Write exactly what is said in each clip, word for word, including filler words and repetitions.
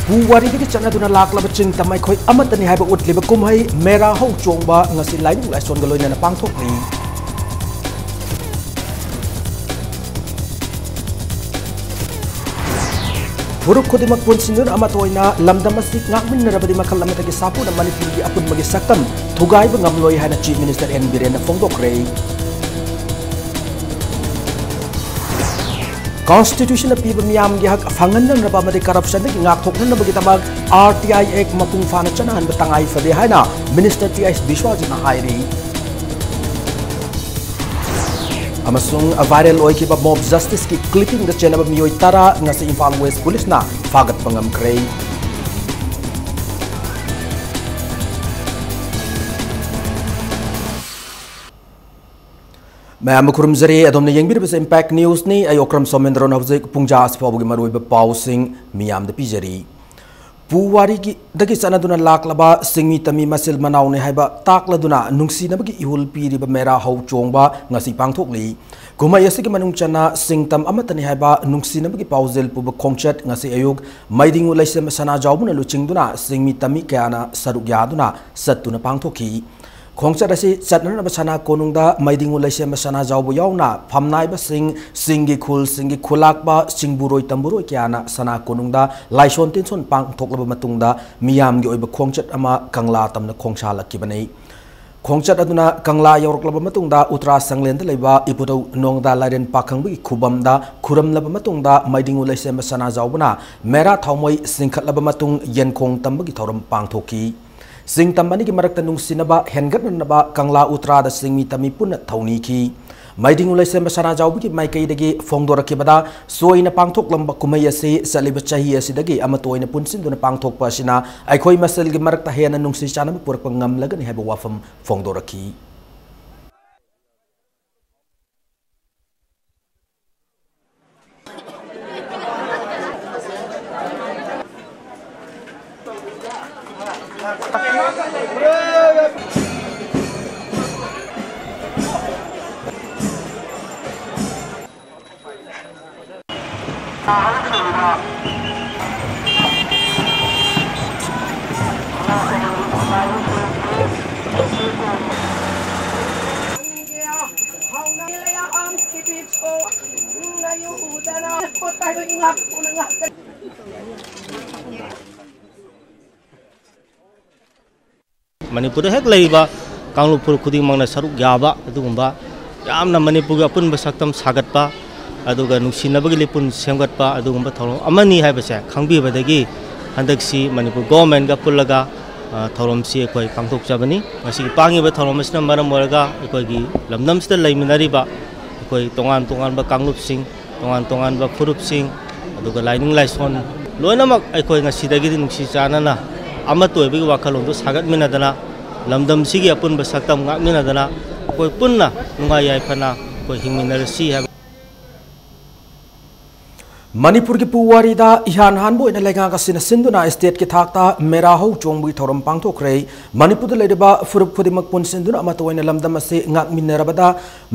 ꯄꯨꯋꯥꯔꯤꯗꯒꯤ ꯆꯠꯅꯗꯨꯅ ꯂꯥꯛꯂꯕ ꯆꯤꯡ ꯇꯝ ꯑꯩꯈꯣꯏ ꯑꯃꯠꯇꯅꯤ ꯍꯥꯏꯕ ꯎꯠꯂꯤꯕ ꯀꯨꯝꯍꯩ ꯃꯦꯔꯥ ꯍꯧ ꯆꯣꯡꯕ ꯉꯁꯤ ꯂꯥꯏꯅꯤꯡ ꯂꯥꯏꯁꯣꯟꯒ ꯂꯣꯏꯅꯅ ꯄꯥꯡꯊꯣꯛꯂꯤ꯫ ꯐꯨꯔꯨꯞ ꯈꯨꯗꯤꯡꯃꯛ ꯄꯨꯟꯁꯤꯟꯗꯨꯅ ꯑꯃꯠꯇ ꯑꯣꯏꯅ ꯂꯝꯗꯝ ꯑꯁꯤ ꯉꯥꯛꯃꯤꯟꯅꯔꯕꯗꯤ ꯃꯈꯜ ꯑꯃꯠꯇꯒꯤ ꯁꯥꯐꯨꯅ ꯃꯅꯤꯄꯨꯔꯒꯤ ꯑꯄꯨꯟꯕꯒꯤ ꯁꯛꯇꯝ ꯊꯨꯒꯥꯏꯕ ꯉꯝꯂꯣꯏ ꯍꯥꯏꯅ Chief Minister N ꯕꯤꯔꯦꯟꯅ ꯐꯣꯡꯗꯣꯛꯈ꯭ꯔꯦ꯫ Constitution ꯅ ꯄꯤꯕ ꯃꯤꯌꯥꯝꯒꯤ ꯍꯛ ꯐꯪꯍꯟꯅꯅꯕ ꯑꯃꯗꯤ corruption ꯗꯒꯤ ꯉꯥꯛꯊꯣꯛꯅꯅꯕꯒꯤꯗꯃꯛ R T I Act ꯃꯄꯨꯡ ꯐꯥꯅ ꯆꯠꯅꯍꯟꯕ ꯇꯉꯥꯏ ꯐꯗꯦ ꯍꯥꯏꯅ Minister ꯇꯤ ꯑꯩꯆ ꯕꯤꯁ꯭ꯋꯖꯤꯠꯅ ꯍꯥꯏꯔꯤ꯫ ꯑꯃꯁꯨꯡ viral ꯑꯣꯏꯈꯤꯕ mob justice ꯀꯤ clipping ꯗ ꯆꯦꯟꯅꯕ ꯃꯤꯑꯣꯏ ꯇꯔꯥ ꯉꯁꯤ ꯏꯝꯐꯥꯜ West Police ꯅ ꯐꯥꯒꯠꯄ ꯉꯝꯈ꯭ꯔꯦ꯫ ꯃꯌꯥꯝꯕꯨ ꯈꯨꯔꯨꯝꯖꯔꯤ꯫ ꯑꯗꯣꯝꯅ ꯌꯦꯡꯕꯤꯔꯤꯕꯁꯤ Impact News ꯅꯤ꯫ ꯑꯩ ꯑꯣꯀ꯭ꯔꯝ ꯁꯣꯃꯦꯟꯗ꯭ꯔꯣꯅ ꯍꯧꯖꯤꯛ ꯄꯨꯡꯖꯥ ꯑꯁꯤ ꯐꯥꯎꯕꯒꯤ ꯃꯔꯨꯑꯣꯏꯕ ꯄꯥꯎꯁꯤꯡ ꯃꯤꯌꯥꯝꯗ ꯄꯤꯖꯔꯤ꯫ ꯄꯨꯋꯥꯔꯤꯒꯤ ꯗꯒꯤ ꯆꯠꯅꯗꯨꯅ ꯂꯥꯛꯂꯕ ꯁꯤꯡꯃꯤ ꯇꯝꯃꯤ ꯃꯆꯤꯜ ꯃꯅꯥꯎꯅꯤ ꯍꯥꯏꯕ ꯇꯥꯛꯂꯗꯨꯅ ꯅꯨꯡꯁꯤꯅꯕꯒꯤ ꯏꯍꯨꯜ ꯄꯤꯔꯤꯕ ꯃꯦꯔꯥ ꯍꯧ ꯆꯣꯡꯕ ꯉꯁꯤ ꯄꯥꯡꯊꯣꯛꯂꯤ꯫ ꯀꯨꯝꯍꯩ ꯑꯁꯤꯒꯤ ꯃꯅꯨꯡ ꯆꯟꯅ ꯁꯤꯡꯇꯝ ꯑꯃꯠꯇꯅꯤ ꯍꯥꯏꯕ ꯅꯨꯡꯁꯤꯅꯕꯒꯤ ꯄꯥꯎꯖꯦꯜ ꯄꯨꯕ ꯈꯣꯡꯆꯠ ꯉꯁꯤ ꯑꯌꯨꯛ ꯃꯩꯗꯤꯡꯉꯨ ꯂꯩꯁꯦꯝꯕ ꯁꯅꯥꯖꯥꯎꯕꯅ ꯂꯨꯆꯤꯡꯗꯨꯅ ꯁꯤꯡꯃꯤ ꯇꯝꯃꯤ ꯀꯌꯥꯅ ꯁꯔꯨꯛ ꯌꯥꯗꯨꯅ ꯆꯠꯇꯨꯅ ꯄꯥꯡꯊꯣꯛꯈꯤ꯫ ꯈꯣꯡꯆꯠ ꯑꯁꯤ ꯆꯠꯅꯅꯕ ꯁꯅꯥ ꯀꯣꯅꯨꯡꯗ ꯃꯩꯗꯤꯡꯉꯨ ꯂꯩꯁꯦꯝꯕ ꯁꯅꯥꯖꯥꯎꯕ ꯌꯥꯎꯅ ꯐꯝꯅꯥꯏꯕꯁꯤꯡ, ꯁꯤꯡꯒꯤ ꯈꯨꯜꯁꯤꯡꯒꯤ ꯈꯨꯂꯥꯛꯄ, ꯆꯤꯡꯕꯨꯔꯣꯏ ꯇꯝꯕꯨꯔꯣꯏ ꯀꯌꯥꯅ ꯁꯅꯥ ꯀꯣꯅꯨꯡꯗ ꯂꯥꯏꯁꯣꯟ ꯇꯤꯟꯁꯣꯟ ꯄꯥꯡꯊꯣꯛꯂꯕ ꯃꯇꯨꯡꯗ ꯃꯤꯌꯥꯝꯒꯤ ꯑꯣꯏꯕ ꯈꯣꯡꯆꯠ ꯑꯃ ꯀꯪꯂꯥ ꯇꯝꯅ ꯈꯣꯡꯁꯥꯜꯂꯛꯈꯤꯕꯅꯤ꯫ ꯈꯣꯡꯆꯠ ꯑꯗꯨꯅ ꯀꯪꯂꯥ ꯌꯧꯔꯛꯂꯕ ꯃꯇꯨꯡꯗ ꯎꯇ꯭ꯔꯥ ꯁꯪꯂꯦꯟꯗ ꯂꯩꯕ ꯏꯄꯨꯙꯧ ꯅꯣꯡꯗꯥ ꯂꯥꯏꯔꯦꯟ ꯄꯥꯈꯪꯕꯒꯤ ꯈꯨꯕꯝꯗ ꯈꯨꯔꯝꯂꯕ ꯃꯇꯨꯡꯗ ꯃꯩꯗꯤꯡꯉꯨ ꯂꯩꯁꯦꯝꯕ ꯁꯅꯥꯖꯥꯎꯕꯅ ꯃꯦꯔꯥ ꯊꯥꯎꯃꯩ ꯆꯤꯡꯈꯠꯂꯕ ꯃꯇꯨꯡ ꯌꯦꯟꯈꯣꯡ ꯇꯝꯕꯒꯤ ꯊꯧꯔꯝ ꯄꯥꯡꯊꯣꯛꯈꯤ꯫ ꯁꯤꯡꯇꯝ ꯑꯅꯤꯒꯤ ꯃꯔꯛꯇ ꯅꯨꯡꯁꯤꯅꯕ ꯍꯦꯟꯒꯠꯅꯅꯕ ꯀꯪꯂꯥ ꯎꯇ꯭ꯔꯥꯗ ꯁꯤꯡꯃꯤ ꯇꯝꯃꯤ ꯄꯨꯟꯅ ꯊꯧꯅꯤꯈꯤ꯫ ꯃꯩꯗꯤꯡꯉꯨ ꯂꯩꯁꯦꯝꯕ ꯁꯅꯥꯖꯥꯎꯕꯒꯤ ꯃꯥꯏꯀꯩꯗꯒꯤ ꯐꯣꯡꯗꯣꯔꯛꯈꯤꯕꯗ ꯆꯣꯏꯅ ꯄꯥꯡꯊꯣꯛꯂꯝꯕ ꯀꯨꯝꯍꯩ ꯑꯁꯤ ꯆꯠꯂꯤꯕ ꯆꯍꯤ ꯑꯁꯤꯗꯒꯤ ꯑꯃꯠꯇ ꯑꯣꯏꯅ ꯄꯨꯟꯁꯤꯟꯗꯨꯅ ꯄꯥꯡꯊꯣꯛꯄ ꯑꯁꯤꯅ ꯑꯩꯈꯣꯏ ꯃꯁꯦꯜꯒꯤ ꯃꯔꯛꯇ ꯍꯦꯟꯅ ꯅꯨꯡꯁꯤ ꯆꯥꯟꯅꯕ ꯄꯨꯔꯛꯄ ꯉꯝꯂꯒꯅꯤ ꯍꯥꯏꯕ ꯋꯥꯐꯝ ꯐꯣꯡꯗꯣꯔꯛꯈꯤ꯫ ꯃꯅꯤꯄꯨꯔꯗ ꯍꯦꯛ ꯂꯩꯔꯤꯕ ꯀꯥꯡꯂꯨꯞ ꯐꯨꯔꯨꯞ ꯈꯨꯗꯤꯡꯃꯛꯅ ꯁꯔꯨꯛ ꯌꯥꯕ ꯑꯗꯨꯒꯨꯝꯕ ꯌꯥꯝꯅ ꯃꯅꯤꯄꯨꯔꯒꯤ ꯑꯄꯨꯟꯕ ꯁꯛꯇꯝ ꯁꯥꯒꯠꯄ, ꯑꯗꯨꯒ ꯅꯨꯡꯁꯤꯅꯕꯒꯤ ꯂꯤꯄꯨꯟ ꯁꯦꯝꯒꯠꯄ ꯑꯗꯨꯒꯨꯝꯕ ꯊꯧꯔꯝ ꯑꯃꯅꯤ ꯍꯥꯏꯕꯁꯦ ꯈꯪꯕꯤꯕꯗꯒꯤ ꯍꯟꯗꯛꯁꯤ ꯃꯅꯤꯄꯨꯔ ꯒꯣꯚꯔꯟꯃꯦꯟꯠꯀ ꯄꯨꯜꯂꯒ, ꯑ, ꯊꯧꯔꯝꯁꯤ ꯑꯩꯈꯣꯏ ꯄꯥꯡꯊꯣꯛꯆꯕꯅꯤ꯫ ꯉꯁꯤꯒꯤ ꯄꯥꯡꯉꯤꯕ ꯊꯧꯔꯝ ꯑꯁꯤꯅ ꯃꯔꯝ ꯑꯣꯏꯔꯒ ꯑꯩꯈꯣꯏꯒꯤ ꯂꯝꯗꯝꯁꯤꯗ ꯂꯩꯃꯤꯟꯅꯔꯤꯕ ꯑꯩꯈꯣꯏ ꯇꯣꯉꯥꯟ ꯇꯣꯉꯥꯟꯕ ꯀꯥꯡꯂꯨꯞꯁꯤꯡ, ꯇꯣꯉꯥꯟ ꯇꯣꯉꯥꯟꯕ ꯐꯨꯔꯨꯞꯁꯤꯡ, ꯑꯗꯨꯒ ꯂꯥꯏꯅꯤꯡ ꯂꯥꯏꯁꯣꯟ ꯂꯣꯏꯅꯃꯛ ꯑꯩꯈꯣꯏ ꯉꯁꯤꯗꯒꯤꯗꯤ ꯅꯨꯡꯁꯤ ꯆꯥꯟꯅꯅ ꯑꯃꯠꯇ ꯑꯣꯏꯕꯒꯤ ꯋꯥꯈꯜꯂꯣꯟꯗꯨ ꯁꯥꯒꯠꯃꯤꯟꯅꯗꯅ, ꯂꯝꯗꯝꯁꯤꯒꯤ ꯑꯄꯨꯟꯕ ꯁꯛꯇꯝ ꯉꯥꯛꯃꯤꯟꯅꯗꯅ ꯑꯩꯈꯣꯏ ꯄꯨꯟꯅ ꯅꯨꯡꯉꯥꯏ ꯌꯥꯏꯐꯅ ꯑꯩꯈꯣꯏ ꯍꯤꯡꯃꯤꯟꯅꯔꯁꯤ ꯍꯥꯏꯕ꯫ ꯃꯅꯤꯄꯨꯔꯒꯤ ꯄꯨꯋꯥꯔꯤꯗ ꯏꯍꯥꯟ ꯍꯥꯟꯕ ꯑꯣꯏꯅ ꯂꯩꯉꯥꯛ ꯑꯁꯤꯅ ꯁꯤꯟꯗꯨꯅ ꯁ꯭ꯇꯦꯠꯀꯤ ꯊꯥꯛꯇ ꯃꯦꯔꯥ ꯍꯧ ꯆꯣꯡꯕꯒꯤ ꯊꯧꯔꯝ ꯄꯥꯡꯊꯣꯛꯈ꯭ꯔꯦ꯫ ꯃꯅꯤꯄꯨꯔꯗ ꯂꯩꯔꯤꯕ ꯐꯨꯔꯨꯞ ꯈꯨꯗꯤꯡꯃꯛ ꯄꯨꯟꯁꯤꯟꯗꯨꯅ ꯑꯃꯠꯇ ꯑꯣꯏꯅ ꯂꯝꯗꯝ ꯑꯁꯤ ꯉꯥꯛꯃꯤꯟꯅꯔꯕꯗ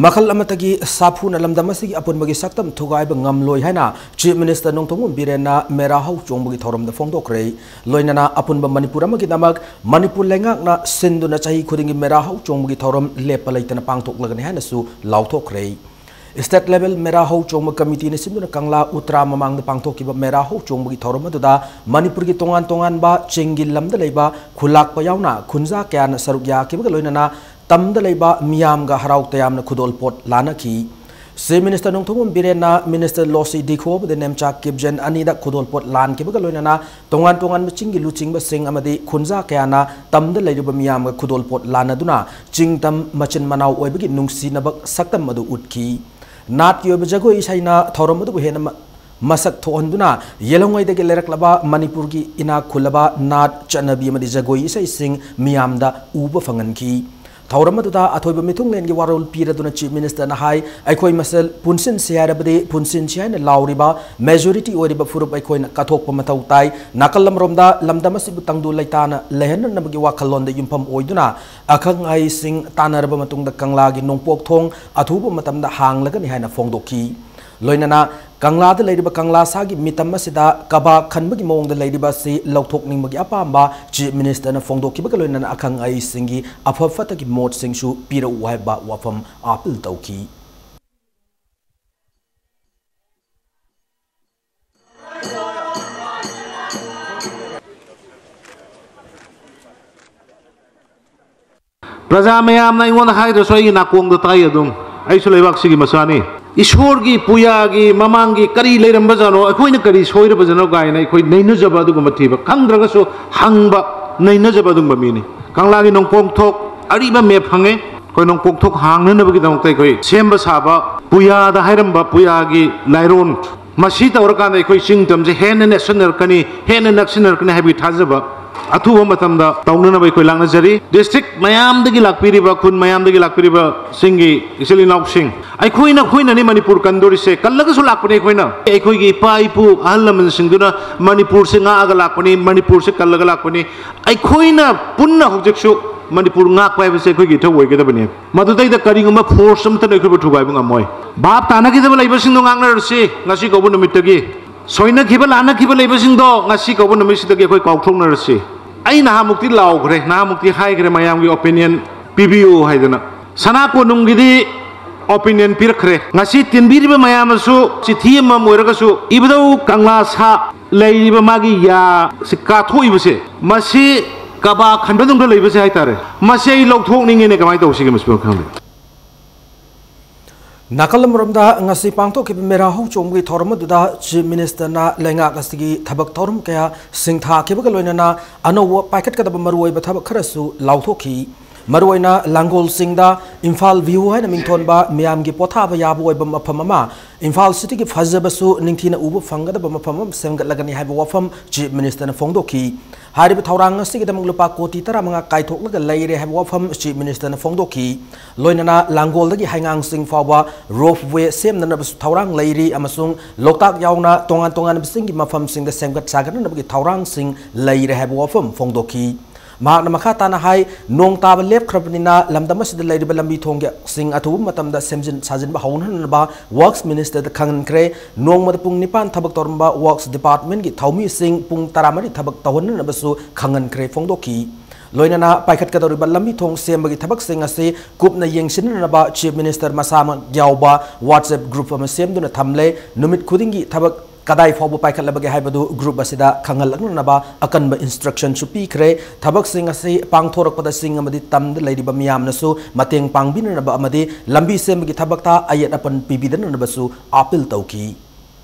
ꯃꯈꯜ ꯑꯃꯠꯇꯒꯤ ꯁꯥꯐꯨꯅ ꯂꯝꯗꯝ ꯑꯁꯤꯒꯤ ꯑꯄꯨꯟꯕꯒꯤ ꯁꯛꯇꯝ ꯊꯨꯒꯥꯏꯕ ꯉꯝꯂꯣꯏ ꯍꯥꯏꯅ Chief Minister ꯅꯣꯡꯊꯣꯝꯕꯝ ꯕꯤꯔꯦꯟꯅ ꯃꯦꯔꯥ ꯍꯧ ꯆꯣꯡꯕꯒꯤ ꯊꯧꯔꯝꯗ ꯐꯣꯡꯗꯣꯛꯈ꯭ꯔꯦ꯫ ꯂꯣꯏꯅꯅ ꯑꯄꯨꯟꯕ ꯃꯅꯤꯄꯨꯔ ꯑꯃꯒꯤꯗꯃꯛ ꯃꯅꯤꯄꯨꯔ ꯂꯩꯉꯥꯛꯅ ꯁꯤꯟꯗꯨꯅ ꯆꯍꯤ ꯈꯨꯗꯤꯡꯒꯤ ꯃꯦꯔꯥ ꯍꯧ ꯆꯣꯡꯕꯒꯤ ꯊꯧꯔꯝ ꯂꯦꯞꯄ ꯂꯩꯇꯅ ꯄꯥꯡꯊꯣꯛꯂꯒꯅꯤ ꯍꯥꯏꯅꯁꯨ ꯂꯥꯎꯊꯣꯛꯈ꯭ꯔꯦ꯫ State level ꯃꯦꯔꯥ ꯍꯧ ꯆꯣꯡꯕ ꯀꯃꯤꯇꯤꯅ ꯁꯤꯟꯗꯨꯅ ꯀꯪꯂꯥ ꯎꯇ꯭ꯔꯥ ꯃꯃꯥꯡꯗ ꯄꯥꯡꯊꯣꯛꯈꯤꯕ ꯃꯦꯔꯥ ꯍꯧ ꯆꯣꯡꯕꯒꯤ ꯊꯧꯔꯝ ꯑꯗꯨꯗ ꯃꯅꯤꯄꯨꯔꯒꯤ ꯇꯣꯉꯥꯟ ꯇꯣꯉꯥꯟꯕ ꯆꯤꯡꯒꯤ ꯂꯝꯗ ꯂꯩꯕ ꯈꯨꯜꯂꯥꯛꯄ ꯌꯥꯎꯅ ꯈꯨꯟꯖꯥ ꯀꯌꯥꯅ ꯁꯔꯨꯛ ꯌꯥꯈꯤꯕꯒ ꯂꯣꯏꯅꯅ ꯇꯝꯗ ꯂꯩꯕ ꯃꯤꯌꯥꯝꯒ ꯍꯔꯥꯎ ꯇꯌꯥꯝꯅ ꯈꯨꯗꯣꯜꯄꯣꯠ ꯂꯥꯟꯅꯈꯤ꯫ Chief Minister ꯅꯣꯡꯊꯣꯝꯕꯝ ꯕꯤꯔꯦꯟꯅ Minister ꯂꯣꯁꯤ ꯗꯤꯈꯣ ꯑꯃꯗꯤ ꯅꯦꯝꯆꯥ ꯀꯤꯞꯖꯦꯟ ꯑꯅꯤꯗ ꯈꯨꯗꯣꯜꯄꯣꯠ ꯂꯥꯟꯈꯤꯕꯒ ꯂꯣꯏꯅꯅ ꯇꯣꯉꯥꯟ ꯇꯣꯉꯥꯟꯕ ꯆꯤꯡꯒꯤ ꯂꯨꯆꯤꯡꯕꯁꯤꯡ ꯑꯃꯗꯤ ꯈꯨꯟꯖꯥ ꯀꯌꯥꯅ ꯇꯝꯗ ꯂꯩꯔꯤꯕ ꯃꯤꯌꯥꯝꯒ ꯈꯨꯗꯣꯜꯄꯣꯠ ꯂꯥꯟꯅꯗꯨꯅ ꯆꯤꯡ ꯇꯝ ꯃꯆꯤꯟ ꯃꯅꯥꯎ ꯑꯣꯏꯕꯒꯤ ꯅꯨꯡꯁꯤꯅꯕ ꯁꯛꯇꯝ ꯑꯗꯨ ꯎꯠꯈꯤ꯫ ꯅꯥꯠꯀꯤ ꯑꯣꯏꯕ ꯖꯒꯣꯏ ꯏꯁꯩꯅ ꯊꯧꯔꯝ ꯑꯗꯨꯕꯨ ꯍꯦꯟꯅ ꯃ-, ꯃꯁꯛ ꯊꯣꯛꯍꯟꯗꯨꯅ ꯌꯦꯜꯍꯧꯉꯩꯗꯒꯤ ꯂꯩꯔꯛꯂꯕ ꯃꯅꯤꯄꯨꯔꯒꯤ ꯏꯅꯥꯛ ꯈꯨꯜꯂꯕ ꯅꯥꯠ ꯆꯠꯅꯕꯤ ꯑꯃꯗꯤ ꯖꯒꯣꯏ ꯏꯁꯩꯁꯤꯡ ꯃꯤꯌꯥꯝꯗ ꯎꯕ ꯐꯪꯍꯟꯈꯤ꯫ ꯊꯧꯔꯝ ꯑꯗꯨꯗ ꯑꯊꯣꯏꯕ ꯃꯤꯊꯨꯡꯂꯦꯟꯒꯤ ꯋꯥꯔꯣꯜ ꯄꯤꯔꯗꯨꯅ Chief Minister ꯅ ꯍꯥꯏ, ꯑꯩꯈꯣꯏ ꯃꯁꯦꯜ ꯄꯨꯟꯁꯤꯟꯁꯤ ꯍꯥꯏꯔꯕꯗꯤ ꯄꯨꯟꯁꯤꯟꯁꯤ ꯍꯥꯏꯅ ꯂꯥꯎꯔꯤꯕ majority ꯑꯣꯏꯔꯤꯕ ꯐꯨꯔꯨꯞ ꯑꯩꯈꯣꯏꯅ ꯀꯠꯊꯣꯛꯄ ꯃꯊꯧ ꯇꯥꯏ꯫ ꯅꯥꯀꯜ ꯑꯃꯔꯣꯝꯗ ꯂꯝꯗꯝ ꯑꯁꯤꯕꯨ ꯇꯪꯗꯨ ꯂꯩꯇꯥꯅ ꯂꯩꯍꯟꯅꯅꯕꯒꯤ ꯋꯥꯈꯜꯂꯣꯟꯗ ꯌꯨꯝꯐꯝ ꯑꯣꯏꯗꯨꯅ ꯑꯈꯪ ꯑꯍꯩꯁꯤꯡ ꯇꯥꯟꯅꯔꯕ ꯃꯇꯨꯡꯗ ꯀꯪꯂꯥꯒꯤ ꯅꯣꯡꯄꯣꯛ ꯊꯣꯡ ꯑꯊꯨꯕ ꯃꯇꯝꯗ ꯍꯥꯡꯂꯒꯅꯤ ꯍꯥꯏꯅ ꯐꯣꯡꯗꯣꯛꯈꯤ꯫ ꯂꯣꯏꯅꯅ ꯀꯪꯂꯥꯗ ꯂꯩꯔꯤꯕ ꯀꯪꯂꯥ ꯁꯥꯒꯤ ꯃꯤꯇꯝ ꯑꯁꯤꯗ ꯀꯕꯥꯛ ꯈꯟꯕꯒꯤ ꯃꯑꯣꯡꯗ ꯂꯩꯔꯤꯕ ꯑꯁꯤ ꯂꯧꯊꯣꯛꯅꯤꯡꯕꯒꯤ ꯑꯄꯥꯝꯕ Chief Minister ꯅ ꯐꯣꯡꯗꯣꯛꯈꯤꯕꯒ ꯂꯣꯏꯅꯅ ꯑꯈꯪ ꯑꯍꯩꯁꯤꯡꯒꯤ ꯑꯐ ꯐꯠꯇꯒꯤ ꯃꯣꯠꯁꯤꯡꯁꯨ ꯄꯤꯔꯛꯎ ꯍꯥꯏꯕ ꯋꯥꯐꯝ appeal ꯇꯧꯈꯤ꯫ ꯄ꯭ꯔꯖꯥ ꯃꯌꯥꯝꯅ ꯑꯩꯉꯣꯟꯗ ꯍꯥꯏꯗ꯭ꯔꯁꯨ ꯑꯩꯒꯤ ꯅꯥꯀꯣꯡꯗ ꯇꯥꯏ ꯑꯗꯨꯝ꯫ ꯑꯩꯁꯨ ꯂꯩꯕꯥꯛꯁꯤꯒꯤ ꯃꯆꯥꯅꯤ꯫ ꯏꯁꯣꯔꯒꯤ ꯄꯨꯌꯥꯒꯤ ꯃꯃꯥꯡꯒꯤ ꯀꯔꯤ ꯂꯩꯔꯝꯕꯖꯥꯠꯅꯣ, ꯑꯩꯈꯣꯏꯅ ꯀꯔꯤ ꯁꯣꯏꯔꯕꯖꯥꯠꯅꯣ ꯀꯥꯏꯅ ꯑꯩꯈꯣꯏ ꯅꯩꯅꯖꯕ ꯑꯗꯨꯒꯨꯝꯕ ꯊꯤꯕ, ꯈꯪꯗ꯭ꯔꯒꯁꯨ ꯍꯪꯕ, ꯅꯩꯅꯖꯕ ꯑꯗꯨꯒꯨꯝꯕ ꯃꯤꯅꯤ꯫ ꯀꯪꯂꯥꯒꯤ ꯅꯣꯡꯄꯣꯛꯊꯣꯛ ꯑꯔꯤꯕ ꯃꯦꯞ ꯐꯪꯉꯦ꯫ ꯑꯩꯈꯣꯏ ꯅꯣꯡꯄꯣꯛꯊꯣꯛ ꯍꯥꯡꯅꯅꯕꯒꯤꯗꯃꯛꯇ ꯑꯩꯈꯣꯏ ꯁꯦꯝꯕ ꯁꯥꯕ, ꯄꯨꯌꯥꯗ ꯍꯥꯏꯔꯝꯕ ꯄꯨꯌꯥꯒꯤ ꯂꯥꯏꯔꯣꯟ, ꯃꯁꯤ ꯇꯧꯔꯀꯥꯟꯗ ꯑꯩꯈꯣꯏ ꯆꯤꯡ ꯇꯝꯁꯦ ꯍꯦꯟꯅ ꯅꯛꯁꯤꯟꯅꯔꯛꯀꯅꯤ, ꯍꯦꯟꯅ ꯅꯛꯁꯤꯟꯅꯔꯛꯀꯅꯤ ꯍꯥꯏꯕꯒꯤ ꯊꯥꯖꯕ ꯑꯊꯨꯕ ꯃꯇꯝꯗ ꯇꯧꯅꯅꯕ ꯑꯩꯈꯣꯏ ꯂꯥꯛꯅꯖꯔꯤ꯫ ꯗꯤꯁꯇ꯭ꯔꯤꯛ ꯃꯌꯥꯝꯗꯒꯤ ꯂꯥꯛꯄꯤꯔꯤꯕ, ꯈꯨꯟ ꯃꯌꯥꯝꯗꯒꯤ ꯂꯥꯛꯄꯤꯔꯤꯕꯁꯤꯡꯒꯤ ꯏꯆꯤꯜ ꯏꯅꯥꯎꯁꯤꯡ, ꯑꯩꯈꯣꯏꯅ, ꯑꯩꯈꯣꯏꯅꯅꯤ ꯃꯅꯤꯄꯨꯔ ꯀꯟꯗꯣꯔꯤꯁꯦ, ꯀꯜꯂꯒꯁꯨ ꯂꯥꯛꯄꯅꯤ ꯑꯩꯈꯣꯏꯅ꯫ ꯑꯩꯈꯣꯏꯒꯤ ꯏꯄꯥ ꯏꯄꯨ ꯑꯍꯜ ꯂꯃꯟꯁꯤꯡꯗꯨꯅ ꯃꯅꯤꯄꯨꯔꯁꯦ ꯉꯥꯛꯑꯒ ꯂꯥꯛꯄꯅꯤ, ꯃꯅꯤꯄꯨꯔꯁꯦ ꯀꯜꯂꯒ ꯂꯥꯛꯄꯅꯤ꯫ ꯑꯩꯈꯣꯏꯅ ꯄꯨꯟꯅ ꯍꯧꯖꯤꯛꯁꯨ ꯃꯅꯤꯄꯨꯔ ꯉꯥꯛꯄ ꯍꯥꯏꯕꯁꯦ ꯑꯩꯈꯣꯏꯒꯤ ꯏꯊꯧ ꯑꯣꯏꯒꯗꯕꯅꯤ꯫ ꯃꯗꯨꯗꯩꯗ ꯀꯔꯤꯒꯨꯝꯕ ꯐꯣꯔꯁ ꯑꯃꯠꯇꯅ ꯑꯩꯈꯣꯏꯕꯨ ꯊꯨꯒꯥꯏꯕ ꯉꯝꯃꯣꯏ꯫ ꯚꯥꯞ ꯇꯥꯅꯈꯤꯗꯕ ꯂꯩꯕꯁꯤꯡꯗꯣ ꯉꯥꯡꯅꯔꯁꯤ ꯉꯁꯤ ꯀꯧꯕ ꯅꯨꯃꯤꯠꯇꯒꯤ꯫ ꯁꯣꯏꯅꯈꯤꯕ ꯂꯥꯟꯅꯈꯤꯕ ꯂꯩꯕꯁꯤꯡꯗꯣ ꯉꯁꯤ ꯀꯧꯕ ꯅꯨꯃꯤꯠꯁꯤꯗꯒꯤ ꯑꯩꯈꯣꯏ ꯀꯥꯎꯊꯣꯛꯅꯔꯁꯤ꯫ ꯑꯩ ꯅꯍꯥꯟꯃꯨꯛꯇꯤ ꯂꯥꯎꯈ꯭ꯔꯦ, ꯅꯍꯥꯟꯃꯨꯛꯇꯤ ꯍꯥꯏꯈ꯭ꯔꯦ ꯃꯌꯥꯝꯒꯤ ꯑꯣꯄꯤꯅꯤꯌꯟ ꯄꯤꯕꯤꯌꯨ ꯍꯥꯏꯗꯅ꯫ ꯁꯅꯥ ꯀꯣꯅꯨꯡꯒꯤꯗꯤ ꯑꯣꯄꯤꯅꯤꯌꯟ ꯄꯤꯔꯛꯈ꯭ꯔꯦ꯫ ꯉꯁꯤ ꯇꯤꯟꯕꯤꯔꯤꯕ ꯃꯌꯥꯝꯅꯁꯨ ꯆꯤꯊꯤ ꯑꯃꯃꯝ ꯑꯣꯏꯔꯒꯁꯨ ꯏꯕꯨꯙꯧ ꯀꯪꯂꯥ ꯁꯥ ꯂꯩꯔꯤꯕ ꯃꯥꯒꯤ ꯌꯥꯁꯤ ꯀꯥꯊꯣꯛꯏꯕꯁꯦ, ꯃꯁꯤ ꯀꯕꯥ ꯈꯟꯕꯗꯧꯅ ꯂꯩꯕꯁꯦ ꯍꯥꯏꯇꯥꯔꯦ꯫ ꯃꯁꯤ ꯑꯩ ꯂꯧꯊꯣꯛꯅꯤꯡꯉꯦꯅꯦ, ꯀꯃꯥꯏꯅ ꯇꯧꯁꯤꯒꯦ ꯃꯁꯤꯐꯥꯎ ꯈꯪꯗꯦ꯫ ꯅꯥꯀꯜ ꯑꯃꯔꯣꯝꯗ ꯉꯁꯤ ꯄꯥꯡꯊꯣꯛꯈꯤꯕ ꯃꯦꯔꯥ ꯍꯧꯆꯣꯡꯕꯒꯤ ꯊꯧꯔꯝ ꯑꯗꯨꯗ Chief Ministerꯅ ꯂꯩꯉꯥꯛ ꯑꯁꯤꯒꯤ ꯊꯕꯛ ꯊꯧꯔꯝ ꯀꯌꯥ ꯁꯤꯡꯊꯥꯈꯤꯕꯒ ꯂꯣꯏꯅꯅ ꯑꯅꯧꯕ ꯄꯥꯏꯈꯠꯀꯗꯕ ꯃꯔꯨꯑꯣꯏꯕ ꯊꯕꯛ ꯈꯔꯁꯨ ꯂꯥꯎꯊꯣꯛꯈꯤ꯫ ꯃꯔꯨꯑꯣꯏꯅ ꯂꯥꯡꯒꯣꯜꯁꯤꯡꯗ ꯏꯝꯐꯥꯜ ꯚ꯭ꯌꯨ ꯍꯥꯏꯅ ꯃꯤꯡꯊꯣꯟꯕ ꯃꯤꯌꯥꯝꯒꯤ ꯄꯣꯊꯥꯕ ꯌꯥꯕ ꯑꯣꯏꯕ ꯃꯐꯝ ꯑꯃ, ꯏꯝꯐꯥꯜ ꯁꯤꯇꯤꯒꯤ ꯐꯖꯕꯁꯨ ꯅꯤꯡꯊꯤꯅ ꯎꯕ ꯐꯪꯒꯗꯕ ꯃꯐꯝ ꯑꯃ ꯁꯦꯝꯒꯠꯂꯒꯅꯤ ꯍꯥꯏꯕ ꯋꯥꯐꯝ Chief Ministerꯅ ꯐꯣꯡꯗꯣꯛꯈꯤ꯫ ꯍꯥꯏꯔꯤꯕ ꯊꯧꯔꯥꯡ ꯑꯁꯤꯒꯤꯗꯃꯛ ꯂꯨꯄꯥ ꯀꯣꯇꯤ ꯇꯔꯥꯃꯉꯥ ꯀꯥꯏꯊꯣꯛꯂꯒ ꯂꯩꯔꯦ ꯍꯥꯏꯕ ꯋꯥꯐꯝ Chief Ministerꯅ ꯐꯣꯡꯗꯣꯛꯈꯤ꯫ ꯂꯣꯏꯅꯅ ꯂꯥꯡꯒꯣꯜꯗꯒꯤ ꯍꯩꯉꯥꯡꯁꯤꯡ ꯐꯥꯎꯕ ropeway ꯁꯦꯝꯅꯅꯕꯁꯨ ꯊꯧꯔꯥꯡ ꯂꯩꯔꯤ ꯑꯃꯁꯨꯡ ꯂꯣꯛꯇꯥꯛ ꯌꯥꯎꯅ ꯇꯣꯉꯥꯟ ꯇꯣꯉꯥꯟꯕ ꯆꯤꯡꯒꯤ ꯃꯐꯝꯁꯤꯡꯗ ꯁꯦꯝꯒꯠ ꯁꯥꯒꯠꯅꯅꯕꯒꯤ ꯊꯧꯔꯥꯡꯁꯤꯡ ꯂꯩꯔꯦ ꯍꯥꯏꯕ ꯋꯥꯐꯝ ꯐꯣꯡꯗꯣꯛꯈꯤ꯫ ꯃꯍꯥꯛꯅ ꯃꯈꯥ ꯇꯥꯅ ꯍꯥꯏ, ꯅꯣꯡ ꯇꯥꯕ ꯂꯦꯞꯈ꯭ꯔꯕꯅꯤꯅ ꯂꯝꯗꯝ ꯑꯁꯤꯗ ꯂꯩꯔꯤꯕ ꯂꯝꯕꯤ ꯊꯣꯡꯁꯤꯡ ꯑꯊꯨꯕ ꯃꯇꯝꯗ ꯁꯦꯝꯖꯤꯟ ꯁꯥꯖꯤꯟꯕ ꯍꯧꯅꯅꯕ Works Ministerꯗ ꯈꯪꯍꯟꯈ꯭ꯔꯦ꯫ ꯅꯣꯡꯃꯗ ꯄꯨꯡ ꯅꯤꯄꯥꯟ ꯊꯕꯛ ꯇꯧꯔꯝꯕ Works Departmentꯀꯤ ꯊꯧꯃꯤꯁꯤꯡ ꯄꯨꯡ ꯇꯔꯥꯃꯔꯤ ꯊꯕꯛ ꯇꯧꯍꯟꯅꯅꯕꯁꯨ ꯈꯪꯍꯟꯈ꯭ꯔꯦ ꯐꯣꯡꯗꯣꯛꯈꯤ꯫ ꯂꯣꯏꯅꯅ ꯄꯥꯏꯈꯠꯀꯗꯧꯔꯤꯕ ꯂꯝꯕꯤ ꯊꯣꯡ ꯁꯦꯝꯕꯒꯤ ꯊꯕꯛꯁꯤꯡ ꯑꯁꯤ ꯀꯨꯞꯅ ꯌꯦꯡꯁꯤꯟꯅꯅꯕ Chief Minister ꯃꯁꯥꯃꯛ ꯌꯥꯎꯕ WhatsApp group ꯑꯃ ꯁꯦꯝꯗꯨꯅ ꯊꯝꯂꯦ꯫ ꯅꯨꯃꯤꯠ ꯈꯨꯗꯤꯡꯒꯤ ꯊꯕꯛ ꯀꯗꯥꯏ ꯐꯥꯎꯕ ꯄꯥꯏꯈꯠꯂꯕꯒꯦ ꯍꯥꯏꯕꯗꯨ group ꯑꯁꯤꯗ ꯈꯪꯍꯜꯂꯛꯅꯅꯕ ꯑꯀꯟꯕ instructionꯁꯨ ꯄꯤꯈ꯭ꯔꯦ꯫ ꯊꯕꯛꯁꯤꯡ ꯑꯁꯤ ꯄꯥꯡꯊꯣꯔꯛꯄꯗ ꯆꯤꯡ ꯑꯃꯗꯤ ꯇꯝꯗ ꯂꯩꯔꯤꯕ ꯃꯤꯌꯥꯝꯅꯁꯨ ꯃꯇꯦꯡ ꯄꯥꯡꯕꯤꯅꯅꯕ ꯑꯃꯗꯤ ꯂꯝꯕꯤ ꯁꯦꯝꯕꯒꯤ ꯊꯕꯛꯇ ꯑꯌꯦꯠ ꯑꯄꯟ ꯄꯤꯕꯤꯗꯅꯅꯕꯁꯨ appeal ꯇꯧꯈꯤ꯫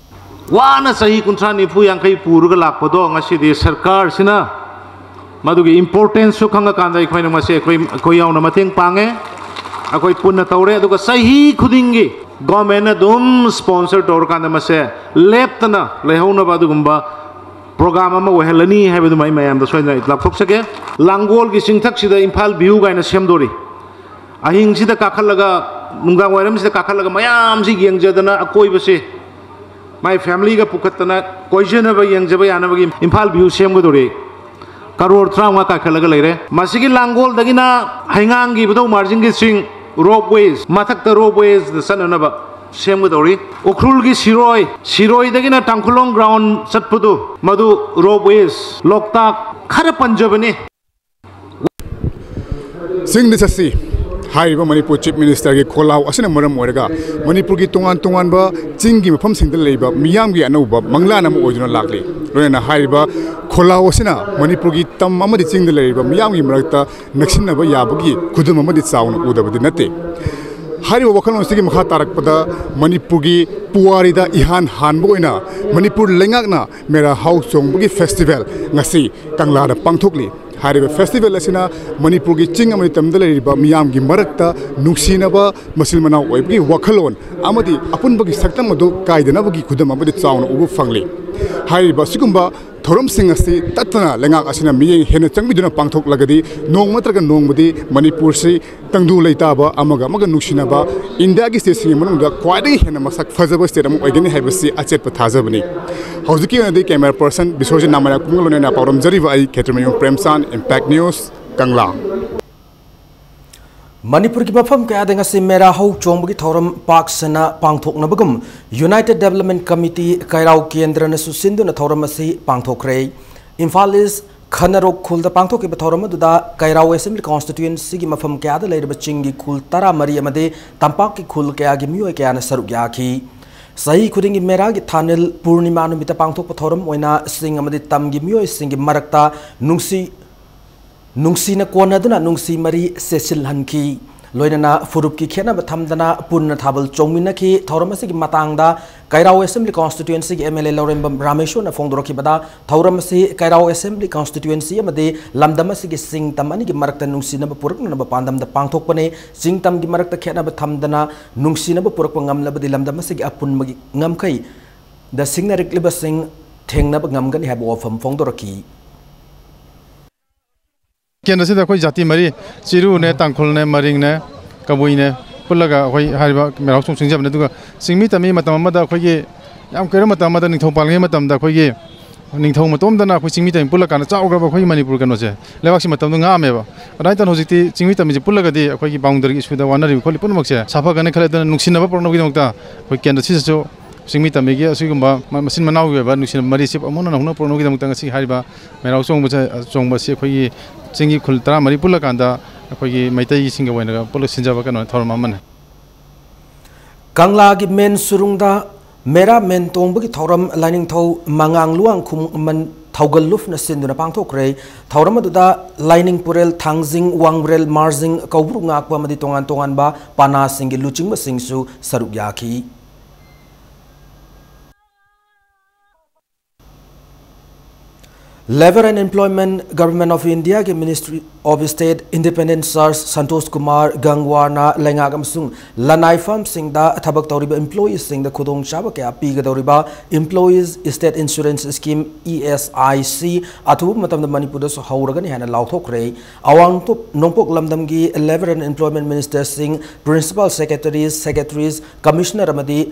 ꯋꯥꯅ ꯆꯍꯤ ꯀꯨꯟꯊ꯭ꯔꯥ, ꯅꯤꯐꯨ, ꯌꯥꯡꯈꯩ ꯄꯨꯔꯒ ꯂꯥꯛꯄꯗꯣ ꯉꯁꯤꯗꯤ ꯁꯔꯀꯥꯔꯁꯤꯅ ꯃꯗꯨꯒꯤ importanceꯁꯨ ꯈꯪꯉꯀꯥꯟꯗ ꯑꯩꯈꯣꯏꯅ ꯃꯁꯦ ꯑꯩꯈꯣꯏ, ꯑꯩꯈꯣꯏ ꯌꯥꯎꯅ ꯃꯇꯦꯡ ꯄꯥꯡꯉꯦ, ꯑꯩꯈꯣꯏ ꯄꯨꯟꯅ ꯇꯧꯔꯦ꯫ ꯑꯗꯨꯒ ꯆꯍꯤ ꯈꯨꯗꯤꯡꯒꯤ governmentꯅ ꯑꯗꯨꯝ sponsor ꯇꯧꯔꯀꯥꯟꯗ ꯃꯁꯦ ꯂꯦꯞꯇꯅ ꯂꯩꯍꯧꯅꯕ ꯑꯗꯨꯒꯨꯝꯕ program ꯑꯃ ꯑꯣꯏꯍꯜꯂꯅꯤ ꯍꯥꯏꯕꯗꯨꯃ ꯑꯩ ꯃꯌꯥꯝꯗ ꯁꯣꯏꯗꯅ ꯑꯩ ꯂꯥꯎꯊꯣꯛꯆꯒꯦ꯫ ꯂꯥꯡꯒꯣꯜꯒꯤ ꯆꯤꯡꯊꯛꯁꯤꯗ ꯏꯝꯐꯥꯜ view ꯀꯥꯏꯅ ꯁꯦꯝꯗꯣꯔꯤ꯫ ꯑꯍꯤꯡꯁꯤꯗ ꯀꯥꯈꯠꯂꯒ, ꯅꯨꯡꯗꯥꯡ ꯋꯥꯏꯔꯝꯁꯤꯗ ꯀꯥꯈꯠꯂꯒ ꯃꯌꯥꯝꯁꯤ ꯌꯦꯡꯖꯗꯅ ꯑꯀꯣꯏꯕꯁꯦ ꯃꯥꯏ familyꯒ ꯄꯨꯈꯠꯇꯅ ꯀꯣꯏꯖꯅꯕ, ꯌꯦꯡꯖꯕ ꯌꯥꯅꯕꯒꯤ ꯏꯝꯐꯥꯜ view ꯁꯦꯝꯒꯗꯧꯔꯤ꯫ ꯀꯔꯣꯔ ꯇꯔꯥꯃꯉꯥ ꯀꯥꯏꯈꯠꯂꯒ ꯂꯩꯔꯦ꯫ ꯃꯁꯤꯒꯤ ꯂꯥꯡꯒꯣꯜꯗꯒꯤꯅ ꯍꯩꯉꯥꯡꯒꯤ ꯏꯕꯨꯙꯧ ꯃꯥꯔꯖꯤꯡꯒꯤ ꯆꯤꯡ ropeways, ꯃꯊꯛꯇ ropewaysꯗ ꯆꯠꯅꯅꯕ ꯁꯦꯝꯒꯗꯧꯔꯤ꯫ ꯎꯈ꯭ꯔꯨꯜꯒꯤ ꯁꯤꯔꯣꯏ, ꯁꯤꯔꯣꯏꯗꯒꯤꯅ ꯇꯥꯡꯈꯨꯂꯣꯡ ground ꯆꯠꯄꯗꯨ ꯃꯗꯨ ropeways, ꯂꯣꯛꯇꯥꯛ ꯈꯔ ꯄꯟꯖꯕꯅꯤ꯫ ꯆꯤꯡꯗ ꯆꯠꯁꯤ ꯍꯥꯏꯔꯤꯕ ꯃꯅꯤꯄꯨꯔ Chief Ministerꯒꯤ ꯈꯣꯜꯂꯥꯎ ꯑꯁꯤꯅ ꯃꯔꯝ ꯑꯣꯏꯔꯒ ꯃꯅꯤꯄꯨꯔꯒꯤ ꯇꯣꯉꯥꯟ ꯇꯣꯉꯥꯟꯕ ꯆꯤꯡꯒꯤ ꯃꯐꯝꯁꯤꯡꯗ ꯂꯩꯕ ꯃꯤꯌꯥꯝꯒꯤ ꯑꯅꯧꯕ ꯃꯪꯂꯥꯟ ꯑꯃ ꯑꯣꯏꯗꯨꯅ ꯂꯥꯛꯂꯤ꯫ ꯂꯣꯏꯅꯅ ꯍꯥꯏꯔꯤꯕ ꯈꯣꯜꯂꯥꯎ ꯑꯁꯤꯅ ꯃꯅꯤꯄꯨꯔꯒꯤ ꯇꯝ ꯑꯃꯗꯤ ꯆꯤꯡꯗ ꯂꯩꯔꯤꯕ ꯃꯤꯌꯥꯝꯒꯤ ꯃꯔꯛꯇ ꯅꯛꯁꯤꯟꯅꯕ ꯌꯥꯕꯒꯤ ꯈꯨꯗꯝ ꯑꯃꯗꯤ ꯆꯥꯎꯅ ꯎꯗꯕꯗꯤ ꯅꯠꯇꯦ꯫ ꯍꯥꯏꯔꯤꯕ ꯋꯥꯈꯜꯂꯣꯟ ꯑꯁꯤꯒꯤ ꯃꯈꯥ ꯇꯥꯔꯛꯄꯗ ꯃꯅꯤꯄꯨꯔꯒꯤ ꯄꯨꯋꯥꯔꯤꯗ ꯏꯍꯥꯟ ꯍꯥꯟꯕ ꯑꯣꯏꯅ ꯃꯅꯤꯄꯨꯔ ꯂꯩꯉꯥꯛꯅ ꯃꯦꯔꯥ ꯍꯥꯎ ꯆꯣꯡꯕꯒꯤ festival ꯉꯁꯤ ꯀꯪꯂꯥꯗ ꯄꯥꯡꯊꯣꯛꯂꯤ꯫ ꯍꯥꯏꯔꯤꯕ festival ꯑꯁꯤꯅ ꯃꯅꯤꯄꯨꯔꯒꯤ ꯆꯤꯡ ꯑꯃꯗꯤ ꯇꯝꯗ ꯂꯩꯔꯤꯕ ꯃꯤꯌꯥꯝꯒꯤ ꯃꯔꯛꯇ ꯅꯨꯡꯁꯤꯅꯕ, ꯃꯆꯤꯟ ꯃꯅꯥꯎ ꯑꯣꯏꯕꯒꯤ ꯋꯥꯈꯜꯂꯣꯟ ꯑꯃꯗꯤ ꯑꯄꯨꯟꯕꯒꯤ ꯁꯛꯇꯝ ꯑꯗꯨ ꯀꯥꯏꯗꯅꯕꯒꯤ ꯈꯨꯗꯝ ꯑꯃꯗꯤ ꯆꯥꯎꯅ ꯎꯕ ꯐꯪꯂꯤ꯫ ꯍꯥꯏꯔꯤꯕ ꯑꯁꯤꯒꯨꯝꯕ ꯊꯧꯔꯝꯁꯤꯡ ꯑꯁꯤ ꯇꯠꯇꯅ ꯂꯩꯉꯥꯛ ꯑꯁꯤꯅ ꯃꯤꯠꯌꯦꯡ ꯍꯦꯟꯅ ꯆꯪꯕꯤꯗꯨꯅ ꯄꯥꯡꯊꯣꯛꯂꯒꯗꯤ ꯅꯣꯡꯃ ꯅꯠꯇ꯭ꯔꯒ ꯅꯣꯡꯃꯗꯤ ꯃꯅꯤꯄꯨꯔꯁꯤ ꯇꯪꯗꯨ ꯂꯩꯇꯥꯕ, ꯑꯃꯒ ꯑꯃꯒ ꯅꯨꯡꯁꯤꯅꯕ, ꯏꯟꯗꯤꯌꯥꯒꯤ stateꯁꯤꯡꯒꯤ ꯃꯅꯨꯡꯗ ꯈ꯭ꯋꯥꯏꯗꯒꯤ ꯍꯦꯟꯅ ꯃꯁꯛ ꯐꯖꯕ state ꯑꯃ ꯑꯣꯏꯒꯅꯤ ꯍꯥꯏꯕꯁꯤ ꯑꯆꯦꯠꯄ ꯊꯥꯖꯕꯅꯤ꯫ ꯍꯧꯖꯤꯛꯀꯤ ꯑꯣꯏꯅꯗꯤ camera person ꯕꯤꯁ꯭ꯋꯖꯤꯠ ꯅꯥꯃꯔꯥꯛꯄꯝꯒ ꯂꯣꯏꯅꯅ ꯄꯥꯎꯗꯝꯖꯔꯤꯕ ꯑꯩ ꯈꯦꯇ꯭ꯔꯤꯃꯌꯨꯝ ꯄ꯭ꯔꯦꯝꯆꯥꯟ, Impact News, ꯀꯪꯂꯥ꯫ ꯃꯅꯤꯄꯨꯔꯒꯤ ꯃꯐꯝ ꯀꯌꯥꯗ ꯉꯁꯤ ꯃꯦꯔꯥ ꯍꯧ ꯆꯣꯡꯕꯒꯤ ꯊꯧꯔꯝ ꯄꯥꯛ ꯁꯟꯅ ꯄꯥꯡꯊꯣꯛꯅꯕꯒꯨꯝ United Development Committee ꯀꯩꯔꯥꯎ ꯀꯦꯟꯗ꯭ꯔꯅꯁꯨ ꯁꯤꯟꯗꯨꯅ ꯊꯧꯔꯝ ꯑꯁꯤ ꯄꯥꯡꯊꯣꯛꯈ꯭ꯔꯦ꯫ ꯏꯝꯐꯥꯜ East ꯈꯅꯔꯣꯛ ꯈꯨꯜꯗ ꯄꯥꯡꯊꯣꯛꯈꯤꯕ ꯊꯧꯔꯝ ꯑꯗꯨꯗ ꯀꯩꯔꯥꯎ Assembly Constituencyꯒꯤ ꯃꯐꯝ ꯀꯌꯥꯗ ꯂꯩꯔꯤꯕ ꯆꯤꯡꯒꯤ ꯈꯨꯜ ꯇꯔꯥꯃꯔꯤ ꯑꯃꯗꯤ ꯇꯝꯄꯥꯛꯀꯤ ꯈꯨꯜ ꯀꯌꯥꯒꯤ ꯃꯤꯑꯣꯏ ꯀꯌꯥꯅ ꯁꯔꯨꯛ ꯌꯥꯈꯤ꯫ ꯆꯍꯤ ꯈꯨꯗꯤꯡꯒꯤ ꯃꯦꯔꯥꯒꯤ ꯊꯥꯅꯤꯜ ꯄꯨꯔꯅꯤꯃꯥ ꯅꯨꯃꯤꯠꯇ ꯄꯥꯡꯊꯣꯛꯄ ꯊꯧꯔꯝ ꯑꯣꯏꯅ ꯆꯤꯡ ꯑꯃꯗꯤ ꯇꯝꯒꯤ ꯃꯤꯑꯣꯏꯁꯤꯡꯒꯤ ꯃꯔꯛꯇ ꯅꯨꯡꯁꯤ ꯅꯨꯡꯁꯤꯅ ꯀꯣꯟꯅꯗꯨꯅ ꯅꯨꯡꯁꯤ ꯃꯔꯤ ꯆꯦꯠꯁꯤꯜꯍꯟꯈꯤ꯫ ꯂꯣꯏꯅꯅ ꯐꯨꯔꯨꯞꯀꯤ ꯈꯦꯠꯅꯕ ꯊꯝꯗꯅ ꯄꯨꯟꯅ ꯊꯥꯕꯜ ꯆꯣꯡꯃꯤꯟꯅꯈꯤ꯫ ꯊꯧꯔꯝ ꯑꯁꯤꯒꯤ ꯃꯇꯥꯡꯗ ꯀꯩꯔꯥꯎ ꯑꯦꯁꯦꯝꯕ꯭ꯂꯤ ꯀꯣꯟꯁꯇꯤꯇ꯭ꯋꯦꯟꯁꯤꯒꯤ ꯑꯦꯝ ꯑꯦꯜ ꯑꯦ ꯂꯧꯔꯦꯝꯕꯝ ꯔꯥꯃꯦꯁꯣꯔꯅ ꯐꯣꯡꯗꯣꯔꯛꯈꯤꯕꯗ, ꯊꯧꯔꯝ ꯑꯁꯤ ꯀꯩꯔꯥꯎ ꯑꯦꯁꯦꯝꯕ꯭ꯂꯤ ꯀꯣꯟꯁꯇꯤꯇ꯭ꯋꯦꯟꯁꯤ ꯑꯃꯗꯤ ꯂꯝꯗꯝ ꯑꯁꯤꯒꯤ ꯆꯤꯡ ꯇꯝ ꯑꯅꯤꯒꯤ ꯃꯔꯛꯇ ꯅꯨꯡꯁꯤꯅꯕ ꯄꯨꯔꯛꯅꯅꯕ ꯄꯥꯟꯗꯝꯗ ꯄꯥꯡꯊꯣꯛꯄꯅꯤ꯫ ꯆꯤꯡ ꯇꯝꯒꯤ ꯃꯔꯛꯇ ꯈꯦꯠꯅꯕ ꯊꯝꯗꯅ ꯅꯨꯡꯁꯤꯅꯕ ꯄꯨꯔꯛꯄ ꯉꯝꯂꯕꯗꯤ ꯂꯝꯗꯝ ꯑꯁꯤꯒꯤ ꯑꯄꯨꯟꯕꯒꯤ ꯉꯝꯈꯩꯗ ꯁꯤꯡꯅꯔꯛꯂꯤꯕꯁꯤꯡ ꯊꯦꯡꯅꯕ ꯉꯝꯒꯅꯤ ꯍꯥꯏꯕ ꯋꯥꯐꯝ ꯐꯣꯡꯗꯣꯔꯛꯈꯤ꯫ ꯀꯦꯟꯗ꯭ꯔꯁꯤꯗ ꯑꯩꯈꯣꯏ ꯖꯥꯇꯤ ꯃꯔꯤ, ꯆꯤꯔꯨꯅꯦ, ꯇꯥꯡꯈꯨꯜꯅꯦ, ꯃꯔꯤꯡꯅꯦ, ꯀꯕꯨꯏꯅꯦ ꯄꯨꯜꯂꯒ ꯑꯩꯈꯣꯏ ꯍꯥꯏꯔꯤꯕ ꯃꯦꯔꯥꯎ ꯆꯣꯡ ꯆꯤꯡꯖꯕꯅꯤ꯫ ꯑꯗꯨꯒ ꯆꯤꯡꯃꯤ ꯇꯝꯃꯤ ꯃꯇꯝ ꯑꯃꯗ ꯑꯩꯈꯣꯏꯒꯤ ꯌꯥꯝ ꯀꯨꯏꯔꯕ ꯃꯇꯝ ꯑꯃꯗ ꯅꯤꯡꯊꯧ ꯄꯥꯜꯂꯤꯉꯩ ꯃꯇꯝꯗ ꯑꯩꯈꯣꯏꯒꯤ ꯅꯤꯡꯊꯧ ꯃꯇꯣꯝꯗꯅ ꯑꯩꯈꯣꯏ ꯆꯤꯡꯃꯤ ꯇꯝꯃꯤ ꯄꯨꯜꯂꯀꯥꯟꯗ ꯆꯥꯎꯈ꯭ꯔꯕ ꯑꯩꯈꯣꯏꯒꯤ ꯃꯅꯤꯄꯨꯔ ꯀꯩꯅꯣꯁꯦ, ꯂꯩꯕꯥꯛꯁꯤ ꯃꯇꯝꯗꯨ ꯉꯥꯛꯑꯝꯃꯦꯕ꯫ ꯑꯗꯨꯃꯥꯏꯅ ꯇꯧꯅ ꯍꯧꯖꯤꯛꯇꯤ ꯆꯤꯡꯃꯤ ꯇꯝꯃꯤꯁꯦ ꯄꯨꯜꯂꯒꯗꯤ ꯑꯩꯈꯣꯏꯒꯤ ꯕꯥꯎꯟꯗꯔꯤꯒꯤ ꯏꯁꯨꯗ ꯋꯥꯅꯔꯤꯕ ꯈꯣꯠꯂꯤ ꯄꯨꯝꯅꯃꯛꯁꯦ ꯁꯥꯐꯒꯅꯤ ꯈꯜꯂꯦ꯫ ꯑꯗꯨꯅ ꯅꯨꯡꯁꯤꯅꯕ ꯄꯨꯔꯛꯅꯕꯒꯤꯗꯃꯛꯇ ꯑꯩꯈꯣꯏ ꯀꯦꯟꯗ꯭ꯔꯁꯤꯗꯁꯨ ꯆꯤꯡꯃꯤ ꯇꯝꯃꯤꯒꯤ ꯑꯁꯤꯒꯨꯝꯕ ꯃ-, ꯃꯆꯤꯟ ꯃꯅꯥꯎꯒꯤ ꯑꯣꯏꯕ ꯅꯨꯡꯁꯤꯅꯕ ꯃꯔꯤꯁꯤ ꯑꯃꯨꯛ ꯍꯟꯅ ꯍꯧꯅ ꯄꯨꯔꯛꯅꯕꯒꯤꯗꯃꯛꯇ ꯉꯁꯤ ꯍꯥꯏꯔꯤꯕ ꯃꯦꯔꯥꯎ ꯆꯣꯡꯕꯁꯦ, ꯆꯣꯡꯕꯁꯤ ꯑꯩꯈꯣꯏꯒꯤ ꯆꯤꯡꯒꯤ ꯈꯨꯜ ꯇꯔꯥꯃꯔꯤ ꯄꯨꯜꯂꯀꯥꯟꯗ ꯑꯩꯈꯣꯏꯒꯤ ꯃꯩꯇꯩꯁꯤꯡꯒꯤ ꯑꯣꯏꯅ ꯄꯨꯜꯂ ꯁꯤꯟꯖꯕ ꯀꯩꯅꯣ ꯊꯧꯔꯝ ꯑꯃꯅꯤ꯫ ꯀꯪꯂꯥꯒꯤ ꯃꯦꯟ ꯁꯨꯔꯨꯡꯗ ꯃꯦꯔꯥ ꯃꯦꯟ ꯇꯣꯡꯕꯒꯤ ꯊꯧꯔꯝ ꯂꯥꯏꯅꯤꯡꯊꯧ ꯃꯉꯥꯡ ꯂꯨꯋꯥꯡꯈꯨꯝ ꯑꯃꯟ ꯊꯧꯒꯜꯂꯨꯞꯅ ꯁꯤꯟꯗꯨꯅ ꯄꯥꯡꯊꯣꯛꯈ꯭ꯔꯦ꯫ ꯊꯧꯔꯝ ꯑꯗꯨꯗ ꯂꯥꯏꯅꯤꯡ ꯄꯨꯔꯦꯜ, ꯊꯥꯡꯖꯤꯡ, ꯋꯥꯡꯕ꯭ꯔꯦꯜ, ꯃꯥꯔꯖꯤꯡ, ꯀꯧꯕ꯭ꯔꯨ ꯉꯥꯛꯄ ꯑꯃꯗꯤ ꯇꯣꯉꯥꯟ ꯇꯣꯉꯥꯟꯕ ꯄꯥꯅꯥꯁꯤꯡꯒꯤ ꯂꯨꯆꯤꯡꯕꯁꯤꯡꯁꯨ ꯁꯔꯨꯛ ꯌꯥꯈꯤ꯫ Labour and Employment, Government of India ꯒꯤ Ministry of State Independent Charge Santosh Kumar ꯒꯪꯋꯥꯔꯅ ꯂꯩꯉꯥꯛ ꯑꯃꯁꯨꯡ ꯂꯅꯥꯏ ꯐꯥꯝꯁꯤꯡꯗ ꯊꯕꯛ ꯇꯧꯔꯤꯕ employees ꯁꯤꯡꯗ ꯈꯨꯗꯣꯡꯆꯥꯕ ꯀꯌꯥ ꯄꯤꯒꯗꯧꯔꯤꯕ Employees State Insurance Scheme, E S I C, ꯑꯊꯨꯕ ꯃꯇꯝꯗ ꯃꯅꯤꯄꯨꯔꯗꯁꯨ ꯍꯧꯔꯒꯅꯤ ꯍꯥꯏꯅ ꯂꯥꯎꯊꯣꯛꯈ꯭ꯔꯦ꯫ ꯑꯋꯥꯡ ꯅꯣꯡꯄꯣꯛ ꯂꯝꯗꯝꯒꯤ Labour and Employment Minister ꯁꯤꯡ, Principal Secretaries, Secretaries, Commissioner ꯑꯃꯗꯤ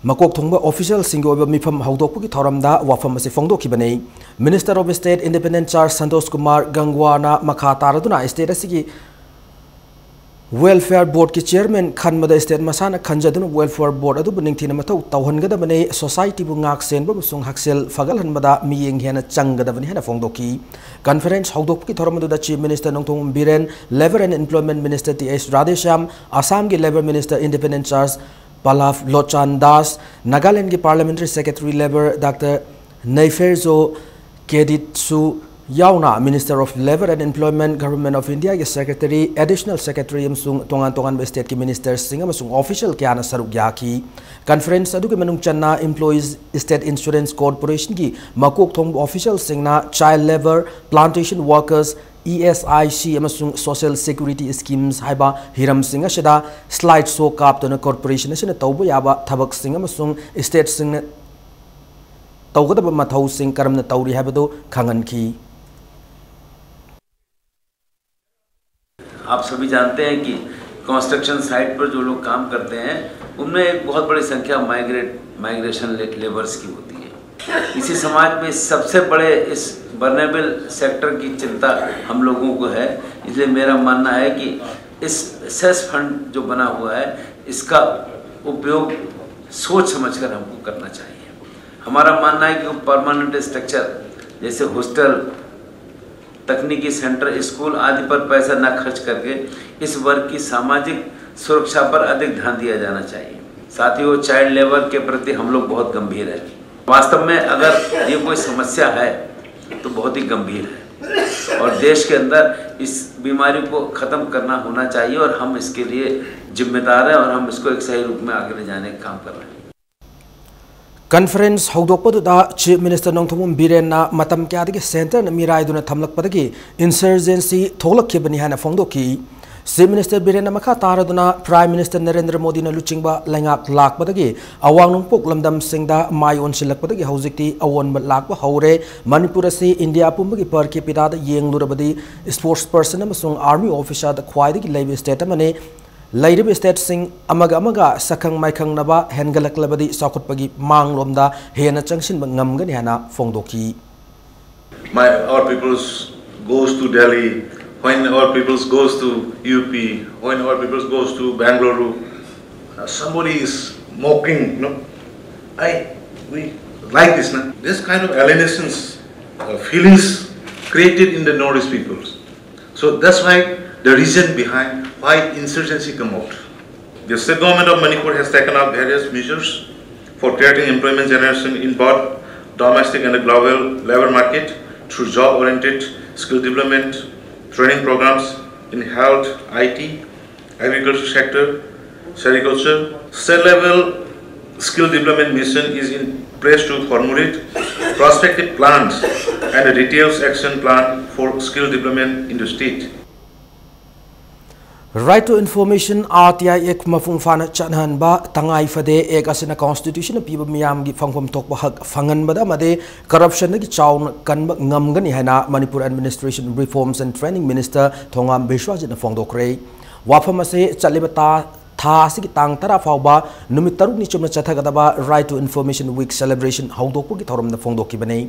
ꯃꯀꯣꯛ ꯊꯣꯡꯕ official ꯁꯤꯡꯒꯤ ꯑꯣꯏꯕ ꯃꯤꯐꯝ ꯍꯧꯗꯣꯛꯄꯒꯤ ꯊꯧꯔꯝꯗ ꯋꯥꯐꯝ ꯑꯁꯤ ꯐꯣꯡꯗꯣꯛꯈꯤꯕꯅꯤ꯫ Minister of State Independent Charge Santosh Kumar ꯒꯪꯋꯥꯔꯅ ꯃꯈꯥ ꯇꯥꯔꯗꯨꯅ state ꯑꯁꯤꯒꯤ Welfare Board ꯀꯤ Chairman ꯈꯟꯕꯗ state ꯃꯁꯥꯅ ꯈꯟꯖꯗꯨꯅ Welfare Board ꯑꯗꯨꯕꯨ ꯅꯤꯡꯊꯤꯅ ꯃꯊꯧ ꯇꯧꯍꯟꯒꯗꯕꯅꯤ꯫ Society ꯕꯨ ꯉꯥꯛ ꯁꯦꯟꯕ ꯑꯃꯁꯨꯡ ꯍꯛꯁꯦꯜ ꯐꯒꯠꯍꯟꯕꯗ ꯃꯤꯠꯌꯦꯡ ꯍꯦꯟꯅ ꯆꯪꯒꯗꯕꯅꯤ ꯍꯥꯏꯅ ꯐꯣꯡꯗꯣꯛꯈꯤ꯫ Conference ꯍꯧꯗꯣꯛꯄꯒꯤ ꯊꯧꯔꯝ ꯑꯗꯨꯗ Chief Minister Nongthombam Biren, Labour and Employment Minister T H Radheshyam, ꯑꯁꯥꯝꯒꯤ Labour Minister Independent Charge ꯄꯂꯥꯚ ꯂꯣꯆꯥꯟ Das, ꯅꯥꯒꯥꯂꯦꯟꯒꯤ Parliamentary Secretary Labour Doctor ꯅꯩꯐꯦꯔꯖꯣ ꯀꯦꯗꯤꯠꯁꯨ ꯌꯥꯎꯅ Minister of Labour and Employment, Government of Indiaꯒꯤ Secretary, Additional Secretary ꯑꯃꯁꯨꯡ ꯇꯣꯉꯥꯟ ꯇꯣꯉꯥꯟꯕ stateꯀꯤ ministerꯁꯤꯡ ꯑꯃꯁꯨꯡ official ꯀꯌꯥꯅ ꯁꯔꯨꯛ ꯌꯥꯈꯤ꯫ Conference ꯑꯗꯨꯒꯤ ꯃꯅꯨꯡ ꯆꯟꯅ Employees State Insurance Corporationꯒꯤ ꯃꯀꯣꯛ ꯊꯣꯡꯕ officialꯁꯤꯡꯅ child labour, plantation workers, E S I C ꯑꯃꯁꯨꯡ social security schemes ꯍꯥꯏꯕ ꯍꯤꯔꯝꯁꯤꯡ ꯑꯁꯤꯗ slide show ꯀꯥꯞꯇꯨꯅ corporation ꯑꯁꯤꯅ ꯇꯧꯕ ꯌꯥꯕ ꯊꯕꯛꯁꯤꯡ ꯑꯃꯁꯨꯡ stateꯁꯤꯡꯅ ꯇꯧꯒꯗꯕ ꯃꯊꯧꯁꯤꯡ ꯀꯔꯝꯅ ꯇꯧꯔꯤ ꯍꯥꯏꯕꯗꯨ ꯈꯪꯍꯟꯈꯤ꯫ आप सभी जानते हैं कि कंस्ट्रक्शन साइट पर जो लोग काम करते हैं, उनमें एक बहुत बड़ी संख्या माइग्रेट माइग्रेशन लेबर्स की होती है। इसी समाज में सबसे बड़े इस वल्नरेबल सेक्टर की चिंता हम लोगों को है। इसलिए मेरा मानना है कि इस सेस फंड जो बना हुआ है, इसका उपयोग सोच समझकर हमको करना चाहिए। हमारा मानना है कि वो परमानेंट स्ट्रक्चर जैसे हॉस्टल, तकनीकी सेंटर, स्कूल आदि पर पैसा ना खर्च करके इस वर्ग की सामाजिक सुरक्षा पर अधिक ध्यान दिया जाना चाहिए। साथियों, चाइल्ड लेबर के प्रति हम लोग बहुत गंभीर हैं। वास्तव में अगर ये कोई समस्या है तो बहुत ही गंभीर है, और देश के अंदर इस बीमारी को खत्म करना होना चाहिए, और हम इसके लिए जिम्मेदार हैं और हम इसको एक सही रूप में आगे ले जाने का काम कर रहे हैं। Conference ꯍꯧꯗꯣꯛꯄꯗꯨꯗ Chief Minister ꯅꯣꯡꯊꯣꯝꯕꯝ ꯕꯤꯔꯦꯟꯅ ꯃꯇꯝ ꯀꯌꯥꯗꯒꯤ centreꯅ ꯃꯤꯔꯥꯏꯗꯨꯅ ꯊꯝꯂꯛꯄꯗꯒꯤ insurgency ꯊꯣꯛꯂꯛꯈꯤꯕꯅꯤ ꯍꯥꯏꯅ ꯐꯣꯡꯗꯣꯛꯈꯤ꯫ Chief Minister ꯕꯤꯔꯦꯟꯅ ꯃꯈꯥ ꯇꯥꯔꯗꯨꯅ Prime Minister ꯅꯔꯦꯟꯗ꯭ꯔ ꯃꯣꯗꯤꯅ ꯂꯨꯆꯤꯡꯕ ꯂꯩꯉꯥꯛ ꯂꯥꯛꯄꯗꯒꯤ ꯑꯋꯥꯡ ꯅꯣꯡꯄꯣꯛ ꯂꯝꯗꯝꯁꯤꯡꯗ ꯃꯥꯏ ꯑꯣꯟꯁꯤꯜꯂꯛꯄꯗꯒꯤ ꯍꯧꯖꯤꯛꯇꯤ ꯑꯑꯣꯟꯕ ꯂꯥꯛꯄ ꯍꯧꯔꯦ꯫ ꯃꯅꯤꯄꯨꯔ ꯑꯁꯤ India ꯄꯨꯝꯕꯒꯤ per capitaꯗ ꯌꯦꯡꯂꯨꯔꯕꯗꯤ sports person ꯑꯃꯁꯨꯡ army officerꯗ ꯈ꯭ꯋꯥꯏꯗꯒꯤ ꯂꯩꯕ state ꯑꯃꯅꯤ꯫ ꯂꯩꯔꯤꯕ stateꯁꯤꯡ ꯑꯃꯒ ꯑꯃꯒ ꯁꯛꯈꯪ ꯃꯥꯏꯈꯪꯅꯕ ꯍꯦꯟꯒꯠꯂꯛꯂꯕꯗꯤ ꯆꯥꯎꯈꯠꯄꯒꯤ ꯃꯥꯡꯂꯣꯝꯗ ꯍꯦꯟꯅ ꯆꯪꯁꯤꯟꯕ ꯉꯝꯒꯅꯤ ꯍꯥꯏꯅ ꯐꯣꯡꯗꯣꯛꯈꯤ꯫ My, our peoples goes to Delhi, when our peoples goes to U P, when our peoples goes to Bangalore, uh, somebody is mocking, no? I, we like this, no? This kind of alienations, uh, feelings created in the Northeast peoples. So that's why the reason behind why insurgency come out. The state government of Manipur has taken up various measures for creating employment generation in both domestic and the global labor market through job-oriented skill development training programs in health, I T, agriculture sector, sericulture. State level skill development mission is in place to formulate prospective plans and a details action plan for skill development in the state. Right to Information, R T I Act ꯃꯄꯨꯡ ꯐꯥꯅ ꯆꯠꯅꯍꯟꯕ ꯇꯉꯥꯏ ꯐꯗꯦ꯫ Act ꯑꯁꯤꯅ Constitution ꯅ ꯄꯤꯕ ꯃꯤꯌꯥꯝꯒꯤ ꯐꯪꯐꯝ ꯊꯣꯛꯄ ꯍꯛ ꯐꯪꯍꯟꯕꯗ ꯑꯃꯗꯤ corruption ꯗꯒꯤ ꯆꯥꯎꯅ ꯀꯟꯕ ꯉꯝꯒꯅꯤ ꯍꯥꯏꯅ Manipur Administration Reforms and Training Minister ꯊꯣꯉꯥꯝ ꯕꯤꯁ꯭ꯋꯥꯖꯤꯠꯅ ꯐꯣꯡꯗꯣꯛꯈ꯭ꯔꯦ꯫ ꯋꯥꯐꯝ ꯑꯁꯤ ꯆꯠꯂꯤꯕ ꯇꯥ-, ꯊꯥ ꯑꯁꯤꯒꯤ ꯇꯥꯡ ꯇꯔꯥ ꯐꯥꯎꯕ ꯅꯨꯃꯤꯠ ꯇꯔꯨꯛꯅꯤ ꯆꯨꯞꯅ ꯆꯠꯊꯒꯗꯕ Right to Information Week celebration ꯍꯧꯗꯣꯛꯄꯒꯤ ꯊꯧꯔꯝꯗ ꯐꯣꯡꯗꯣꯛꯈꯤꯕꯅꯤ꯫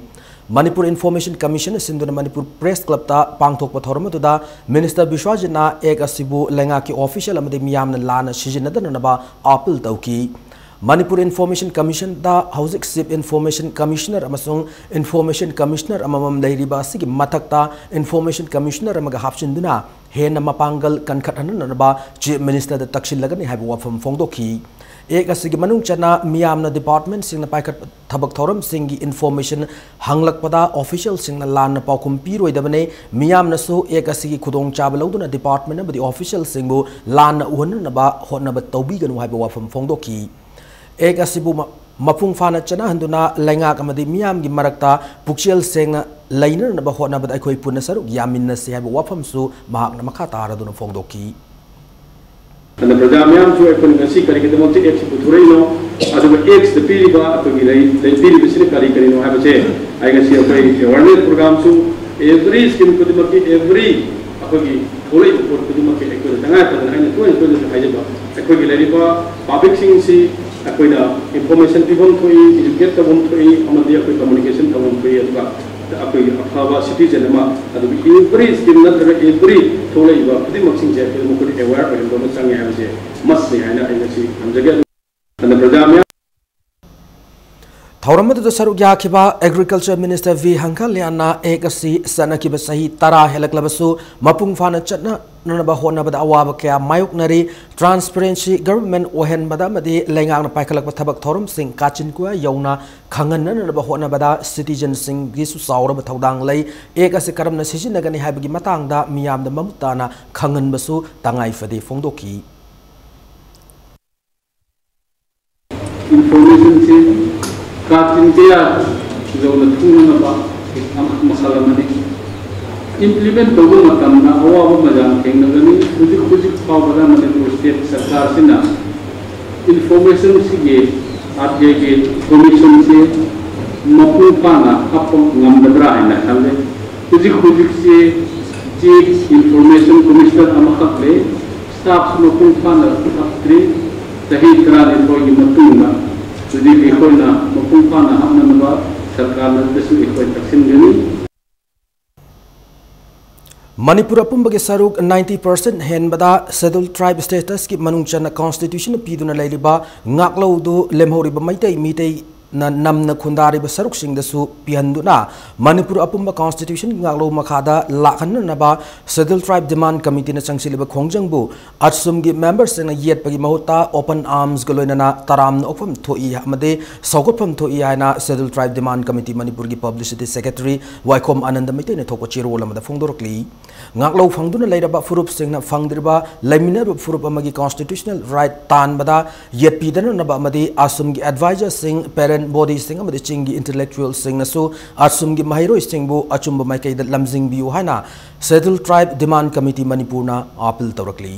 Manipur Information Commission ꯅ ꯁꯤꯟꯗꯨꯅ Manipur Press Club ꯇ ꯄꯥꯡꯊꯣꯛꯄ ꯊꯧꯔꯝ ꯑꯗꯨꯗ Minister ꯕꯤꯁ꯭ꯋꯥꯖꯤꯠꯅ Act ꯑꯁꯤꯕꯨ ꯂꯩꯉꯥꯛꯀꯤ official ꯑꯃꯗꯤ ꯃꯤꯌꯥꯝꯅ ꯂꯥꯟꯅ ꯁꯤꯖꯤꯟꯅꯗꯅꯕ appeal ꯇꯧꯈꯤ꯫ Manipur Information Commission ꯗ ꯍꯧꯖꯤꯛ Chief Information Commissioner ꯑꯃꯁꯨꯡ Information Commissioner ꯑꯃꯃꯝ ꯂꯩꯔꯤꯕ ꯑꯁꯤꯒꯤ ꯃꯊꯛꯇ Information Commissioner ꯑꯃꯒ ꯍꯥꯞꯆꯤꯟꯗꯨꯅ ꯍꯦꯟꯅ ꯃꯄꯥꯡꯒꯜ ꯀꯟꯈꯠꯍꯟꯅꯅꯕ Chief Minister ꯗ ꯇꯛꯁꯤꯜꯂꯒꯅꯤ ꯍꯥꯏꯕ ꯋꯥꯐꯝ ꯐꯣꯡꯗꯣꯛꯈꯤ꯫ Act ꯑꯁꯤꯒꯤ ꯃꯅꯨꯡ ꯆꯟꯅ ꯃꯤꯌꯥꯝꯅ department ꯁꯤꯡꯅ ꯄꯥꯏꯈꯠꯄ ꯊꯕꯛ ꯊꯧꯔꯝꯁꯤꯡꯒꯤ information ꯍꯪꯂꯛꯄꯗ official ꯁꯤꯡꯅ ꯂꯥꯟꯅ ꯄꯥꯎꯈꯨꯝ ꯄꯤꯔꯣꯏꯗꯕꯅꯤ꯫ ꯃꯤꯌꯥꯝꯅꯁꯨ Act ꯑꯁꯤꯒꯤ ꯈꯨꯗꯣꯡꯆꯥꯕ ꯂꯧꯗꯨꯅ department ꯑꯃꯗꯤ official ꯁꯤꯡꯕꯨ ꯂꯥꯟꯅ ꯎꯍꯟꯅꯅꯕ ꯍꯣꯠꯅꯕ ꯇꯧꯕꯤꯒꯅꯨ ꯍꯥꯏꯕ ꯋꯥꯐꯝ ꯐꯣꯡꯗꯣꯛꯈꯤ꯫ Act ꯑꯁꯤꯕꯨ ꯃ-, ꯃꯄꯨꯡ ꯐꯥꯅ ꯆꯠꯅꯍꯟꯗꯨꯅ ꯂꯩꯉꯥꯛ ꯑꯃꯗꯤ ꯃꯤꯌꯥꯝꯒꯤ ꯃꯔꯛꯇ ꯄꯨꯛꯆꯦꯜ ꯁꯦꯡꯅ ꯂꯩꯅꯅꯕ ꯍꯣꯠꯅꯕꯗ ꯑꯩꯈꯣꯏ ꯄꯨꯟꯅ ꯁꯔꯨꯛ ꯌꯥꯃꯤꯟꯅꯁꯤ ꯍꯥꯏꯕ ꯋꯥꯐꯝꯁꯨ ꯃꯍꯥꯛꯅ ꯃꯈꯥ ꯇꯥꯔꯗꯨꯅ ꯐꯣꯡꯗꯣꯛꯈꯤ꯫ ꯑꯗꯨꯅ ꯄ꯭ꯔꯖꯥ ꯃꯌꯥꯝꯁꯨ ꯑꯩꯈꯣꯏꯅ ꯉꯁꯤ ꯀꯔꯤꯒꯤꯗꯃꯛꯇ Act ꯁꯤ ꯄꯨꯊꯣꯔꯛꯏꯅꯣ, ꯑꯗꯨꯒ Act ꯁꯤꯗ ꯄꯤꯔꯤꯕ ꯑꯩꯈꯣꯏꯒꯤ ꯂꯩ-, ꯂꯩ-, ꯄꯤꯔꯤꯕꯁꯤꯅ ꯀꯔꯤ ꯀꯔꯤꯅꯣ ꯍꯥꯏꯕꯁꯦ ꯑꯩ ꯉꯁꯤ ꯑꯩꯈꯣꯏ awareness program ꯁꯨ every scheme ꯈꯨꯗꯤꯡꯃꯛꯀꯤ, every ꯑꯩꯈꯣꯏꯒꯤ ꯊꯣꯛꯂꯛꯏꯕ ꯄꯣꯠ ꯈꯨꯗꯤꯡꯃꯛꯀꯤ ꯑꯩꯈꯣꯏꯅ ꯇꯉꯥꯏ ꯐꯗꯅ ꯑꯩꯅ ꯇꯣꯏꯅ ꯇꯣꯏꯅꯁꯨ ꯍꯥꯏꯖꯕ ꯑꯩꯈꯣꯏꯒꯤ ꯂꯩꯔꯤꯕ public ꯁꯤꯡꯁꯤ ꯑꯩꯈꯣꯏꯅ information ꯄꯤꯐꯝ ꯊꯣꯛꯏ, educate ꯇꯧꯐꯝ ꯊꯣꯛꯏ, ꯑꯃꯗꯤ ꯑꯩꯈꯣꯏ communication ꯇꯧꯐꯝ ꯊꯣꯛꯏ꯫ ꯑꯗꯨꯒ ꯑꯩꯈꯣꯏꯒꯤ ꯑꯐꯕ citizen ꯑꯃ, ꯑꯗꯨꯒ every scheme ꯅꯠꯇ꯭ꯔꯒ every ꯊꯣꯛꯂꯛꯏꯕ ꯈꯨꯗꯤꯡꯃꯛꯁꯤꯡꯁꯦ ꯑꯩꯈꯣꯏ ꯃꯈꯣꯏꯗ aware ꯑꯣꯏꯍꯟꯕ ꯑꯃ ꯆꯪꯉꯦ ꯍꯥꯏꯕꯁꯦ must ꯅꯤ ꯍꯥꯏꯅ ꯑꯩ ꯉꯁꯤ ꯊꯝꯖꯒꯦ꯫ ꯑꯗꯨꯅ ꯄ꯭ꯔꯖꯥ ꯃꯌꯥꯝ ꯊꯧꯔꯝ ꯑꯗꯨꯗ ꯁꯔꯨꯛ ꯌꯥꯈꯤꯕ Agriculture Minister V Hankha Lianꯅ Act ꯑꯁꯤ ꯆꯠꯅꯈꯤꯕ ꯆꯍꯤ ꯇꯔꯥ ꯍꯦꯜꯂꯛꯂꯕꯁꯨ ꯃꯄꯨꯡ ꯐꯥꯅ ꯆꯠꯅꯅꯕ ꯍꯣꯠꯅꯕꯗ ꯑꯋꯥꯕ ꯀꯌꯥ ꯃꯥꯌꯣꯛꯅꯔꯤ꯫ Transparency, government ꯑꯣꯏꯍꯟꯕꯗ ꯑꯃꯗꯤ ꯂꯩꯉꯥꯛꯅ ꯄꯥꯏꯈꯠꯂꯛꯄ ꯊꯕꯛ ꯊꯧꯔꯝꯁꯤꯡ ꯀꯥꯆꯤꯟ ꯀꯣꯌꯥ ꯌꯧꯅ ꯈꯪꯍꯟꯅꯅꯕ ꯍꯣꯠꯅꯕꯗ citizenꯁꯤꯡꯒꯤꯁꯨ ꯆꯥꯎꯔꯕ ꯊꯧꯗꯥꯡ ꯂꯩ꯫ Act ꯑꯁꯤ ꯀꯔꯝꯅ ꯁꯤꯖꯤꯟꯅꯒꯅꯤ ꯍꯥꯏꯕꯒꯤ ꯃꯇꯥꯡꯗ ꯃꯤꯌꯥꯝꯗ ꯃꯃꯨꯠ ꯇꯥꯅ ꯈꯪꯍꯟꯕꯁꯨ ꯇꯉꯥꯏ ꯐꯗꯦ ꯐꯣꯡꯗꯣꯛꯈꯤ꯫ Informationꯁꯤ ꯀꯥꯆꯤꯟ ꯀꯌꯥ ꯌꯧꯅ ꯊꯨꯡꯅꯅꯕ ꯃꯈꯜ ꯑꯃꯅꯤ꯫ Implement ꯇꯧꯕ ꯃꯇꯝꯗ ꯑꯋꯥꯕ ꯃꯌꯥꯝ ꯊꯦꯡꯅꯒꯅꯤ꯫ ꯍꯧꯖꯤꯛ ꯍꯧꯖꯤꯛ ꯐꯥꯎꯕꯗ ꯃꯅꯤꯄꯨꯔ state ꯁꯔꯀꯥꯔꯁꯤꯅ informationꯁꯤꯒꯤ, RTIꯒꯤ informationꯁꯤ ꯃꯄꯨꯡ ꯐꯥꯅ ꯍꯥꯞꯄ ꯉꯝꯒꯗ꯭ꯔꯥ ꯍꯥꯏꯅ ꯈꯜꯂꯤ꯫ ꯍꯧꯖꯤꯛ ꯍꯧꯖꯤꯛꯁꯤ Chief Information Commissioner ꯑꯃꯈꯛ ꯂꯩ꯫ Staffꯁꯨ ꯃꯄꯨꯡ ꯐꯥꯅ ꯍꯥꯞꯇ꯭ꯔꯤ꯫ ꯆꯍꯤ ꯇꯔꯥꯅꯤꯊꯣꯏꯒꯤ ꯃꯇꯨꯡꯗ ꯍꯧꯖꯤꯛ ꯑꯩꯈꯣꯏꯅ ꯃꯄꯨꯡ ꯐꯥꯅ ꯍꯥꯞꯅꯅꯕ ꯁꯔꯀꯥꯔꯗꯁꯨ ꯑꯩꯈꯣꯏ ꯇꯛꯁꯤꯟꯒꯅꯤ꯫ ꯃꯅꯤꯄꯨꯔ ꯑꯄꯨꯝꯕꯒꯤ ꯁꯔꯨꯛ ninety percent ꯍꯦꯟꯕꯗ Scheduled Tribe statusꯀꯤ ꯃꯅꯨꯡ ꯆꯟꯅ constitutionꯅ ꯄꯤꯗꯨꯅ ꯂꯩꯔꯤꯕ ꯉꯥꯛꯂꯧꯗꯨ ꯂꯦꯝꯍꯧꯔꯤꯕ ꯃꯩꯇꯩ, ꯃꯤꯇꯩꯅ ꯅꯝꯅ ꯈꯨꯟꯗꯥꯔꯤꯕ ꯁꯔꯨꯛꯁꯤꯡꯗꯁꯨ ꯄꯤꯍꯟꯗꯨꯅ ꯃꯅꯤꯄꯨꯔ ꯑꯄꯨꯝꯕ constitutionꯒꯤ ꯉꯥꯛꯂꯧ ꯃꯈꯥꯗ ꯂꯥꯛꯍꯟꯅꯅꯕ Scheduled Tribe Demand Committeeꯅ ꯆꯪꯁꯤꯜꯂꯤꯕ ꯈꯣꯡꯖꯪꯕꯨ ꯑꯁꯨꯝꯒꯤ memberꯁꯤꯡꯅ ꯌꯦꯠꯄꯒꯤ ꯃꯍꯨꯠꯇ open armsꯒ ꯂꯣꯏꯅꯅ ꯇꯔꯥꯝꯅ ꯑꯣꯛꯐꯝ ꯊꯣꯛꯏ ꯑꯃꯗꯤ ꯁꯧꯒꯠꯐꯝ ꯊꯣꯛꯏ ꯍꯥꯏꯅ Scheduled Tribe Demand Committee ꯃꯅꯤꯄꯨꯔꯒꯤ publicity secretary ꯋꯥꯏꯈꯣꯝ ꯑꯅꯟꯗ ꯃꯩꯇꯩꯅ ꯊꯣꯛꯄ ꯆꯦꯔꯣꯜ ꯑꯃꯗ ꯐꯣꯡꯗꯣꯔꯛꯂꯤ꯫ ꯉꯥꯛꯂꯧ ꯐꯪꯗꯨꯅ ꯂꯩꯔꯕ ꯐꯨꯔꯨꯞꯁꯤꯡꯅ ꯐꯪꯗ꯭ꯔꯤꯕ ꯂꯩꯃꯤꯟꯅꯔꯤꯕ ꯐꯨꯔꯨꯞ ꯑꯃꯒꯤ constitutional right ꯇꯥꯟꯕꯗ ꯌꯦꯠꯄꯤꯗꯅꯅꯕ ꯑꯃꯗꯤ ꯑꯁꯨꯝꯒꯤ advisorꯁꯤꯡ, parent bodyꯁꯤꯡ ꯑꯃꯗꯤ ꯆꯤꯡꯒꯤ intellectualꯁꯤꯡꯅꯁꯨ ꯑꯁꯨꯝꯒꯤ ꯃꯍꯩꯔꯣꯏꯁꯤꯡꯕꯨ ꯑꯆꯨꯝꯕ ꯃꯥꯏꯀꯩꯗ ꯂꯝꯖꯤꯡꯕꯤꯌꯨ ꯍꯥꯏꯅ Scheduled Tribe Demand Committee ꯃꯅꯤꯄꯨꯔꯅ appeal ꯇꯧꯔꯛꯂꯤ꯫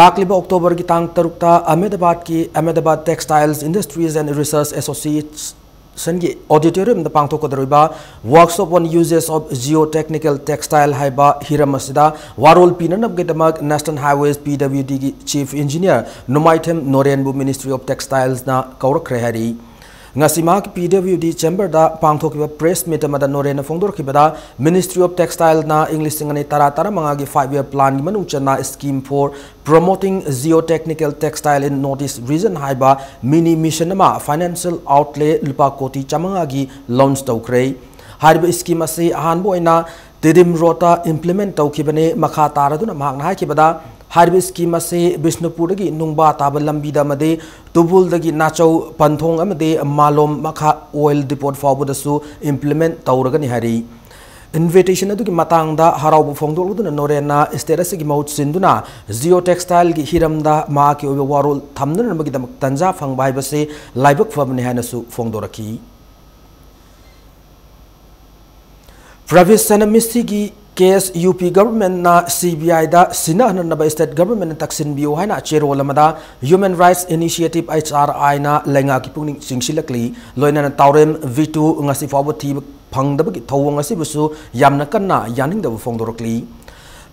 ꯂꯥꯛꯂꯤꯕ Octoberꯒꯤ ꯇꯥꯡ ꯇꯔꯨꯛꯇ Ahmedabadꯀꯤ Ahmedabad Textiles Industries and Research Associationꯒꯤ auditoriumꯗ ꯄꯥꯡꯊꯣꯛꯀꯗꯧꯔꯤꯕ Workshop on Uses of Geotechnical Textile ꯍꯥꯏꯕ ꯍꯤꯔꯝ ꯑꯁꯤꯗ ꯋꯥꯔꯣꯜ ꯄꯤꯅꯅꯕꯒꯤꯗꯃꯛ National Highways, PWDꯒꯤ Chief Engineer ꯅꯨꯃꯥꯏꯊꯦꯝ ꯅꯣꯔꯦꯟꯕꯨ Ministry of Textilesꯅ ꯀꯧꯔꯛꯈ꯭ꯔꯦ ꯍꯥꯏꯔꯤ꯫ ꯉꯁꯤ ꯃꯍꯥꯛꯀꯤ P W D chamberꯗ ꯄꯥꯡꯊꯣꯛꯈꯤꯕ press meet ꯑꯃꯗ ꯅꯣꯔꯦꯟꯅ ꯐꯣꯡꯗꯣꯔꯛꯈꯤꯕꯗ, Ministry of Textileꯅ ꯏꯪ ꯂꯤꯁꯤꯡ ꯑꯅꯤ ꯇꯔꯥ ꯇꯔꯥꯃꯉꯥꯒꯤ five year planꯒꯤ ꯃꯅꯨꯡ ꯆꯟꯅ Scheme for Promoting Geotechnical Textile in North East Region ꯍꯥꯏꯕ mini mission ꯑꯃ financial outlay ꯂꯨꯄꯥ ꯀꯣꯇꯤ ꯆꯥꯃꯉꯥꯒꯤ launch ꯇꯧꯈ꯭ꯔꯦ꯫ ꯍꯥꯏꯔꯤꯕ scheme ꯑꯁꯤ ꯑꯍꯥꯟꯕ ꯑꯣꯏꯅ ꯇꯤꯗꯤꯝ ꯔꯣꯗꯇ implement ꯇꯧꯈꯤꯕꯅꯤ꯫ ꯃꯈꯥ ꯇꯥꯔꯗꯨꯅ ꯃꯍꯥꯛꯅ ꯍꯥꯏꯈꯤꯕꯗ, ꯍꯥꯏꯔꯤꯕ scheme ꯑꯁꯤ ꯕꯤꯁꯅꯨꯄꯨꯔꯗꯒꯤ ꯅꯨꯡꯕꯥ ꯇꯥꯕ ꯂꯝꯕꯤꯗ ꯑꯃꯗꯤ ꯇꯨꯕꯨꯜꯗꯒꯤ ꯅꯥꯆꯧ ꯄꯟꯊꯣꯡ ꯑꯃꯗꯤ ꯃꯥꯂꯣꯝ ꯃꯈꯥ oil depot ꯐꯥꯎꯕꯗꯁꯨ implement ꯇꯧꯔꯒꯅꯤ ꯍꯥꯏꯔꯤ꯫ Invitation ꯑꯗꯨꯒꯤ ꯃꯇꯥꯡꯗ ꯍꯔꯥꯎꯕ ꯐꯣꯡꯗꯣꯛꯂꯗꯨꯅ ꯅꯣꯔꯦꯟꯅ state ꯑꯁꯤꯒꯤ ꯃꯍꯨꯠ ꯁꯤꯟꯗꯨꯅ geotextileꯒꯤ ꯍꯤꯔꯝꯗ ꯃꯍꯥꯛꯀꯤ ꯑꯣꯏꯕ ꯋꯥꯔꯣꯜ ꯊꯝꯅꯅꯕꯒꯤꯗꯃꯛ ꯇꯟꯖꯥ ꯐꯪꯕ ꯍꯥꯏꯕꯁꯤ ꯂꯥꯏꯕꯛ ꯐꯕꯅꯤ ꯍꯥꯏꯅꯁꯨ ꯐꯣꯡꯗꯣꯔꯛꯈꯤ꯫ ꯄ꯭ꯔꯕꯤꯁ ꯁꯅꯃꯤꯁꯤꯒꯤ case U P governmentꯅ C B Iꯗ ꯁꯤꯟꯅꯍꯟꯅꯕ state governmentꯅ ꯇꯛꯁꯤꯟꯕꯤꯌꯨ ꯍꯥꯏꯅ ꯆꯦꯔꯣꯜ ꯑꯃꯗ Human Rights Initiative, H R Iꯅ ꯂꯩꯉꯥꯛꯀꯤ ꯄꯨꯛꯅꯤꯡ ꯆꯤꯡꯁꯤꯜꯂꯛꯂꯤ꯫ ꯂꯣꯏꯅꯅ ꯇꯥꯎꯔꯦꯝ ꯚꯤꯇꯨ ꯉꯁꯤ ꯐꯥꯎꯕ ꯊꯤꯕ ꯐꯪꯗꯕꯒꯤ ꯊꯧꯑꯣꯡ ꯑꯁꯤꯕꯨꯁꯨ ꯌꯥꯝꯅ ꯀꯟꯅ ꯌꯥꯅꯤꯡꯗꯕ ꯐꯣꯡꯗꯣꯔꯛꯂꯤ꯫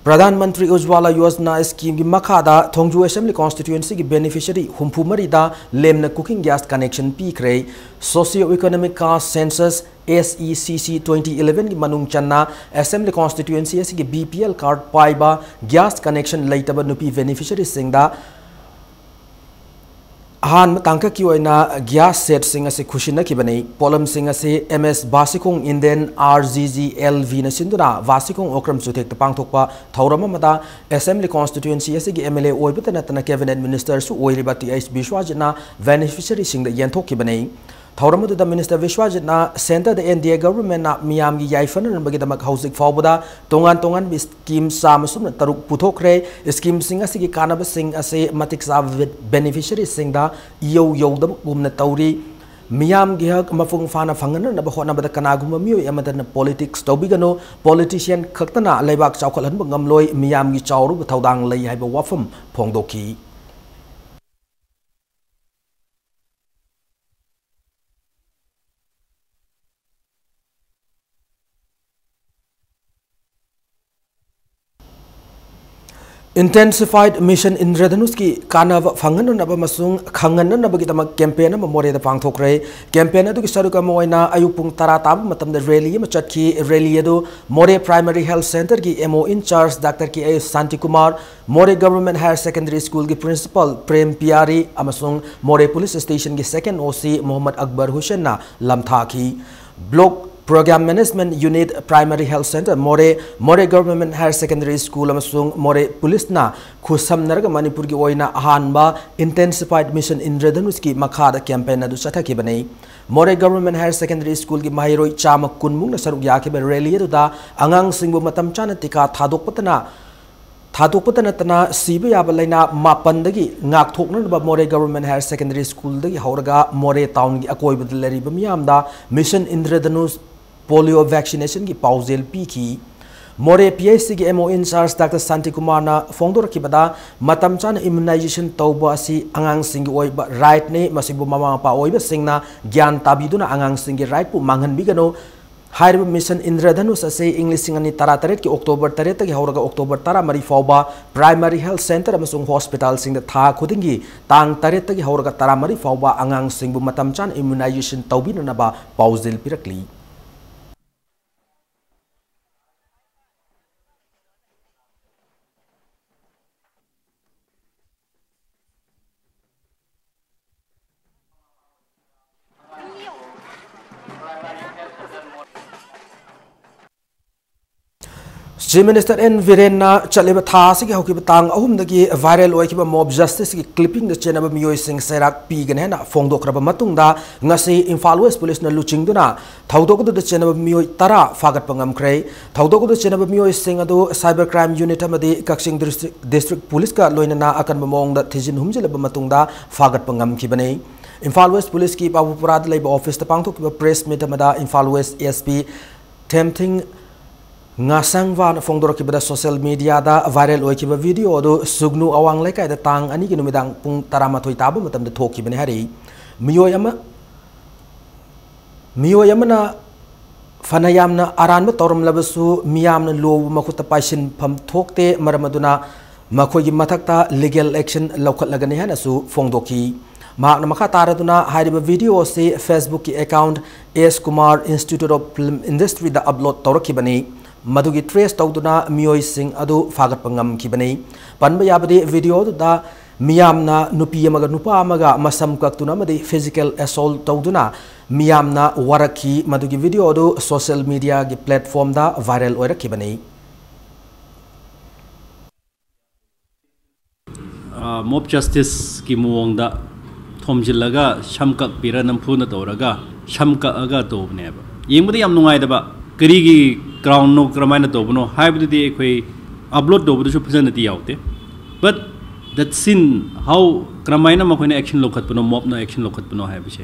ꯄ꯭ꯔꯙꯥꯟ ꯃꯟꯇ꯭ꯔꯤ ꯎꯖ꯭ꯋꯥꯂꯥ ꯌꯣꯖꯅꯥ schemeꯒꯤ ꯃꯈꯥꯗ ꯊꯣꯡꯖꯨ Assembly Constituencyꯒꯤ beneficiary ꯍꯨꯝꯐꯨ ꯃꯔꯤꯗ ꯂꯦꯝꯅ cooking gas connection ꯄꯤꯈ꯭ꯔꯦ꯫ Socio Economic Caste Census, S E C C twenty elevenꯒꯤ ꯃꯅꯨꯡ ꯆꯟꯅ Assembly Constituency ꯑꯁꯤꯒꯤ B P L card ꯄꯥꯏꯕ gas connection ꯂꯩꯇꯕ ꯅꯨꯄꯤ beneficiaryꯁꯤꯡꯗ ꯑꯍꯥꯟꯕ ꯇꯥꯡꯀꯛꯀꯤ ꯑꯣꯏꯅ gas setꯁꯤꯡ ꯑꯁꯤ ꯈꯨꯠꯁꯤꯟꯅꯈꯤꯕꯅꯤ꯫ ꯄꯣꯠꯂꯝꯁꯤꯡ ꯑꯁꯤ M S ꯕꯥꯁꯤꯈꯣꯡ Indian R G G L Vꯅ ꯁꯤꯟꯗꯨꯅ ꯕꯥꯁꯤꯈꯣꯡ ꯑꯣꯀ꯭ꯔꯝ ꯆꯨꯊꯦꯛꯇ ꯄꯥꯡꯊꯣꯛꯄ ꯊꯧꯔꯝ ꯑꯃꯗ Assembly Constituency ꯑꯁꯤꯒꯤ M L A ꯑꯣꯏꯕꯇ ꯅꯠꯇꯅ Cabinet Ministerꯁꯨ ꯑꯣꯏꯔꯤꯕ T H ꯕꯤꯁ꯭ꯋꯥꯖꯤꯠꯅ beneficiaryꯁꯤꯡꯗ ꯌꯦꯟꯊꯣꯛꯈꯤꯕꯅꯤ꯫ ꯊꯧꯔꯝ ꯑꯗꯨꯗ Minister ꯕꯤꯁ꯭ꯋꯥꯖꯤꯠꯅ centreꯗ N D A governmentꯅ ꯃꯤꯌꯥꯝꯒꯤ ꯌꯥꯏꯐꯅꯅꯕꯒꯤꯗꯃꯛ ꯍꯧꯖꯤꯛ ꯐꯥꯎꯕꯗ ꯇꯣꯉꯥꯟ ꯇꯣꯉꯥꯟꯕ scheme ꯆꯥꯝꯃ ꯁꯨꯞꯅ ꯇꯔꯨꯛ ꯄꯨꯊꯣꯛꯈ꯭ꯔꯦ꯫ Schemeꯁꯤꯡ ꯑꯁꯤꯒꯤ ꯀꯥꯟꯅꯕꯁꯤꯡ ꯑꯁꯤ ꯃꯇꯤꯛ ꯆꯥꯕ beneficiaryꯁꯤꯡꯗ ꯏꯌꯧ ꯌꯧꯗꯕꯒꯨꯝꯅ ꯇꯧꯔꯤ꯫ ꯃꯤꯌꯥꯝꯒꯤ ꯍꯛ ꯃꯄꯨꯡ ꯐꯥꯅ ꯐꯪꯍꯟꯅꯕ ꯍꯣꯠꯅꯕꯗ ꯀꯅꯥꯒꯨꯝꯕ ꯃꯤꯑꯣꯏ ꯑꯃꯗꯅ politics ꯇꯧꯕꯤꯒꯅꯨ꯫ Politician ꯈꯛꯇꯅ ꯂꯩꯕꯥꯛ ꯆꯥꯎꯈꯠꯍꯟꯕ ꯉꯝꯂꯣꯏ꯫ ꯃꯤꯌꯥꯝꯒꯤ ꯆꯥꯎꯔꯕ ꯊꯧꯗꯥꯡ ꯂꯩ ꯍꯥꯏꯕ ꯋꯥꯐꯝ ꯐꯣꯡꯗꯣꯛꯈꯤ꯫ Intensified Mission Indradhanushꯀꯤ ꯀꯥꯟꯅꯕ ꯐꯪꯍꯟꯅꯅꯕ ꯑꯃꯁꯨꯡ ꯈꯪꯍꯟꯅꯅꯕꯒꯤꯗꯃꯛ campaign ꯑꯃ ꯃꯣꯔꯦꯗ ꯄꯥꯡꯊꯣꯛꯈ꯭ꯔꯦ꯫ Campaign ꯑꯗꯨꯒꯤ ꯁꯔꯨꯛ ꯑꯃ ꯑꯣꯏꯅ ꯑꯌꯨꯛ ꯄꯨꯡ ꯇꯔꯥ ꯇꯥꯕ ꯃꯇꯝꯗ rally ꯑꯃ ꯆꯠꯈꯤ꯫ Rally ꯑꯗꯨ ꯃꯣꯔꯦ Primary Health Centreꯒꯤ M O in charge Doctor K I Shantikumar, ꯃꯣꯔꯦ Government Higher Secondary Schoolꯒꯤ Principal Prem ꯄꯤꯌꯥꯔꯤ ꯑꯃꯁꯨꯡ ꯃꯣꯔꯦ Police Stationꯒꯤ second O C Mohammad Akbar ꯍꯨꯁꯦꯟꯅ ꯂꯝꯊꯥꯈꯤ꯫ Block Program Management Unit, Primary Health Centre ꯃꯣꯔꯦ, ꯃꯣꯔꯦ Government Higher Secondary School ꯑꯃꯁꯨꯡ ꯃꯣꯔꯦ Policeꯅ ꯈꯨꯠꯁꯝꯅꯔꯒ ꯃꯅꯤꯄꯨꯔꯒꯤ ꯑꯣꯏꯅ ꯑꯍꯥꯟꯕ Intensified Mission ꯏꯟꯗ꯭ꯔꯙꯅꯨꯁꯀꯤ ꯃꯈꯥꯗ campaign ꯑꯗꯨ ꯆꯠꯊꯈꯤꯕꯅꯤ꯫ ꯃꯣꯔꯦ Government Higher Secondary Schoolꯒꯤ ꯃꯍꯩꯔꯣꯏ ꯆꯥꯝꯃ ꯀꯨꯟꯃꯨꯛꯅ ꯁꯔꯨꯛ ꯌꯥꯈꯤꯕ rally ꯑꯗꯨꯗ ꯑꯉꯥꯡꯁꯤꯡꯕꯨ ꯃꯇꯝ ꯆꯥꯅ ꯇꯤꯀꯥ ꯊꯥꯗꯣꯛꯄꯇꯅ ꯊꯥꯗꯣꯛꯄꯇ ꯅꯠꯇꯅ ꯁꯤꯕ ꯌꯥꯕ ꯂꯥꯏꯅꯥ ꯃꯥꯄꯟꯗꯒꯤ ꯉꯥꯛꯊꯣꯛꯅꯅꯕ ꯃꯣꯔꯦ Government Higher Secondary Schoolꯗꯒꯤ ꯍꯧꯔꯒ ꯃꯣꯔꯦ townꯒꯤ ꯑꯀꯣꯏꯕꯗ ꯂꯩꯔꯤꯕ ꯃꯤꯌꯥꯝꯗ Mission ꯏꯟꯗ꯭ꯔꯙꯅꯨꯁ polio vaccinationꯒꯤ ꯄꯥꯎꯖꯦꯜ ꯄꯤꯈꯤ꯫ ꯃꯣꯔꯦ P H Cꯒꯤ M O in charge Doctor Shantikumar ꯐꯣꯡꯗꯣꯔꯛꯈꯤꯕꯗ, ꯃꯇꯝ ꯆꯥꯅ immunization ꯇꯧꯕ ꯑꯁꯤ ꯑꯉꯥꯡꯁꯤꯡꯒꯤ ꯑꯣꯏꯕ rightꯅꯤ꯫ ꯃꯁꯤꯕꯨ ꯃꯃꯥ ꯃꯄꯥ ꯑꯣꯏꯕꯁꯤꯡꯅ ꯒ꯭ꯌꯥꯟ ꯇꯥꯕꯤꯗꯨꯅ ꯑꯉꯥꯡꯁꯤꯡꯒꯤ rightꯄꯨ ꯃꯥꯡꯍꯟꯕꯤꯒꯅꯨ꯫ ꯍꯥꯏꯔꯤꯕ Mission ꯏꯟꯗ꯭ꯔꯙꯅꯨꯁ ꯑꯁꯤ ꯏꯪ ꯂꯤꯁꯤꯡ ꯑꯅꯤ ꯇꯔꯥꯇꯔꯦꯠꯀꯤ October ꯇꯔꯦꯠꯇꯒꯤ ꯍꯧꯔꯒ October ꯇꯔꯥꯃꯔꯤ ꯐꯥꯎꯕ Primary Health Centre ꯑꯃꯁꯨꯡ hospitalꯁꯤꯡꯗ ꯊꯥ ꯈꯨꯗꯤꯡꯒꯤ ꯇꯥꯡ ꯇꯔꯦꯠꯇꯒꯤ ꯍꯧꯔꯒ ꯇꯔꯥꯃꯔꯤ ꯐꯥꯎꯕ ꯑꯉꯥꯡꯁꯤꯡꯕꯨ ꯃꯇꯝ ꯆꯥꯅ immunization ꯇꯧꯕꯤꯅꯅꯕ ꯄꯥꯎꯖꯦꯜ ꯄꯤꯔꯛꯂꯤ꯫ Chief Minister N ꯕꯤꯔꯦꯟꯅ ꯆꯠꯂꯤꯕ ꯊꯥ ꯑꯁꯤꯒꯤ ꯍꯧꯈꯤꯕ ꯇꯥꯡ ꯑꯍꯨꯝꯗꯒꯤ viral ꯑꯣꯏꯈꯤꯕ mob justiceꯀꯤ clippingꯗ ꯆꯦꯟꯅꯕ ꯃꯤꯑꯣꯏꯁꯤꯡ ꯆꯩꯔꯥꯛ ꯄꯤꯒꯅꯤ ꯍꯥꯏꯅ ꯐꯣꯡꯗꯣꯛꯈ꯭ꯔꯕ ꯃꯇꯨꯡꯗ, ꯉꯁꯤ ꯏꯝꯐꯥꯜ West Policeꯅ ꯂꯨꯆꯤꯡꯗꯨꯅ ꯊꯧꯗꯣꯛ ꯑꯗꯨꯗ ꯆꯦꯟꯅꯕ ꯃꯤꯑꯣꯏ ꯇꯔꯥ ꯐꯥꯒꯠꯄ ꯉꯝꯈ꯭ꯔꯦ꯫ ꯊꯧꯗꯣꯛ ꯑꯗꯨꯗ ꯆꯦꯟꯅꯕ ꯃꯤꯑꯣꯏꯁꯤꯡ ꯑꯗꯨ Cyber Crime Unit ꯑꯃꯗꯤ ꯀꯛꯆꯤꯡ District, District Policeꯀ ꯂꯣꯏꯅꯅ ꯑꯀꯟꯕ ꯃꯑꯣꯡꯗ ꯊꯤꯖꯤꯟ ꯍꯨꯝꯖꯤꯜꯂꯕ ꯃꯇꯨꯡꯗ ꯐꯥꯒꯠꯄ ꯉꯝꯈꯤꯕꯅꯤ꯫ ꯏꯝꯐꯥꯜ West Policeꯀꯤ ꯄꯥꯕꯨꯄꯨꯔꯥꯗ ꯂꯩꯕ officeꯇ ꯄꯥꯡꯊꯣꯛꯈꯤꯕ press meet ꯑꯃꯗ Imphal West S P ꯊꯦꯝꯊꯤꯡ ꯉꯥꯁꯪꯚꯥꯅ ꯐꯣꯡꯗꯣꯔꯛꯈꯤꯕꯗ, social mediaꯗ viral ꯑꯣꯏꯈꯤꯕ video ꯑꯗꯨ ꯁꯨꯒꯅꯨ ꯑꯋꯥꯡ ꯂꯩꯀꯥꯏꯗ ꯇꯥꯡ ꯑꯅꯤꯒꯤ ꯅꯨꯃꯤꯗꯥꯡ ꯄꯨꯡ ꯇꯔꯥꯃꯥꯊꯣꯏ ꯇꯥꯕ ꯃꯇꯝꯗ ꯊꯣꯛꯈꯤꯕꯅꯤ ꯍꯥꯏꯔꯛꯏ꯫ ꯃꯤꯑꯣꯏ ꯑꯃ, ꯃꯤꯑꯣꯏ ꯑꯃꯅ ꯐꯅ ꯌꯥꯝꯅ ꯑꯔꯥꯟꯕ ꯇꯧꯔꯝꯂꯕꯁꯨ, ꯃꯤꯌꯥꯝꯅ ꯂꯣꯕꯨ ꯃꯈꯨꯠꯇ ꯄꯥꯏꯁꯤꯟꯐꯝ ꯊꯣꯛꯇꯦ꯫ ꯃꯔꯝ ꯑꯗꯨꯅ ꯃꯈꯣꯏꯒꯤ ꯃꯊꯛꯇ legal action ꯂꯧꯈꯠꯂꯒꯅꯤ ꯍꯥꯏꯅꯁꯨ ꯐꯣꯡꯗꯣꯛꯈꯤ꯫ ꯃꯍꯥꯛꯅ ꯃꯈꯥ ꯇꯥꯔꯗꯨꯅ ꯍꯥꯏꯔꯤꯕ video ꯑꯁꯤ Facebookꯀꯤ account S Kumar Institute of Film Industryꯗ upload ꯇꯧꯔꯛꯈꯤꯕꯅꯤ꯫ ꯃꯗꯨꯒꯤ trace ꯇꯧꯗꯨꯅ ꯃꯤꯑꯣꯏꯁꯤꯡ ꯑꯗꯨ ꯐꯥꯒꯠꯄ ꯉꯝꯈꯤꯕꯅꯤ꯫ ꯄꯟꯕ ꯌꯥꯕꯗꯤ video ꯑꯗꯨꯗ ꯃꯤꯌꯥꯝꯅ ꯅꯨꯄꯤ ꯑꯃꯒ ꯅꯨꯄꯥ ꯑꯃꯒ ꯃꯁꯝ ꯀꯛꯇꯨꯅ ꯑꯃꯗꯤ physical assault ꯇꯧꯗꯨꯅ ꯃꯤꯌꯥꯝꯅ ꯋꯥꯔꯛꯈꯤ꯫ ꯃꯗꯨꯒꯤ video ꯑꯗꯨ social mediaꯒꯤ platformꯗ viral ꯑꯣꯏꯔꯛꯈꯤꯕꯅꯤ꯫ ꯃꯣꯞ ꯖꯁꯇꯤꯁꯀꯤ ꯃꯑꯣꯡꯗ ꯊꯣꯝꯖꯤꯜꯂꯒ ꯁꯝ ꯀꯛꯄꯤꯔ ꯅꯝꯐꯨꯅ ꯇꯧꯔꯒ ꯁꯝ ꯀꯛꯑꯒ ꯇꯧꯕꯅꯦꯕ꯫ ꯌꯦꯡꯕꯗ ꯌꯥꯝ ꯅꯨꯡꯉꯥꯏꯇꯕ, ꯀꯔꯤꯒꯤ ꯀ꯭ꯔꯥꯎꯟꯅꯣ, ꯀꯔꯝꯍꯥꯏꯅ ꯇꯧꯕꯅꯣ ꯍꯥꯏꯕꯗꯨꯗꯤ ꯑꯩꯈꯣꯏ ꯑꯞꯂꯣꯗ ꯇꯧꯕꯗꯁꯨ ꯐꯖꯅꯗꯤ ꯌꯥꯎꯗꯦ꯫ But that scene, how, ꯀꯔꯝꯍꯥꯏꯅ ꯃꯈꯣꯏꯅ action ꯂꯧꯈꯠꯄꯅꯣ, ꯃꯣꯞꯅ action ꯂꯧꯈꯠꯄꯅꯣ ꯍꯥꯏꯕꯁꯦ,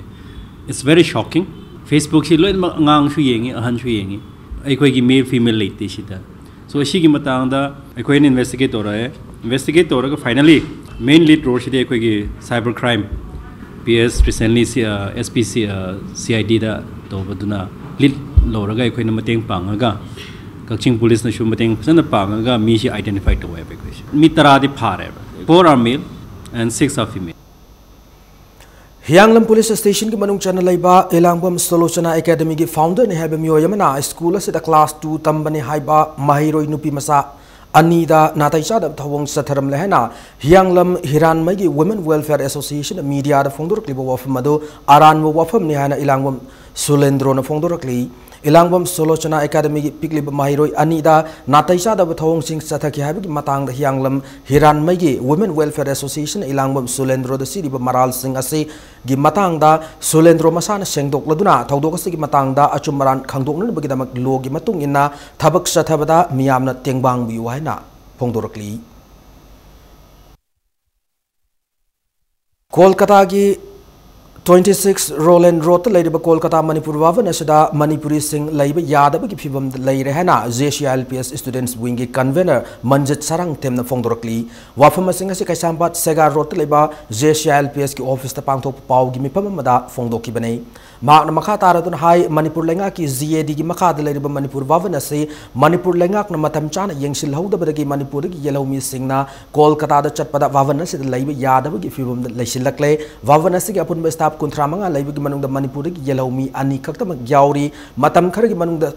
it's very shocking꯫ Facebookꯁꯤ ꯂꯣꯏꯅꯃꯛ ꯑꯉꯥꯡꯁꯨ ꯌꯦꯡꯉꯤ, ꯑꯍꯟꯁꯨ ꯌꯦꯡꯉꯤ, ꯑꯩꯈꯣꯏꯒꯤ male female ꯂꯩꯇꯦ ꯁꯤꯗ꯫ So ꯑꯁꯤꯒꯤ ꯃꯇꯥꯡꯗ ꯑꯩꯈꯣꯏꯅ investigate ꯇꯧꯔꯛꯑꯦ꯫ Investigate ꯇꯧꯔꯒ finally main lead roleꯁꯤꯗꯤ ꯑꯩꯈꯣꯏꯒꯤ cyber crime P S recently C, S P C, C I Dꯗ ꯇꯧꯕꯗꯨꯅ lead ꯂꯧꯔꯒ ꯑꯩꯈꯣꯏꯅ ꯃꯇꯦꯡ ꯄꯥꯡꯉꯒ, ꯀꯛꯆꯤꯡ ꯄꯨꯂꯤꯁꯅꯁꯨ ꯃꯇꯦꯡ ꯐꯖꯅ ꯄꯥꯡꯉꯒ ꯃꯤꯁꯤ identify ꯇꯧꯋꯦꯕ ꯑꯩꯈꯣꯏꯁꯦ꯫ ꯃꯤ ꯇꯔꯥꯗꯤ ꯐꯥꯔꯦꯕ꯫ Four are male and six are female꯫ ꯍꯤꯌꯥꯡꯂꯝ police stationꯒꯤ ꯃꯅꯨꯡ ꯆꯟꯅ ꯂꯩꯕ ꯏꯂꯥꯡꯕꯝ ꯁꯨꯂꯣꯆꯅꯥ academyꯒꯤ founderꯅꯤ ꯍꯥꯏꯕ ꯃꯤꯑꯣꯏ ꯑꯃꯅ school ꯑꯁꯤꯗ class two ꯇꯝꯕꯅꯤ ꯍꯥꯏꯕ ꯃꯍꯩꯔꯣꯏ ꯅꯨꯄꯤ ꯃꯆꯥ ꯑꯅꯤꯗ ꯅꯥꯇꯩ ꯆꯥꯗꯕ ꯊꯧꯑꯣꯡ ꯆꯠꯊꯔꯝꯂꯦ ꯍꯥꯏꯅ ꯍꯤꯌꯥꯡꯂꯝ ꯍꯤꯔꯥꯟꯃꯩꯒꯤ Women Welfare Association mediaꯗ ꯐꯣꯡꯗꯣꯔꯛꯂꯤꯕ ꯋꯥꯐꯝ ꯑꯗꯨ ꯑꯔꯥꯟꯕ ꯋꯥꯐꯝꯅꯤ ꯍꯥꯏꯅ ꯏꯂꯥꯡꯕꯝ ꯁꯨꯂꯦꯟꯗ꯭ꯔꯣꯅ ꯐꯣꯡꯗꯣꯔꯛꯂꯤ꯫ ꯏꯂꯥꯡꯕꯝ ꯁꯨꯂꯣꯆꯅꯥ academyꯒꯤ ꯄꯤꯛꯂꯤꯕ ꯃꯍꯩꯔꯣꯏ ꯑꯅꯤꯗ ꯅꯥꯇꯩ ꯆꯥꯗꯕ ꯊꯧꯑꯣꯡꯁꯤꯡ ꯆꯠꯊꯈꯤ ꯍꯥꯏꯕꯒꯤ ꯃꯇꯥꯡꯗ ꯍꯤꯌꯥꯡꯂꯝ ꯍꯤꯔꯥꯟꯃꯩꯒꯤ Women Welfare Association ꯏꯂꯥꯡꯕꯝ ꯁꯨꯂꯦꯟꯗ꯭ꯔꯣꯗ ꯁꯤꯔꯤꯕ ꯃꯔꯥꯜꯁꯤꯡ ꯑꯁꯤꯒꯤ ꯃꯇꯥꯡꯗ ꯁꯨꯂꯦꯟꯗ꯭ꯔꯣ ꯃꯁꯥꯅ ꯁꯦꯡꯗꯣꯛꯂꯗꯨꯅ ꯊꯧꯗꯣꯛ ꯑꯁꯤꯒꯤ ꯃꯇꯥꯡꯗ ꯑꯆꯨꯝ ꯑꯔꯥꯟ ꯈꯪꯗꯣꯛꯅꯅꯕꯒꯤꯗꯃꯛ lawꯒꯤ ꯃꯇꯨꯡ ꯏꯟꯅ ꯊꯕꯛ ꯆꯠꯊꯕꯗ ꯃꯤꯌꯥꯝꯅ ꯇꯦꯡꯕꯥꯡꯕꯤꯌꯨ ꯍꯥꯏꯅ ꯐꯣꯡꯗꯣꯔꯛꯂꯤ꯫ ꯀꯣꯜꯀꯇꯥꯒꯤ twenty six Roland Roadꯇ ꯂꯩꯔꯤꯕ ꯀꯣꯜꯀꯇꯥ ꯃꯅꯤꯄꯨꯔ ꯚꯕꯟ ꯑꯁꯤꯗ ꯃꯅꯤꯄꯨꯔꯤꯁꯤꯡ ꯂꯩꯕ ꯌꯥꯗꯕꯒꯤ ꯐꯤꯚꯝꯗ ꯂꯩꯔꯦ ꯍꯥꯏꯅ J C I L P S Students Wingꯒꯤ convener ꯃꯟꯖꯤꯠ ꯁꯥꯔꯥꯡꯊꯦꯝꯅ ꯐꯣꯡꯗꯣꯔꯛꯂꯤ꯫ ꯋꯥꯐꯝ ꯑꯁꯤꯡ ꯑꯁꯤ ꯀꯩꯁꯥꯝꯄꯥꯠ ꯁꯦꯒꯥ Roadꯇ ꯂꯩꯕ J C I L P Sꯀꯤ officeꯇ ꯄꯥꯡꯊꯣꯛꯄ ꯄꯥꯎꯒꯤ ꯃꯤꯐꯝ ꯑꯃꯗ ꯐꯣꯡꯗꯣꯛꯈꯤꯕꯅꯤ꯫ ꯃꯍꯥꯛꯅ ꯃꯈꯥ ꯇꯥꯔꯗꯨꯅ ꯍꯥꯏ, ꯃꯅꯤꯄꯨꯔ ꯂꯩꯉꯥꯛꯀꯤ ꯖꯤ ꯑꯦ ꯗꯤꯒꯤ ꯃꯈꯥꯗ ꯂꯩꯔꯤꯕ ꯃꯅꯤꯄꯨꯔ ꯚꯕꯟ ꯑꯁꯤ ꯃꯅꯤꯄꯨꯔ ꯂꯩꯉꯥꯛꯅ ꯃꯇꯝ ꯆꯥꯅ ꯌꯦꯡꯁꯤꯜꯍꯧꯗꯕꯗꯒꯤ ꯃꯅꯤꯄꯨꯔꯗꯒꯤ ꯌꯦꯜꯍꯧꯃꯤꯁꯤꯡꯅ ꯀꯣꯜꯀꯇꯥꯗ ꯆꯠꯄꯗ ꯚꯕꯟ ꯑꯁꯤꯗ ꯂꯩꯕ ꯌꯥꯗꯕꯒꯤ ꯐꯤꯕꯝꯗ ꯂꯩꯁꯤꯜꯂꯛꯂꯦ꯫ ꯚꯕꯟ ꯑꯁꯤꯒꯤ ꯑꯄꯨꯟꯕ staff ꯀꯨꯟꯊ꯭ꯔꯥ ꯃꯉꯥ ꯂꯩꯕꯒꯤ ꯃꯅꯨꯡꯗ ꯃꯅꯤꯄꯨꯔꯗꯒꯤ ꯌꯦꯜꯍꯧꯃꯤ ꯑꯅꯤ ꯈꯛꯇꯃꯛ ꯌꯥꯎꯔꯤ꯫ ꯃꯇꯝ ꯈꯔꯒꯤ ꯃꯅꯨꯡꯗ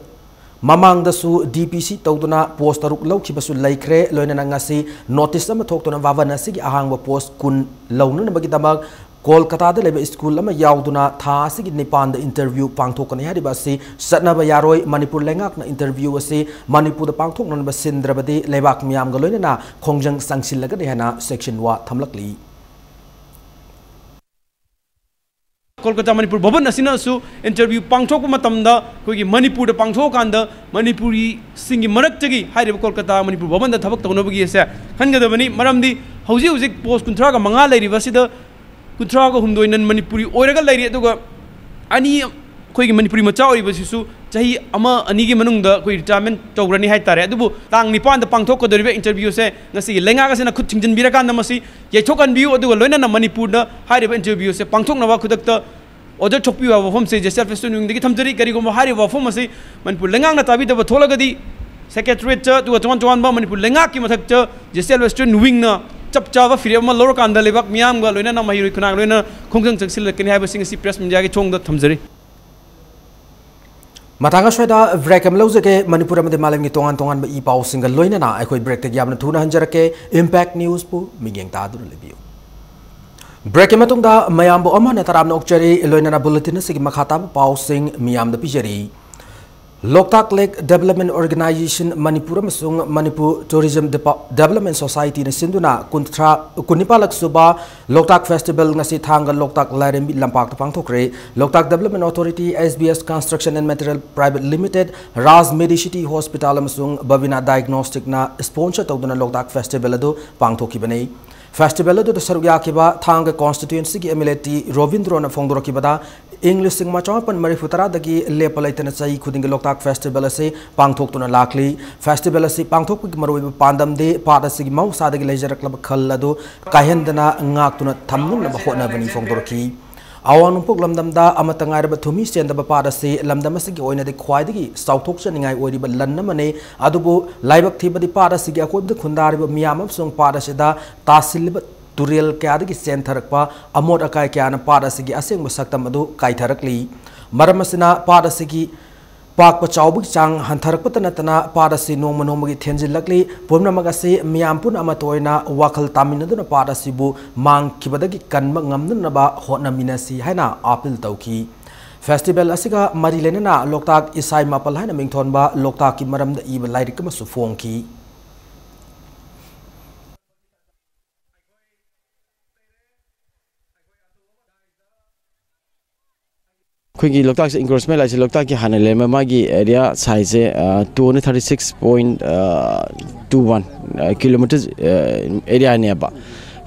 ꯃꯃꯥꯡꯗꯁꯨ ꯗꯤ ꯄꯤ ꯁꯤ ꯇꯧꯗꯨꯅ post ꯇꯔꯨꯛ ꯂꯧꯈꯤꯕꯁꯨ ꯂꯩꯈ꯭ꯔꯦ꯫ ꯂꯣꯏꯅꯅ ꯉꯁꯤ notice ꯑꯃ ꯊꯣꯛꯇꯨꯅ ꯚꯕꯟ ꯑꯁꯤꯒꯤ ꯑꯍꯥꯡꯕ post ꯀꯨꯟ ꯂꯧꯅꯅꯕꯒꯤꯗꯃꯛ ꯀꯣꯜꯀꯇꯥꯗ ꯂꯩꯕ school ꯑꯃ ꯌꯥꯎꯗꯨꯅ ꯊꯥ ꯑꯁꯤꯒꯤ ꯅꯤꯄꯥꯟꯗ interview ꯄꯥꯡꯊꯣꯛꯀꯅꯤ ꯍꯥꯏꯔꯤꯕ ꯑꯁꯤ ꯆꯠꯅꯕ ꯌꯥꯔꯣꯏ꯫ ꯃꯅꯤꯄꯨꯔ ꯂꯩꯉꯥꯛꯅ interview ꯑꯁꯤ ꯃꯅꯤꯄꯨꯔꯗ ꯄꯥꯡꯊꯣꯛꯅꯅꯕ ꯁꯤꯟꯗ꯭ꯔꯕꯗꯤ ꯂꯩꯕꯥꯛ ꯃꯤꯌꯥꯝꯒ ꯂꯣꯏꯅꯅ ꯈꯣꯡꯖꯪ ꯆꯪꯁꯤꯜꯂꯒꯅꯤ ꯍꯥꯏꯅ ꯁꯦꯛꯁꯟ ꯋꯥ ꯊꯝꯂꯛꯂꯤ꯫ ꯀꯣꯜꯀꯇꯥ ꯃꯅꯤꯄꯨꯔ ꯚꯕꯟ ꯑꯁꯤꯅꯁꯨ interview ꯄꯥꯡꯊꯣꯛꯄ ꯃꯇꯝꯗ ꯑꯩꯈꯣꯏꯒꯤ ꯃꯅꯤꯄꯨꯔꯗ ꯄꯥꯡꯊꯣꯛꯑꯀꯥꯟꯗ ꯃꯅꯤꯄꯨꯔꯤꯁꯤꯡꯒꯤ ꯃꯔꯛꯇꯒꯤ ꯍꯥꯏꯔꯤꯕ ꯀꯣꯜꯀꯇꯥ ꯃꯅꯤꯄꯨꯔ ꯚꯕꯟꯗ ꯊꯕꯛ ꯇꯧꯅꯕꯒꯤ ꯑꯁꯦ ꯈꯟꯒꯗꯕꯅꯤ꯫ ꯃꯔꯝꯗꯤ ꯍꯧꯖꯤꯛ ꯍꯧꯖꯤꯛ post ꯀꯨꯟꯊ꯭ꯔꯥꯒ ꯃꯉꯥ ꯂꯩꯔꯤꯕ ꯑꯁꯤꯗ ꯀꯨꯟꯊ꯭ꯔꯥꯒ ꯍꯨꯝꯗꯣꯏ non ꯃꯅꯤꯄꯨꯔꯤ ꯑꯣꯏꯔꯒ ꯂꯩꯔꯤ꯫ ꯑꯗꯨꯒ ꯑꯅꯤ ꯑꯩꯈꯣꯏꯒꯤ ꯃꯅꯤꯄꯨꯔꯤ ꯃꯆꯥ ꯑꯣꯏꯔꯤꯕꯁꯤꯁꯨ ꯆꯍꯤ ꯑꯃ ꯑꯅꯤꯒꯤ ꯃꯅꯨꯡꯗ ꯑꯩꯈꯣꯏ retirement ꯇꯧꯈ꯭ꯔꯅꯤ ꯍꯥꯏꯇꯥꯔꯦ꯫ ꯑꯗꯨꯕꯨ ꯇꯥꯡ ꯅꯤꯄꯥꯟꯗ ꯄꯥꯡꯊꯣꯛꯀꯗꯧꯔꯤꯕ interview ꯑꯁꯦ ꯉꯁꯤꯒꯤ ꯂꯩꯉꯥꯛ ꯑꯁꯤꯅ ꯈꯨꯠ ꯊꯤꯡꯖꯤꯟꯕꯤꯔꯀꯥꯟꯗ ꯃꯁꯤ ꯌꯩꯊꯣꯛꯍꯟꯕꯤꯌꯨ꯫ ꯑꯗꯨꯒ ꯂꯣꯏꯅꯅ ꯃꯅꯤꯄꯨꯔꯗ ꯍꯥꯏꯔꯤꯕ interview ꯑꯁꯦ ꯄꯥꯡꯊꯣꯛꯅꯕ ꯈꯨꯗꯛꯇ order ꯊꯣꯛꯄꯤꯌꯨ ꯍꯥꯏꯕ ꯋꯥꯐꯝꯁꯦ J C L Festival Wing ꯗꯒꯤ ꯊꯝꯖꯔꯤ꯫ ꯀꯔꯤꯒꯨꯝꯕ ꯍꯥꯏꯔꯤꯕ ꯋꯥꯐꯝ ꯑꯁꯤ ꯃꯅꯤꯄꯨꯔ ꯂꯩꯉꯥꯛꯅ ꯇꯥꯕꯤꯗꯕ ꯊꯣꯛꯂꯒꯗꯤ Secretariat ꯇ ꯑꯗꯨꯒ ꯇꯣꯉꯥꯟ ꯇꯣꯉꯥꯟꯕ ꯃꯅꯤꯄꯨꯔ ꯂꯩꯉꯥꯛꯀꯤ ꯃꯊꯛꯇ J C L Festival Wing ꯅ ꯆꯞ ꯆꯥꯕ ꯐꯤꯔꯦꯞ ꯑꯃ ꯂꯧꯔꯀꯥꯟꯗ ꯂꯩꯕꯥꯛ ꯃꯤꯌꯥꯝꯒ ꯂꯣꯏꯅꯅ ꯃꯍꯩꯔꯣꯏ ꯈꯨꯟꯅꯥꯏ ꯂꯣꯏꯅ ꯈꯣꯡꯖꯪ ꯆꯪꯁꯤꯜꯂꯛꯀꯅꯤ ꯍꯥꯏꯕꯁꯤ ꯉꯁꯤ press media ꯒꯤ ꯊꯣꯡꯗ ꯊꯝꯖꯔꯤ꯫ ꯃꯇꯥꯡ ꯑꯁ꯭ꯋꯥꯏꯗ break ꯑꯃ ꯂꯧꯖꯒꯦ꯫ ꯃꯅꯤꯄꯨꯔ ꯑꯃꯗꯤ ꯃꯥꯂꯦꯝꯒꯤ ꯇꯣꯉꯥꯟ ꯇꯣꯉꯥꯟꯕ ꯏ ꯄꯥꯎꯁꯤꯡꯒ ꯂꯣꯏꯅꯅ ꯑꯩꯈꯣꯏ break ꯇꯒꯤ ꯌꯥꯝꯅ ꯊꯨꯅ ꯍꯟꯖꯔꯛꯀꯦ꯫ Impact News ꯄꯨ ꯃꯤꯠꯌꯦꯡ ꯇꯥꯗꯨꯅ ꯂꯩꯕꯤꯌꯨ꯫ Break ꯀꯤ ꯃꯇꯨꯡꯗ ꯃꯌꯥꯝꯕꯨ ꯑꯃꯨꯛ ꯍꯟꯅ ꯇꯔꯥꯝꯅ ꯑꯣꯛꯆꯔꯤ꯫ ꯂꯣꯏꯅꯅ bulletin ꯑꯁꯤꯒꯤ ꯃꯈꯥ ꯇꯥꯕ ꯄꯥꯎꯁꯤꯡ ꯃꯤꯌꯥꯝꯗ ꯄꯤꯖꯔꯤ꯫ Loktak Lake Development Organization Manipur ꯑꯃꯁꯨꯡ Manipur Tourism Depa-, Development Society ꯅ ꯁꯤꯟꯗꯨꯅ ꯀꯨꯟꯊ꯭ꯔꯥ, ꯀꯨꯟꯅꯤꯄꯥꯜꯂꯛ ꯁꯨꯕ Loktak Festival ꯉꯁꯤ ꯊꯥꯡꯒ ꯂꯣꯛꯇꯥꯛ ꯂꯥꯏꯔꯦꯝꯕꯤ ꯂꯝꯄꯥꯛꯇ ꯄꯥꯡꯊꯣꯛꯈ꯭ꯔꯦ꯫ Loktak Development Authority, S B S Construction and Material Private Limited, Raj Medicity Hospital ꯑꯃꯁꯨꯡ Bhavina Diagnostic ꯅ sponsor ꯇꯧꯗꯨꯅ Loktak Festival ꯑꯗꯨ ꯄꯥꯡꯊꯣꯛꯈꯤꯕꯅꯤ꯫ Festival ꯑꯗꯨꯗ ꯁꯔꯨꯛ ꯌꯥꯈꯤꯕ ꯊꯥꯡꯒ constituency ꯒꯤ M L A ꯇꯤ ꯔꯣꯕꯤꯟꯗ꯭ꯔꯣꯅ ꯐꯣꯡꯗꯣꯔꯛꯈꯤꯕꯗ, ꯏꯪ ꯂꯤꯁꯤꯡ ꯑꯃ ꯆꯃꯥꯄꯟ ꯃꯔꯤꯐꯨ ꯇꯔꯥꯗꯒꯤ ꯂꯦꯞꯄ ꯂꯩꯇꯅ ꯆꯍꯤ ꯈꯨꯗꯤꯡꯒꯤ Loktak Festival ꯑꯁꯤ ꯄꯥꯡꯊꯣꯛꯇꯨꯅ ꯂꯥꯛꯂꯤ꯫ Festival ꯑꯁꯤ ꯄꯥꯡꯊꯣꯛꯄꯒꯤ ꯃꯔꯨꯑꯣꯏꯕ ꯄꯥꯟꯗꯝꯗꯤ ꯄꯥꯠ ꯑꯁꯤꯒꯤ ꯃꯍꯧꯁꯥꯗꯒꯤ ꯂꯩꯖꯔꯛꯂꯕ ꯈꯜ ꯑꯗꯨ ꯀꯥꯏꯍꯟꯗꯅ ꯉꯥꯛꯇꯨꯅ ꯊꯝꯅꯕ ꯍꯣꯠꯅꯕꯅꯤ ꯐꯣꯡꯗꯣꯔꯛꯈꯤ꯫ ꯑꯋꯥꯡ ꯅꯣꯡꯄꯣꯛ ꯂꯝꯗꯝꯗ ꯑꯃꯠꯇ ꯉꯥꯏꯔꯕ ꯊꯨꯝꯍꯤ ꯆꯦꯟꯗꯕ ꯄꯥꯠ ꯑꯁꯤ ꯂꯝꯗꯝ ꯑꯁꯤꯒꯤ ꯑꯣꯏꯅꯗꯤ ꯈ꯭ꯋꯥꯏꯗꯒꯤ ꯆꯥꯎꯊꯣꯛꯆꯅꯤꯡꯉꯥꯏ ꯑꯣꯏꯔꯤꯕ ꯂꯟ ꯑꯃꯅꯤ꯫ ꯑꯗꯨꯕꯨ ꯂꯥꯏꯕꯛ ꯊꯤꯕꯗꯤ ꯄꯥꯠ ꯑꯁꯤꯒꯤ ꯑꯀꯣꯏꯕꯗ ꯈꯨꯟꯗꯥꯔꯤꯕ ꯃꯤꯌꯥꯝ ꯑꯃꯁꯨꯡ ꯄꯥꯠ ꯑꯁꯤꯗ ꯇꯥꯁꯤꯜꯂꯤꯕ ꯇꯨꯔꯦꯜ ꯀꯌꯥꯗꯒꯤ ꯆꯦꯟꯊꯔꯛꯄ ꯑꯃꯣꯠ ꯑꯀꯥꯏ ꯀꯌꯥꯅ ꯄꯥꯠ ꯑꯁꯤꯒꯤ ꯑꯁꯦꯡꯕ ꯁꯛꯇꯝ ꯑꯗꯨ ꯀꯥꯏꯊꯔꯛꯂꯤ꯫ ꯃꯔꯝ ꯑꯁꯤꯅ ꯄꯥꯠ ꯑꯁꯤꯒꯤ ꯄꯥꯛꯄ ꯆꯥꯎꯕꯒꯤ ꯆꯥꯡ ꯍꯟꯊꯔꯛꯄꯇ ꯅꯠꯇꯅ ꯄꯥꯠ ꯑꯁꯤ ꯅꯣꯡꯃ ꯅꯣꯡꯃꯒꯤ ꯊꯦꯟꯖꯤꯜꯂꯛꯂꯤ꯫ ꯄꯨꯝꯅꯃꯛ ꯑꯁꯤ ꯃꯤꯌꯥꯝ ꯄꯨꯝꯅ ꯑꯃꯠꯇ ꯑꯣꯏꯅ ꯋꯥꯈꯜ ꯇꯥꯃꯤꯟꯅꯗꯨꯅ ꯄꯥꯠ ꯑꯁꯤꯕꯨ ꯃꯥꯡꯈꯤꯕꯗꯒꯤ ꯀꯟꯕ ꯉꯝꯅꯅꯕ ꯍꯣꯠꯅꯃꯤꯟꯅꯁꯤ ꯍꯥꯏꯅ ꯑꯥꯄꯤꯜ ꯇꯧꯈꯤ꯫ ꯐꯦꯁꯇꯤꯚꯦꯜ ꯑꯁꯤꯒ ꯃꯔꯤ ꯂꯩꯅꯅ ꯂꯣꯛꯇꯥꯛ ꯏꯁꯥꯏ ꯃꯥꯄꯜ ꯍꯥꯏꯅ ꯃꯤꯡꯊꯣꯟꯕ ꯂꯣꯛꯇꯥꯛꯀꯤ ꯃꯔꯝꯗ ꯏꯕ ꯂꯥꯏꯔꯤꯛ ꯑꯃꯁꯨ ꯐꯣꯡꯈꯤ꯫ ꯑꯩꯈꯣꯏꯒꯤ ꯂꯣꯛꯇꯥꯛꯁꯦ encroachment ꯍꯥꯏꯁꯦ ꯂꯣꯛꯇꯥꯛꯀꯤ ꯍꯥꯟꯅ ꯂꯩꯔꯝꯕ ꯃꯥꯒꯤ area size ꯁꯦ, two hundred thirty six point two one kilometers area ꯅꯦꯕ꯫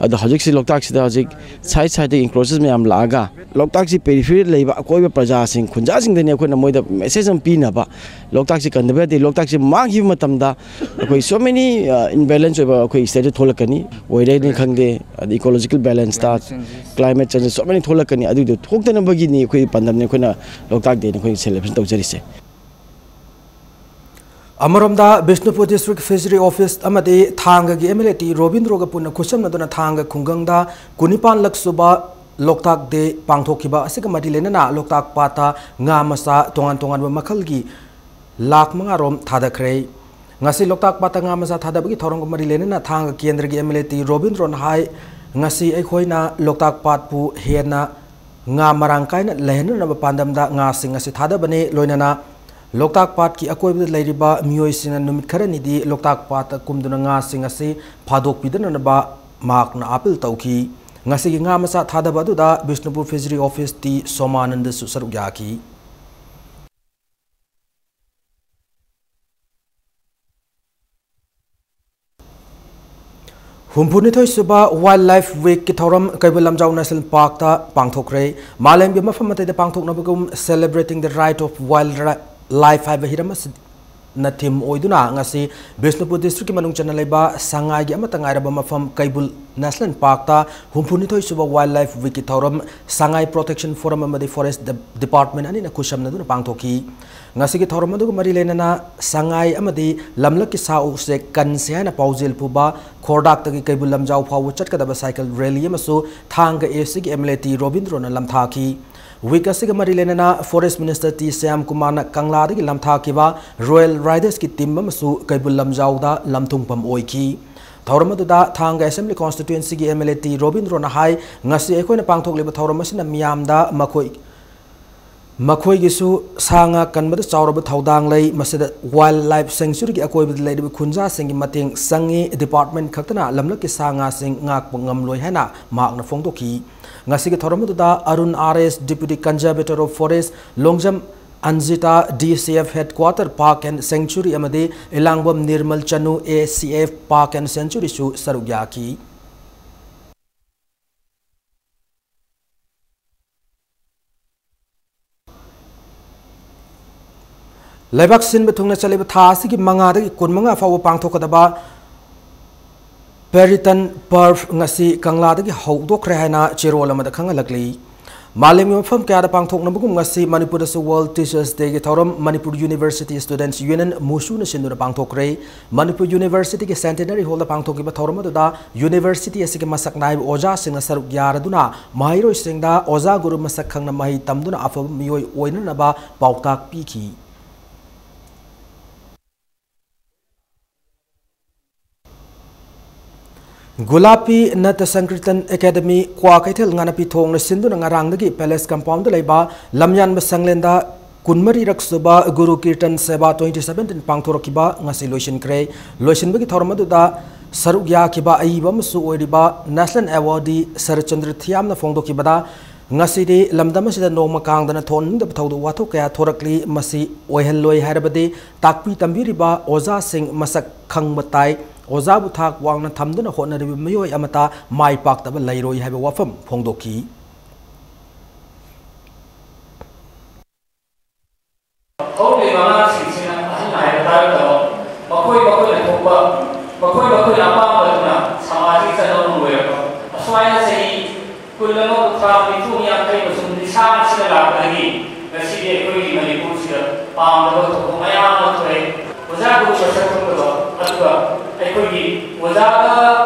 ꯑꯗꯣ ꯍꯧꯖꯤꯛꯁꯤ ꯂꯣꯛꯇꯥꯛꯁꯤꯗ ꯍꯧꯖꯤꯛ side side ꯇ encroaches ꯃꯌꯥꯝ ꯂꯥꯛꯑꯒ ꯂꯣꯛꯇꯥꯛꯁꯤ periphery ꯂꯩꯕ ꯑꯀꯣꯏꯕ ꯄ꯭ꯔꯖꯥꯁꯤꯡ, ꯈꯨꯟꯖꯥꯁꯤꯡꯗꯅꯤ ꯑꯩꯈꯣꯏꯅ ꯃꯣꯏꯗ message ꯑꯃ ꯄꯤꯅꯕ꯫ ꯂꯣꯛꯇꯥꯛꯁꯤ ꯀꯟꯗꯕ ꯌꯥꯗꯦ꯫ ꯂꯣꯛꯇꯥꯛꯁꯤ ꯃꯥꯡꯈꯤꯕ ꯃꯇꯝꯗ ꯑꯩꯈꯣꯏ so many imbalance ꯑꯣꯏꯕ ꯑꯩꯈꯣꯏ state ꯇ ꯊꯣꯛꯂꯛꯀꯅꯤ꯫ Weather ꯅꯤ ꯈꯪꯗꯦ, ꯑꯗꯩ ecological balance ꯇ, climate change, so many ꯊꯣꯛꯂꯛꯀꯅꯤ꯫ ꯑꯗꯨꯏꯗꯣ ꯊꯣꯛꯇꯅꯕꯒꯤꯅꯤ ꯑꯩꯈꯣꯏ ꯄꯥꯟꯗꯝꯅꯤ ꯑꯩꯈꯣꯏꯅ ꯂꯣꯛꯇꯥꯛ day ꯅ ꯑꯩꯈꯣꯏ celebration ꯇꯧꯖꯔꯤꯁꯦ꯫ ꯑꯃꯔꯣꯝꯗ ꯕꯤꯁꯅꯨꯄꯨꯔ district fishery office ꯑꯃꯗꯤ ꯊꯥꯡꯒꯒꯤ MLA ꯇꯤ ꯔꯣꯕꯤꯟꯗ꯭ꯔꯣꯒ ꯄꯨꯟꯅ ꯈꯨꯠꯁꯝꯅꯗꯨꯅ ꯊꯥꯡꯒ ꯈꯨꯡꯒꯪꯗ ꯀꯨꯟꯅꯤꯄꯥꯟ ꯂꯛ ꯁꯨꯕ ꯂꯣꯛꯇꯥꯛ day ꯄꯥꯡꯊꯣꯛꯈꯤꯕ ꯑꯁꯤꯒ ꯃꯔꯤ ꯂꯩꯅꯅ ꯂꯣꯛꯇꯥꯛ ꯄꯥꯠꯇ ꯉꯥ ꯃꯆꯥ ꯇꯣꯉꯥꯟ ꯇꯣꯉꯥꯟꯕ ꯃꯈꯜꯒꯤ ꯂꯥꯈ ꯃꯉꯥ ꯔꯣꯝ ꯊꯥꯗꯈ꯭ꯔꯦ꯫ ꯉꯁꯤ ꯂꯣꯛꯇꯥꯛ ꯄꯥꯠꯇ ꯉꯥ ꯃꯆꯥ ꯊꯥꯗꯕꯒꯤ ꯊꯧꯔꯝꯒ ꯃꯔꯤ ꯂꯩꯅꯅ ꯊꯥꯡꯒ ꯀꯦꯟꯗ꯭ꯔꯒꯤ MLA ꯇꯤ ꯔꯣꯕꯤꯟꯗ꯭ꯔꯣꯅ ꯍꯥꯏ, ꯉꯁꯤ ꯑꯩꯈꯣꯏꯅ ꯂꯣꯛꯇꯥꯛ ꯄꯥꯠꯄꯨ ꯍꯦꯟꯅ ꯉꯥ ꯃꯔꯥꯡ ꯀꯥꯏꯅ ꯂꯩꯍꯟꯅꯅꯕ ꯄꯥꯟꯗꯝꯗ ꯉꯥꯁꯤꯡ ꯑꯁꯤ ꯊꯥꯗꯕꯅꯤ꯫ ꯂꯣꯏꯅꯅ ꯂꯣꯛꯇꯥꯛ ꯄꯥꯠꯀꯤ ꯑꯀꯣꯏꯕꯗ ꯂꯩꯔꯤꯕ ꯃꯤꯑꯣꯏꯁꯤꯡꯅ ꯅꯨꯃꯤꯠ ꯈꯔꯅꯤꯗꯤ ꯂꯣꯛꯇꯥꯛ ꯄꯥꯠꯇ ꯀꯨꯝꯗꯨꯅ ꯉꯥꯁꯤꯡ ꯑꯁꯤ ꯐꯥꯗꯣꯛꯄꯤꯗꯅꯅꯕ ꯃꯍꯥꯛꯅ ꯑꯥꯄꯤꯜ ꯇꯧꯈꯤ꯫ ꯉꯁꯤꯒꯤ ꯉꯥ ꯃꯆꯥ ꯊꯥꯗꯕ ꯑꯗꯨꯗ ꯕꯤꯁꯅꯨꯄꯨꯔ fishery office ꯇꯤ ꯁꯣꯃꯥꯅꯟꯗꯁꯨ ꯁꯔꯨꯛ ꯌꯥꯈꯤ꯫ ꯍꯨꯝꯐꯨꯅꯤꯊꯣꯏ ꯁꯨꯕ Wildlife Week ꯀꯤ ꯊꯧꯔꯝ ꯀꯩꯕꯨꯜ ꯂꯝꯖꯥꯎ National Park ꯇ ꯄꯥꯡꯊꯣꯛꯈ꯭ꯔꯦ꯫ ꯃꯥꯂꯦꯝꯒꯤ ꯃꯐꯝ ꯑꯇꯩꯗ ꯄꯥꯡꯊꯣꯛꯅꯕꯒꯨꯝ Celebrating the Right of Wildlife ꯍꯥꯏꯕ ꯍꯤꯔꯝ ꯑꯁꯤ ꯅ theme ꯑꯣꯏꯗꯨꯅ ꯉꯁꯤ ꯕꯤꯁꯅꯨꯄꯨꯔ district ꯀꯤ ꯃꯅꯨꯡ ꯆꯟꯅ ꯂꯩꯕ ꯁꯉꯥꯏꯒꯤ ꯑꯃꯠꯇ ꯉꯥꯏꯔꯕ ꯃꯐꯝ ꯀꯩꯕꯨꯜ National Park ꯇ ꯍꯨꯝꯐꯨꯅꯤꯊꯣꯏ ꯁꯨꯕ Wildlife Week ꯀꯤ ꯊꯧꯔꯝ ꯁꯉꯥꯏ Protection Forum ꯑꯃꯗꯤ Forest De-, Department ꯑꯅꯤꯅ ꯈꯨꯠꯁꯝꯅꯗꯨꯅ ꯄꯥꯡꯊꯣꯛꯈꯤ꯫ ꯉꯁꯤꯒꯤ ꯊꯧꯔꯝ ꯑꯗꯨꯒ ꯃꯔꯤ ꯂꯩꯅꯅ ꯁꯉꯥꯏ ꯑꯃꯗꯤ ꯂꯝꯂꯛꯀꯤ ꯁꯥ ꯎꯆꯦꯛ ꯀꯟꯁꯦ ꯍꯥꯏꯅ ꯄꯥꯎꯖꯦꯜ ꯄꯨꯕ ꯈꯣꯔꯗꯥꯛꯇꯒꯤ ꯀꯩꯕꯨꯜ ꯂꯝꯖꯥꯎ ꯐꯥꯎꯕ ꯆꯠꯀꯗꯕ cycle rally ꯑꯃꯁꯨ ꯊꯥꯡꯒ A C ꯒꯤ M L A T ꯔꯣꯕꯤꯟꯗ꯭ꯔꯣꯅ ꯂꯝꯊꯥꯈꯤ꯫ Week ꯑꯁꯤꯒ ꯃꯔꯤ ꯂꯩꯅꯅ Forest Minister T ꯁ꯭ꯌꯥꯝ ꯀꯨꯃꯥꯔꯅ ꯀꯪꯂꯥꯗꯒꯤ ꯂꯝꯊꯥꯈꯤꯕ Royal Riders ꯀꯤ team ꯑꯃꯁꯨ ꯀꯩꯕꯨꯜ ꯂꯝꯖꯥꯎꯗ ꯂꯝꯊꯨꯡꯐꯝ ꯑꯣꯏꯈꯤ꯫ ꯊꯧꯔꯝ ꯑꯗꯨꯗ ꯊꯥꯡꯒ Assembly Constituency ꯒꯤ M L A T ꯔꯣꯕꯤꯟꯗ꯭ꯔꯣꯅ ꯍꯥꯏ, ꯉꯁꯤ ꯑꯩꯈꯣꯏꯅ ꯄꯥꯡꯊꯣꯛꯂꯤꯕ ꯊꯧꯔꯝ ꯑꯁꯤꯅ ꯃꯤꯌꯥꯝꯗ ꯃꯈꯣꯏ, ꯃꯈꯣꯏꯒꯤꯁꯨ ꯁꯥ ꯉꯥ ꯀꯟꯕꯗ ꯆꯥꯎꯔꯕ ꯊꯧꯗꯥꯡ ꯂꯩ꯫ ꯃꯁꯤꯗ Wildlife Sanctuary ꯒꯤ ꯑꯀꯣꯏꯕꯗ ꯂꯩꯔꯤꯕ ꯈꯨꯟꯖꯥꯁꯤꯡꯒꯤ ꯃꯇꯦꯡ ꯆꯪꯏ꯫ Department ꯈꯛꯇꯅ ꯂꯝꯂꯛꯀꯤ ꯁꯥ ꯉꯥꯁꯤꯡ ꯉꯥꯛꯄ ꯉꯝꯂꯣꯏ ꯍꯥꯏꯅ ꯃꯍꯥꯛꯅ ꯐꯣꯡꯗꯣꯛꯈꯤ꯫ ꯉꯁꯤꯒꯤ ꯊꯧꯔꯝ ꯑꯗꯨꯗ Arun R S, Deputy Conservator of Forest, Longjam ꯑꯟꯖꯤꯇꯥ, D C F Headquarter Park and Sanctuary ꯑꯃꯗꯤ ꯏꯂꯥꯡꯕꯝ ꯅꯤꯔꯃꯜ ꯆꯅꯨ, A C F Park and Sanctuary ꯁꯨ ꯁꯔꯨꯛ ꯌꯥꯈꯤ꯫ ꯂꯩꯕꯥꯛ ꯁꯤꯟꯕ ꯊꯨꯡꯅ ꯆꯠꯂꯤꯕ ꯊꯥ ꯑꯁꯤꯒꯤ ꯃꯉꯥꯗꯒꯤ ꯀꯨꯟꯃꯉꯥ ꯐꯥꯎꯕ ꯄꯥꯡꯊꯣꯛꯀꯗꯕ Periyattan Parv ꯉꯁꯤ ꯀꯪꯂꯥꯗꯒꯤ ꯍꯧꯗꯣꯛꯈ꯭ꯔꯦ ꯍꯥꯏꯅ ꯆꯦꯔꯣꯜ ꯑꯃꯗ ꯈꯪꯍꯜꯂꯛꯂꯤ꯫ ꯃꯥꯂꯦꯝꯒꯤ ꯃꯐꯝ ꯀꯌꯥꯗ ꯄꯥꯡꯊꯣꯛꯅꯕꯒꯨꯝ ꯉꯁꯤ ꯃꯅꯤꯄꯨꯔꯗꯁꯨ World Teachers Day ꯒꯤ ꯊꯧꯔꯝ ꯃꯅꯤꯄꯨꯔ University Students Union, ꯃꯨꯁꯨꯅ ꯁꯤꯟꯗꯨꯅ ꯄꯥꯡꯊꯣꯛꯈ꯭ꯔꯦ꯫ ꯃꯅꯤꯄꯨꯔ University ꯒꯤ Centenary Hall ꯗ ꯄꯥꯡꯊꯣꯛꯈꯤꯕ ꯊꯧꯔꯝ ꯑꯗꯨꯗ University ꯑꯁꯤꯒꯤ ꯃꯁꯛ ꯅꯥꯏꯕ ꯑꯣꯖꯥꯁꯤꯡꯅ ꯁꯔꯨꯛ ꯌꯥꯔꯗꯨꯅ ꯃꯍꯩꯔꯣꯏꯁꯤꯡꯗ ꯑꯣꯖꯥ ꯒꯨꯔꯨ ꯃꯁꯛ ꯈꯪꯅ ꯃꯍꯩ ꯇꯝꯗꯨꯅ ꯑꯐꯕ ꯃꯤꯑꯣꯏ ꯑꯣꯏꯅꯅꯕ ꯄꯥꯎꯇꯥꯛ ꯄꯤꯈꯤ꯫ ꯒꯨꯂꯥꯄꯤ ꯅꯠꯇ ꯁꯪꯀ꯭ꯔꯤꯇꯟ ꯑꯦꯀꯥꯗꯃꯤ ꯀ꯭ꯋꯥꯀꯩꯊꯦꯜ ꯉꯥꯅꯄꯤ ꯊꯣꯡꯅ ꯁꯤꯟꯗꯨꯅ ꯉꯔꯥꯡꯗꯒꯤ Palace Compound ꯗ ꯂꯩꯕ ꯂꯝꯌꯥꯟꯕ ꯁꯪꯂꯦꯟꯗ ꯀꯨꯟꯃꯔꯤꯔꯛ ꯁꯨꯕ ꯒꯨꯔꯨ ꯀꯤꯔꯇꯟ ꯁꯦꯕꯥ twenty seventeen ꯄꯥꯡꯊꯣꯔꯛꯈꯤꯕ ꯉꯁꯤ ꯂꯣꯏꯁꯤꯟꯈ꯭ꯔꯦ꯫ ꯂꯣꯏꯁꯤꯟꯕꯒꯤ ꯊꯧꯔꯝ ꯑꯗꯨꯗ ꯁꯔꯨꯛ ꯌꯥꯈꯤꯕ ꯑꯏꯕ ꯑꯃꯁꯨ ꯑꯣꯏꯔꯤꯕ National Awardee ꯁꯔꯠꯆꯟꯗ꯭ꯔ ꯊꯤꯌꯥꯝꯅ ꯐꯣꯡꯗꯣꯛꯈꯤꯕꯗ, ꯉꯁꯤꯗꯤ ꯂꯝꯗꯝ ꯑꯁꯤꯗ ꯅꯣꯡꯃ ꯀꯥꯡꯗꯅ ꯊꯣꯛꯍꯟꯅꯤꯡꯗꯕ ꯊꯧꯗꯣꯛ ꯋꯥꯊꯣꯛ ꯀꯌꯥ ꯊꯣꯔꯛꯂꯤ꯫ ꯃꯁꯤ ꯑꯣꯏꯍꯜꯂꯣꯏ ꯍꯥꯏꯔꯕꯗꯤ ꯇꯥꯛꯄꯤ ꯇꯝꯕꯤꯔꯤꯕ ꯑꯣꯖꯥꯁꯤꯡ ꯃꯁꯛ ꯈꯪꯕ ꯇꯥꯏ꯫ ꯑꯣꯖꯥꯕꯨ ꯊꯥꯛ ꯋꯥꯡꯅ ꯊꯝꯗꯨꯅ ꯍꯣꯠꯅꯔꯤꯕ ꯃꯤꯑꯣꯏ ꯑꯃꯠꯇ ꯃꯥꯏ ꯄꯥꯛꯇꯕ ꯂꯩꯔꯣꯏ ꯍꯥꯏꯕ ꯋꯥꯐꯝ ꯐꯣꯡꯗꯣꯛꯈꯤ꯫ ꯍꯧꯔꯤꯕ ꯑꯉꯥꯡꯁꯤꯡꯁꯤꯅ ꯑꯍꯜ ꯍꯥꯏꯔꯕ ꯍꯥꯏꯔꯛꯇꯕ, ꯃꯈꯣꯏ ꯃꯈꯣꯏꯅ ꯊꯣꯛꯄ, ꯃꯈꯣꯏ ꯃꯈꯣꯏꯅ ꯑꯄꯥꯝꯕꯗꯨꯅ ꯁꯃꯥꯖꯒꯤ ꯆꯠꯅꯕ ꯑꯣꯏꯔꯛꯄ, ꯑꯁꯨꯃꯥꯏꯅ ꯆꯍꯤ ꯀꯨꯟ ꯑꯃ, ꯀꯨꯟꯊ꯭ꯔꯥ, ꯅꯤꯐꯨ, ꯌꯥꯡꯈꯩ ꯑꯃꯁꯨꯡ ꯂꯤꯁꯥꯡ ꯑꯁꯤꯗ ꯂꯥꯛꯄꯗꯒꯤ ꯉꯁꯤꯗꯤ ꯑꯩꯈꯣꯏꯒꯤ ꯃꯅꯤꯄꯨꯔꯁꯤꯗ ꯄꯥꯝꯗꯕ ꯊꯧꯗꯣꯛ ꯃꯌꯥꯝ ꯑꯃ ꯊꯣꯛꯑꯦ꯫ ꯑꯣꯖꯥ ꯒꯨꯔꯨ ꯃꯁꯛ ꯈꯪꯗꯕ, ꯑꯗꯨꯒ ꯑꯩꯈꯣꯏꯒꯤ ꯑꯣꯖꯥꯒ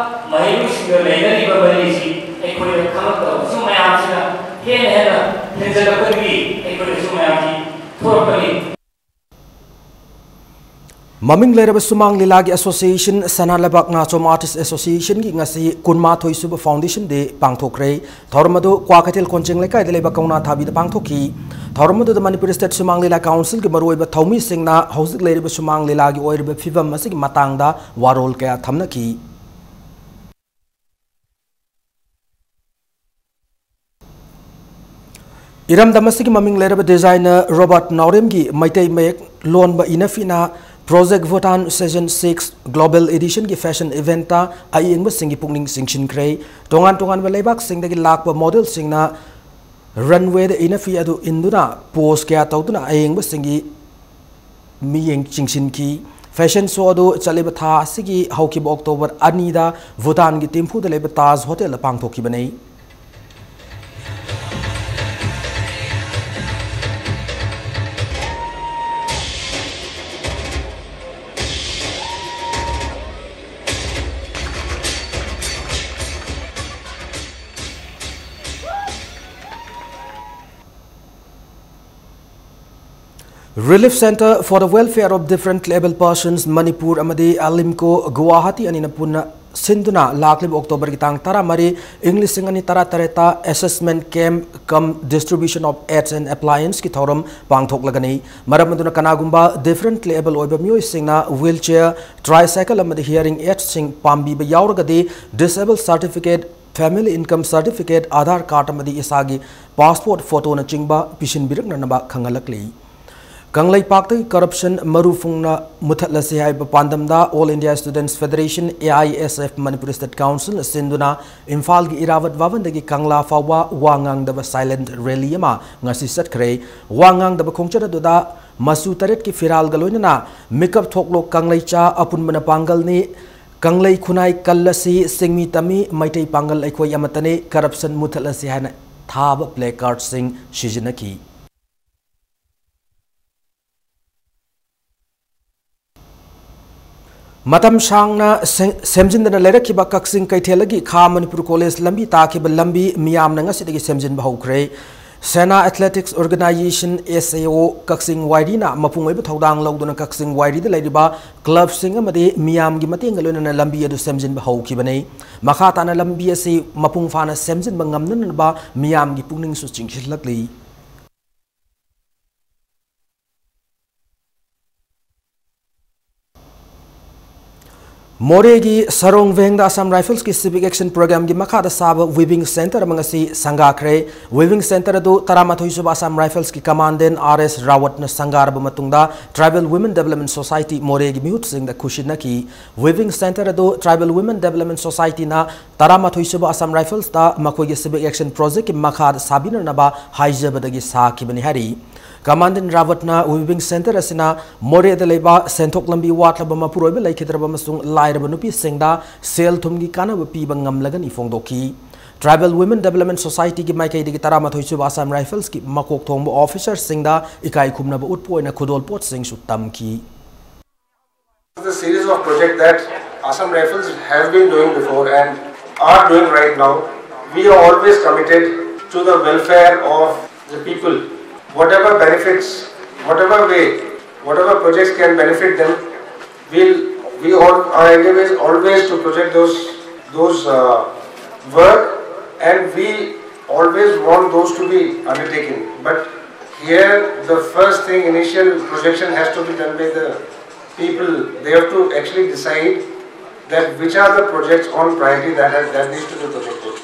ꯃꯍꯩꯔꯣꯏꯁꯤꯡꯒ ꯂꯩꯅꯔꯤꯕ ꯃꯔꯤꯁꯤ ꯑꯩꯈꯣꯏꯗ ꯈꯪꯉꯛꯇꯕ, ꯁꯤ ꯃꯌꯥꯝꯁꯤꯅ ꯍꯦꯟꯅ ꯍꯦꯟꯅ ꯍꯦꯟꯖꯜꯂꯛꯄꯗꯒꯤ ꯑꯩꯈꯣꯏꯗꯁꯨ ꯃꯌꯥꯝꯁꯤ ꯊꯣꯛꯂꯛꯄꯅꯤ꯫ ꯃꯃꯤꯡ ꯂꯩꯔꯕ ꯁꯨꯃꯥꯡ ꯂꯤꯂꯥꯒꯤ ꯑꯦꯁꯣꯁꯤꯌꯦꯁꯟ, ꯁꯅꯥ ꯂꯩꯕꯥꯛ ꯅꯥꯆꯣꯝ ꯑꯥꯔꯇꯤꯁ ꯑꯦꯁꯣꯁꯤꯌꯦꯁꯟꯒꯤ ꯉꯁꯤ ꯀꯨꯟꯃꯥꯊꯣꯏ ꯁꯨꯕ ꯐꯥꯎꯟꯗꯦꯁꯟ ꯗꯦ ꯄꯥꯡꯊꯣꯛꯈ꯭ꯔꯦ꯫ ꯊꯧꯔꯝ ꯑꯗꯨ ꯀ꯭ꯋꯥꯀꯩꯊꯦꯜ ꯀꯣꯟꯖꯦꯡ ꯂꯩꯀꯥꯏꯗ ꯂꯩꯕ ꯀꯧꯅꯥ ꯊꯥꯕꯤꯗ ꯄꯥꯡꯊꯣꯛꯈꯤ꯫ ꯊꯧꯔꯝ ꯑꯗꯨꯗ ꯃꯅꯤꯄꯨꯔ ꯁ꯭ꯇꯦꯠ ꯁꯨꯃꯥꯡ ꯂꯤꯂꯥ ꯀꯥꯎꯟꯁꯤꯜꯒꯤ ꯃꯔꯨꯑꯣꯏꯕ ꯊꯧꯃꯤꯁꯤꯡꯅ ꯍꯧꯖꯤꯛ ꯂꯩꯔꯤꯕ ꯁꯨꯃꯥꯡ ꯂꯤꯂꯥꯒꯤ ꯑꯣꯏꯔꯤꯕ ꯐꯤꯕꯝ ꯑꯁꯤꯒꯤ ꯃꯇꯥꯡꯗ ꯋꯥꯔꯣꯜ ꯀꯌꯥ ꯊꯝꯅꯈꯤ꯫ ꯏꯔꯝꯗꯝ ꯑꯁꯤꯒꯤ ꯃꯃꯤꯡ ꯂꯩꯔꯕ ꯗꯤꯖꯥꯏꯅꯔ ꯔꯣꯕꯥꯔꯠ ꯅꯥꯎꯔꯦꯝꯒꯤ ꯃꯩꯇꯩ ꯃꯌꯦꯛ ꯂꯣꯟꯕ ꯏꯅꯐꯤꯅ project Bhutan season six global ꯏꯗꯤꯁꯟꯒꯤ ꯐꯦꯁꯟ ꯏꯚꯦꯟꯠꯇ ꯑꯌꯦꯡꯕꯁꯤꯡꯒꯤ ꯄꯨꯛꯅꯤꯡ ꯆꯤꯡꯁꯤꯟꯈ꯭ꯔꯦ꯫ ꯇꯣꯉꯥꯟ ꯇꯣꯉꯥꯟꯕ ꯂꯩꯕꯥꯛꯁꯤꯡꯗꯒꯤ ꯂꯥꯛꯄ ꯃꯣꯗꯦꯜꯁꯤꯡꯅ ꯔꯟꯋꯦꯗ ꯏꯅꯐꯤ ꯑꯗꯨ ꯏꯟꯗꯨꯅ ꯄꯣꯁ ꯀꯌꯥ ꯇꯧꯗꯨꯅ ꯑꯌꯦꯡꯕꯁꯤꯡꯒꯤ ꯃꯤꯠꯌꯦꯡ ꯆꯤꯡꯁꯤꯟꯈꯤ꯫ ꯐꯦꯁꯟ ꯁꯣ ꯑꯗꯨ ꯆꯠꯂꯤꯕ ꯊꯥ ꯑꯁꯤꯒꯤ ꯍꯧꯈꯤꯕ ꯑꯣꯛꯇꯣꯕꯔ ꯑꯅꯤꯗ ꯚꯨꯇꯥꯟꯒꯤ ꯇꯤꯝꯐꯨꯗ ꯂꯩꯕ ꯇꯥꯖ ꯍꯣꯇꯦꯜꯗ ꯄꯥꯡꯊꯣꯛꯈꯤꯕꯅꯤ꯫ Relief Centre for the Welfare of Differently Abled Persons, Manipur ꯑꯃꯗꯤ ꯑꯂꯤꯝꯀꯣ ꯒꯨꯋꯥꯍꯥꯇꯤ ꯑꯅꯤꯅ ꯄꯨꯟꯅ ꯁꯤꯟꯗꯨꯅ ꯂꯥꯛꯂꯤꯕ ꯑꯣꯛꯇꯣꯕꯔꯒꯤ ꯇꯥꯡ ꯇꯔꯥꯃꯔꯤ, ꯏꯪ ꯂꯤꯁꯤꯡ ꯑꯅꯤ ꯇꯔꯥꯇꯔꯦꯠꯇ assessment camp cum distribution of aids and applianceꯀꯤ ꯊꯧꯔꯝ ꯄꯥꯡꯊꯣꯛꯂꯒꯅꯤ꯫ ꯃꯔꯝ ꯑꯗꯨꯅ ꯀꯅꯥꯒꯨꯝꯕ differently able ꯑꯣꯏꯕ ꯃꯤꯑꯣꯏꯁꯤꯡꯅ wheelchair, tricycle ꯑꯃꯗꯤ hearing aidsꯁꯤꯡ ꯄꯥꯝꯕꯤꯕ ꯌꯥꯎꯔꯒꯗꯤ disable certificate, family income certificate, Aadhaar card ꯑꯃꯗꯤ ꯏꯁꯥꯒꯤ passport photoꯅꯆꯤꯡꯕ ꯄꯤꯁꯤꯟꯕꯤꯔꯛꯅꯅꯕ ꯈꯪꯍꯜꯂꯛꯂꯤ꯫ ꯀꯪꯂꯩꯄꯥꯛꯇꯒꯤ corruption ꯃꯔꯨ ꯐꯨꯡꯅ ꯃꯨꯊꯠꯂꯁꯤ ꯍꯥꯏꯕ ꯄꯥꯟꯗꯝꯗ All India Students Federation, A I S F, Manipur State Councilꯅ ꯁꯤꯟꯗꯨꯅ ꯏꯝꯐꯥꯜꯒꯤ ꯏꯔꯥꯕꯠ ꯚꯕꯟꯗꯒꯤ ꯀꯪꯂꯥ ꯐꯥꯎꯕ ꯋꯥ ꯉꯥꯡꯗꯕ silent rally ꯑꯃ ꯉꯁꯤ ꯆꯠꯈ꯭ꯔꯦ꯫ ꯋꯥ ꯉꯥꯡꯗꯕ ꯈꯣꯡꯆꯠ ꯑꯗꯨꯗ ꯃꯆꯨ ꯇꯔꯦꯠꯀꯤ ꯐꯤꯔꯥꯜꯒ ꯂꯣꯏꯅꯅ ꯃꯤꯀꯞ ꯊꯣꯛꯂꯣ ꯀꯪꯂꯩꯆꯥ ꯑꯄꯨꯟꯕꯅ ꯄꯥꯡꯒꯜꯅꯤ, ꯀꯪꯂꯩ ꯈꯨꯟꯅꯥꯏ ꯀꯜꯂꯁꯤ, ꯆꯤꯡꯃꯤ ꯇꯝꯃꯤ, ꯃꯩꯇꯩ ꯄꯥꯡꯒꯜ ꯑꯩꯈꯣꯏ ꯑꯃꯠꯇꯅꯤ, corruption ꯃꯨꯊꯠꯂꯁꯤ ꯍꯥꯏꯅ ꯊꯥꯕ placardꯁꯤꯡ ꯁꯤꯖꯤꯟꯅꯈꯤ꯫ ꯃꯇꯝ ꯁꯥꯡꯅ ꯁꯦꯝ-, ꯁꯦꯝꯖꯤꯟꯗꯅ ꯂꯩꯔꯛꯈꯤꯕ ꯀꯛꯆꯤꯡ ꯀꯩꯊꯦꯜꯗꯒꯤ ꯈꯥ ꯃꯅꯤꯄꯨꯔ ꯀꯣꯂꯦꯖ ꯂꯝꯕꯤ ꯇꯥꯈꯤꯕ ꯂꯝꯕꯤ ꯃꯤꯌꯥꯝꯅ ꯉꯁꯤꯗꯒꯤ ꯁꯦꯝꯖꯤꯟꯕ ꯍꯧꯈ꯭ꯔꯦ꯫ ꯁꯦꯅꯥ Athletics Organisation, S A O, ꯀꯛꯆꯤꯡ ꯋꯥꯏꯔꯤꯅ ꯃꯄꯨꯡ ꯑꯣꯏꯕ ꯊꯧꯗꯥꯡ ꯂꯧꯗꯨꯅ ꯀꯛꯆꯤꯡ ꯋꯥꯏꯔꯤꯗ ꯂꯩꯔꯤꯕ clubꯁꯤꯡ ꯑꯃꯗꯤ ꯃꯤꯌꯥꯝꯒꯤ ꯃꯇꯦꯡꯒ ꯂꯣꯏꯅꯅ ꯂꯝꯕꯤ ꯑꯗꯨ ꯁꯦꯝꯖꯤꯟꯕ ꯍꯧꯈꯤꯕꯅꯤ꯫ ꯃꯈꯥ ꯇꯥꯅ ꯂꯝꯕꯤ ꯑꯁꯤ ꯃꯄꯨꯡ ꯐꯥꯅ ꯁꯦꯝꯖꯤꯟꯕ ꯉꯝꯅꯅꯕ ꯃꯤꯌꯥꯝꯒꯤ ꯄꯨꯛꯅꯤꯡꯁꯨ ꯆꯤꯡꯁꯤꯜꯂꯛꯂꯤ꯫ ꯃꯣꯔꯦꯒꯤ ꯁꯔꯣꯡ ꯚꯦꯡꯗ Assam Riflesꯀꯤ Civic Action Programꯒꯤ ꯃꯈꯥꯗ ꯁꯥꯕ weaving centre ꯑꯃ ꯉꯁꯤ ꯁꯪꯒꯥꯈ꯭ꯔꯦ꯫ Weaving centre ꯑꯗꯨ ꯇꯔꯥꯃꯥꯊꯣꯏ ꯁꯨꯕ Assam Riflesꯀꯤ Commandant R S ꯔꯥꯋꯠꯅ ꯁꯪꯒꯥꯔꯕ ꯃꯇꯨꯡꯗ Tribal Women Development Society ꯃꯣꯔꯦꯒꯤ ꯃꯤꯍꯨꯠꯁꯤꯡꯗ ꯈꯨꯠꯁꯤꯟꯅꯈꯤ꯫ Weaving centre ꯑꯗꯨ Tribal Women Development Societyꯅ ꯇꯔꯥꯃꯥꯊꯣꯏ ꯁꯨꯕ Assam Riflesꯇ ꯃꯈꯣꯏꯒꯤ Civic Action Projectꯀꯤ ꯃꯈꯥꯗ ꯁꯥꯕꯤꯅꯅꯕ ꯍꯥꯏꯖꯕꯗꯒꯤ ꯁꯥꯈꯤꯕꯅꯤ ꯍꯥꯏꯔꯤ꯫ Commandant ꯔꯥꯋꯠꯅ weaving centre ꯑꯁꯤꯅ ꯃꯣꯔꯦꯗ ꯂꯩꯕ ꯁꯦꯟꯊꯣꯛ ꯂꯝꯕꯤ ꯋꯥꯠꯂꯕ, ꯃꯄꯨꯔꯣꯏꯕ ꯂꯩꯈꯤꯗ꯭ꯔꯕ ꯑꯃꯁꯨꯡ ꯂꯥꯏꯔꯕ ꯅꯨꯄꯤꯁꯤꯡꯗ ꯁꯦꯜ ꯊꯨꯝꯒꯤ ꯀꯥꯟꯅꯕ ꯄꯤꯕ ꯉꯝꯂꯒꯅꯤ ꯐꯣꯡꯗꯣꯛꯈꯤ꯫ Tribal Women Development Societyꯒꯤ ꯃꯥꯏꯀꯩꯗꯒꯤ ꯇꯔꯥꯃꯥꯊꯣꯏ ꯁꯨꯕ Assam Riflesꯀꯤ ꯃꯀꯣꯛ ꯊꯣꯡꯕ officerꯁꯤꯡꯗ ꯏꯀꯥꯏ ꯈꯨꯝꯅꯕ ꯎꯠꯄ ꯑꯣꯏꯅ ꯈꯨꯗꯣꯜꯄꯣꯠꯁꯤꯡꯁꯨ ꯇꯝꯈꯤ꯫ The series of projects that Assam Rifles have been doing before and are doing right now, we are always committed to the welfare of the people. Whatever benefits, whatever way, whatever projects can benefit them, we'll, we all, our endeavor is always to project those, those, uh, work, and we always want those to be undertaken. But here, the first thing, initial projection has to be done by the people. They have to actually decide that which are the projects on priority that has, that needs to be projected.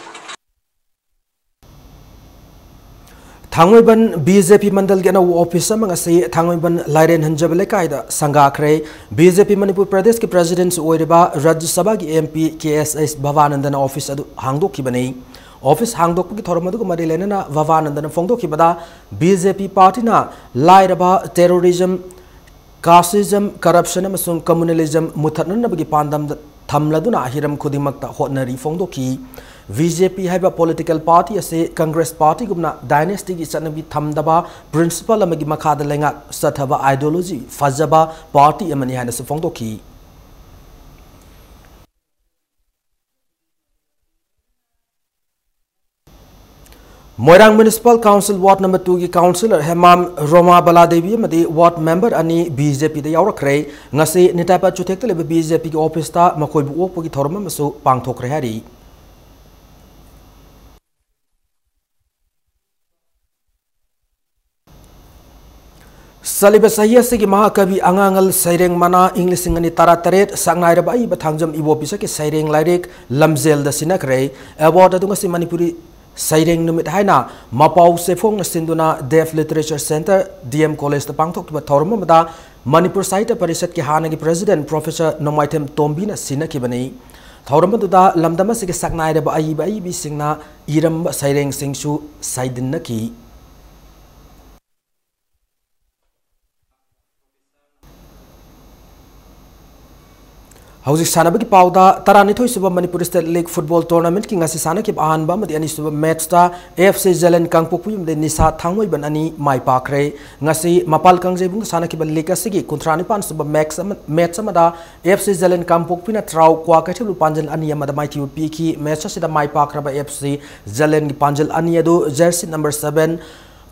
Thangmeiband B J P ꯃꯟꯗꯜꯒꯤ ꯑꯅꯧꯕ office ꯑꯃ ꯉꯁꯤ ꯊꯥꯡꯃꯩꯕꯟ ꯂꯥꯏꯔꯦꯟ ꯍꯟꯖꯕ ꯂꯩꯀꯥꯏꯗ ꯁꯪꯒꯥꯈ꯭ꯔꯦ꯫ B J P Manipur ꯄ꯭ꯔꯗꯦꯁꯀꯤ presidentꯁꯨ ꯑꯣꯏꯔꯤꯕ ꯔꯥꯖ꯭ꯌ ꯁꯚꯥꯒꯤ M P K S H ꯚꯕꯥꯅꯟꯗꯅ office ꯑꯗꯨ ꯍꯥꯡꯗꯣꯛꯈꯤꯕꯅꯤ꯫ Office ꯍꯥꯡꯗꯣꯛꯄꯒꯤ ꯊꯧꯔꯝ ꯑꯗꯨꯒ ꯃꯔꯤ ꯂꯩꯅꯅ ꯚꯕꯥꯅꯟꯗꯅ ꯐꯣꯡꯗꯣꯛꯈꯤꯕꯗ, ꯕꯤ ꯖꯦ ꯄꯤ ꯄꯥꯔꯇꯤꯅ ꯂꯥꯏꯔꯕ, terrorism, casteism, corruption ꯑꯃꯁꯨꯡ communalism ꯃꯨꯊꯠꯅꯅꯕꯒꯤ ꯄꯥꯟꯗꯝꯗ ꯊꯝꯂꯗꯨꯅ ꯍꯤꯔꯝ ꯈꯨꯗꯤꯡꯃꯛꯇ ꯍꯣꯠꯅꯔꯤ ꯐꯣꯡꯗꯣꯛꯈꯤ꯫ ꯕꯤ ꯖꯦ ꯄꯤ ꯍꯥꯏꯕ political party ꯑꯁꯤ ꯀꯪꯒ꯭ꯔꯦꯁ ꯄꯥꯔꯇꯤꯒꯨꯝꯅ dynasty ꯒꯤ ꯆꯠꯅꯕꯤ ꯊꯝꯗꯕ, principle ꯑꯃꯒꯤ ꯃꯈꯥꯗ ꯂꯩꯉꯥꯛ ꯆꯠꯊꯕ, ideology ꯐꯖꯕ ꯄꯥꯔꯇꯤ ꯑꯃꯅꯤ ꯍꯥꯏꯅꯁꯨ ꯐꯣꯡꯗꯣꯛꯈꯤ꯫ ꯃꯣꯏꯔꯥꯡ Municipal Council Ward number two ꯒꯤ councillor ꯍꯦꯃꯥꯝ ꯔꯣꯃꯥ ꯕꯂꯥꯗꯦꯕꯤ ꯑꯃꯗꯤ ward member ꯑꯅꯤ ꯕꯤ ꯖꯦ ꯄꯤꯗ ꯌꯥꯎꯔꯛꯈ꯭ꯔꯦ꯫ ꯉꯁꯤ ꯅꯤꯇꯥꯏꯄꯥ ꯆꯨꯊꯦꯛꯇ ꯂꯩꯕ ꯕꯤ ꯖꯦ ꯄꯤꯒꯤ ꯑꯣꯐꯤꯁꯇ ꯃꯈꯣꯏꯕꯨ ꯑꯣꯛꯄꯒꯤ ꯊꯧꯔꯝ ꯑꯃꯁꯨ ꯄꯥꯡꯊꯣꯛꯈ꯭ꯔꯦ ꯍꯥꯏꯔꯤ꯫ ꯆꯠꯂꯤꯕ ꯆꯍꯤ ꯑꯁꯤꯒꯤ ꯃꯍꯥꯀꯕꯤ ꯑꯉꯥꯡꯉꯜ ꯁꯩꯔꯦꯡ ꯃꯅꯥ ꯏꯪ ꯂꯤꯁꯤꯡ ꯑꯅꯤ ꯇꯔꯥꯇꯔꯦꯠ ꯁꯛꯅꯥꯏꯔꯕ ꯑꯏꯕ ꯊꯥꯡꯖꯝ ꯏꯕꯣꯕꯤ ꯁꯛꯀꯤ ꯁꯩꯔꯦꯡ ꯂꯥꯏꯔꯤꯛ ꯂꯝꯖꯦꯜꯗ ꯁꯤꯟꯅꯈ꯭ꯔꯦ꯫ Award ꯑꯗꯨ ꯉꯁꯤ ꯃꯅꯤꯄꯨꯔꯤ ꯁꯩꯔꯦꯡ ꯅꯨꯃꯤꯠ ꯍꯥꯏꯅ ꯃꯄꯥꯎ ꯆꯦꯐꯣꯡꯅ ꯁꯤꯟꯗꯨꯅ Deaf Literature Centre, D M ꯀꯣꯂꯦꯖꯇ ꯄꯥꯡꯊꯣꯛꯈꯤꯕ ꯊꯧꯔꯝ ꯑꯃꯗ ꯃꯅꯤꯄꯨꯔ ꯁꯥꯍꯤꯇ꯭ꯌ ꯄꯔꯤꯁꯠꯀꯤ ꯍꯥꯟꯅꯒꯤ president Professor ꯅꯣꯡꯃꯥꯏꯊꯦꯝ ꯇꯣꯝꯕꯤꯅ ꯁꯤꯟꯅꯈꯤꯕꯅꯤ꯫ ꯊꯧꯔꯝ ꯑꯗꯨꯗ ꯂꯝꯗꯝ ꯑꯁꯤꯒꯤ ꯁꯛꯅꯥꯏꯔꯕ ꯑꯏꯕ ꯑꯏꯕꯤꯁꯤꯡꯅ ꯏꯔꯝꯕ ꯁꯩꯔꯦꯡꯁꯤꯡꯁꯨ ꯁꯩꯗꯤꯟꯅꯈꯤ꯫ ꯍꯧꯖꯤꯛ ꯁꯥꯟꯅꯕꯒꯤ ꯄꯥꯎꯗ, ꯇꯔꯥꯅꯤꯊꯣꯏ ꯁꯨꯕ Manipur State League Football Tournament ꯀꯤ ꯉꯁꯤ ꯁꯥꯟꯅꯈꯤꯕ ꯑꯍꯥꯟꯕ ꯑꯃꯗꯤ ꯑꯅꯤꯁꯨꯕ match ꯇ ꯑꯦꯐ ꯁꯤ ꯖꯂꯦꯟ ꯀꯥꯡꯄꯣꯛꯄꯤ ꯑꯃꯗꯤ ꯅꯤꯁꯥ ꯊꯥꯡꯃꯩꯕꯟ ꯑꯅꯤ ꯃꯥꯏ ꯄꯥꯛꯈ꯭ꯔꯦ꯫ ꯉꯁꯤ ꯃꯄꯥꯜ ꯀꯥꯡꯖꯩꯕꯨꯡꯗ ꯁꯥꯟꯅꯈꯤꯕ league ꯑꯁꯤꯒꯤ ꯀꯨꯟꯊ꯭ꯔꯥ ꯅꯤꯄꯥꯟ ꯁꯨꯕ match ꯑꯃ, match ꯑꯃꯗ ꯑꯦꯐ ꯁꯤ ꯖꯂꯦꯟ ꯀꯥꯡꯄꯣꯛꯄꯤꯅ ꯇ꯭ꯔꯥꯎ ꯀ꯭ꯋꯥꯀꯩꯊꯦꯜꯕꯨ ꯄꯥꯟꯖꯜ ꯑꯅꯤ ꯑꯃꯗ ꯃꯥꯏꯊꯤꯕ ꯄꯤꯈꯤ꯫ Match ꯑꯁꯤꯗ ꯃꯥꯏ ꯄꯥꯛꯈ꯭ꯔꯕ ꯑꯦꯐ ꯁꯤ ꯖꯂꯦꯟꯒꯤ ꯄꯥꯟꯖꯜ ꯑꯅꯤ ꯑꯗꯨ jersey number seven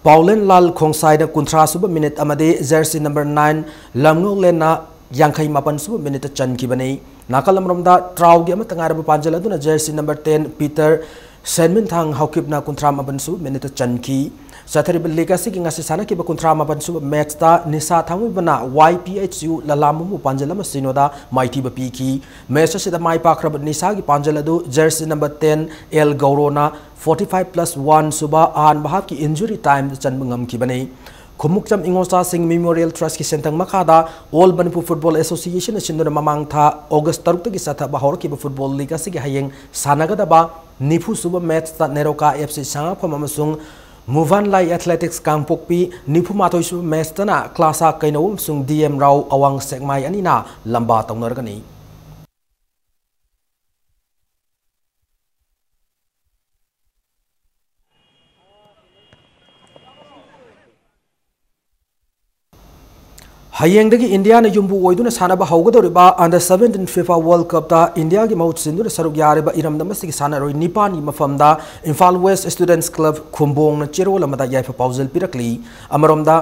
ꯄꯥꯎꯂꯦꯟ ꯂꯥꯜ ꯈꯣꯡꯁꯥꯏꯅ ꯀꯨꯟꯊ꯭ꯔꯥ ꯁꯨꯕ minute ꯑꯃꯗꯤ jersey number nine ꯂꯝꯉꯧꯂꯦꯟꯅ ꯌꯥꯡꯈꯩ ꯃꯥꯄꯟ ꯁꯨꯕ minute ꯇ ꯆꯟꯈꯤꯕꯅꯤ꯫ ꯅꯥꯀꯜ ꯑꯃꯔꯣꯝꯗ ꯇ꯭ꯔꯥꯎꯒꯤ ꯑꯃꯠꯇ ꯉꯥꯏꯔꯕ ꯄꯥꯟꯖꯜ ꯑꯗꯨꯅ jersey number ten ꯄꯤꯇꯔ ꯁꯦꯟꯃꯤꯟꯊꯥꯡ ꯍꯥꯎꯀꯤꯞꯅ ꯀꯨꯟꯊ꯭ꯔꯥ ꯃꯥꯄꯟ ꯁꯨꯕ minute ꯇ ꯆꯟꯈꯤ꯫ ꯆꯠꯊꯔꯤꯕ league ꯑꯁꯤꯒꯤ ꯉꯁꯤ ꯁꯥꯟꯅꯈꯤꯕ ꯀꯨꯟꯊ꯭ꯔꯥ ꯃꯥꯄꯟ ꯁꯨꯕ match ꯇ ꯅꯤꯁꯥ ꯊꯥꯡꯃꯩꯕꯟꯅ ꯋꯥꯏ ꯄꯤ ꯑꯩꯆ ꯌꯨ ꯂꯂꯥꯝꯕꯝꯕꯨ ꯄꯥꯟꯖꯜ ꯑꯃ ꯁꯤꯅꯣꯗ ꯃꯥꯏꯊꯤꯕ ꯄꯤꯈꯤ꯫ Match ꯑꯁꯤꯗ ꯃꯥꯏ ꯄꯥꯛꯈ꯭ꯔꯕ ꯅꯤꯁꯥꯒꯤ ꯄꯥꯟꯖꯜ ꯑꯗꯨ jersey number ten ꯑꯦꯜ ꯒꯧꯔꯣꯅ forty five plus one ꯁꯨꯕ ꯑꯍꯥꯟꯕ half ꯀꯤ injury time ꯗ ꯆꯟꯕ ꯉꯝꯈꯤꯕꯅꯤ꯫ ꯈꯨꯃꯨꯛꯆꯝ ꯏꯉꯣꯆꯥꯁꯤꯡ Memorial Trust ꯀꯤ ꯁꯦꯟꯊꯪ ꯃꯈꯥꯗ All Manipur Football Association ꯅ ꯁꯤꯟꯗꯨꯅ ꯃꯃꯥꯡ ꯊꯥ August ꯇꯔꯨꯛꯇꯒꯤ ꯆꯠꯊꯕ ꯍꯧꯔꯛꯈꯤꯕ football league ꯑꯁꯤꯒꯤ ꯍꯌꯦꯡ ꯁꯥꯟꯅꯒꯗꯕ ꯅꯤꯐꯨ ꯁꯨꯕ match ꯇ ꯅꯦꯔꯣꯀꯥ F C ꯁꯉꯥꯛꯐꯝ ꯑꯃꯁꯨꯡ ꯃꯨꯚꯥꯟꯂꯥꯏ Athletics ꯀꯥꯡꯄꯣꯛꯄꯤ, ꯅꯤꯐꯨ ꯃꯥꯊꯣꯏ ꯁꯨꯕ match ꯇꯅ ꯀ꯭ꯂꯥꯁꯥ ꯀꯩꯅꯧ ꯑꯃꯁꯨꯡ D M ꯔꯥꯎ ꯑꯋꯥꯡ ꯁꯦꯛꯃꯥꯏ ꯑꯅꯤꯅ ꯂꯝꯕꯥ ꯇꯧꯅꯔꯒꯅꯤ꯫ ꯍꯌꯦꯡꯗꯒꯤ ꯏꯟꯗꯤꯌꯥꯅ ꯌꯨꯝꯕꯨ ꯑꯣꯏꯗꯨꯅ ꯁꯥꯟꯅꯕ ꯍꯧꯒꯗꯧꯔꯤꯕ Under seventeen FIFA World Cup ꯇ ꯏꯟꯗꯤꯌꯥꯒꯤ ꯃꯍꯨꯠ ꯁꯤꯟꯗꯨꯅ ꯁꯔꯨꯛ ꯌꯥꯔꯤꯕ ꯏꯔꯝꯗꯝ ꯑꯁꯤꯒꯤ ꯁꯥꯟꯅꯔꯣꯏ ꯅꯤꯄꯥꯟꯒꯤ ꯃꯐꯝꯗ ꯏꯝꯐꯥꯜ West Students Club ꯈꯨꯝꯕꯣꯡꯅ ꯆꯦꯔꯣꯜ ꯑꯃꯗ ꯌꯥꯏꯐ ꯄꯥꯎꯖꯦꯜ ꯄꯤꯔꯛꯂꯤ꯫ ꯑꯃꯔꯣꯝꯗ,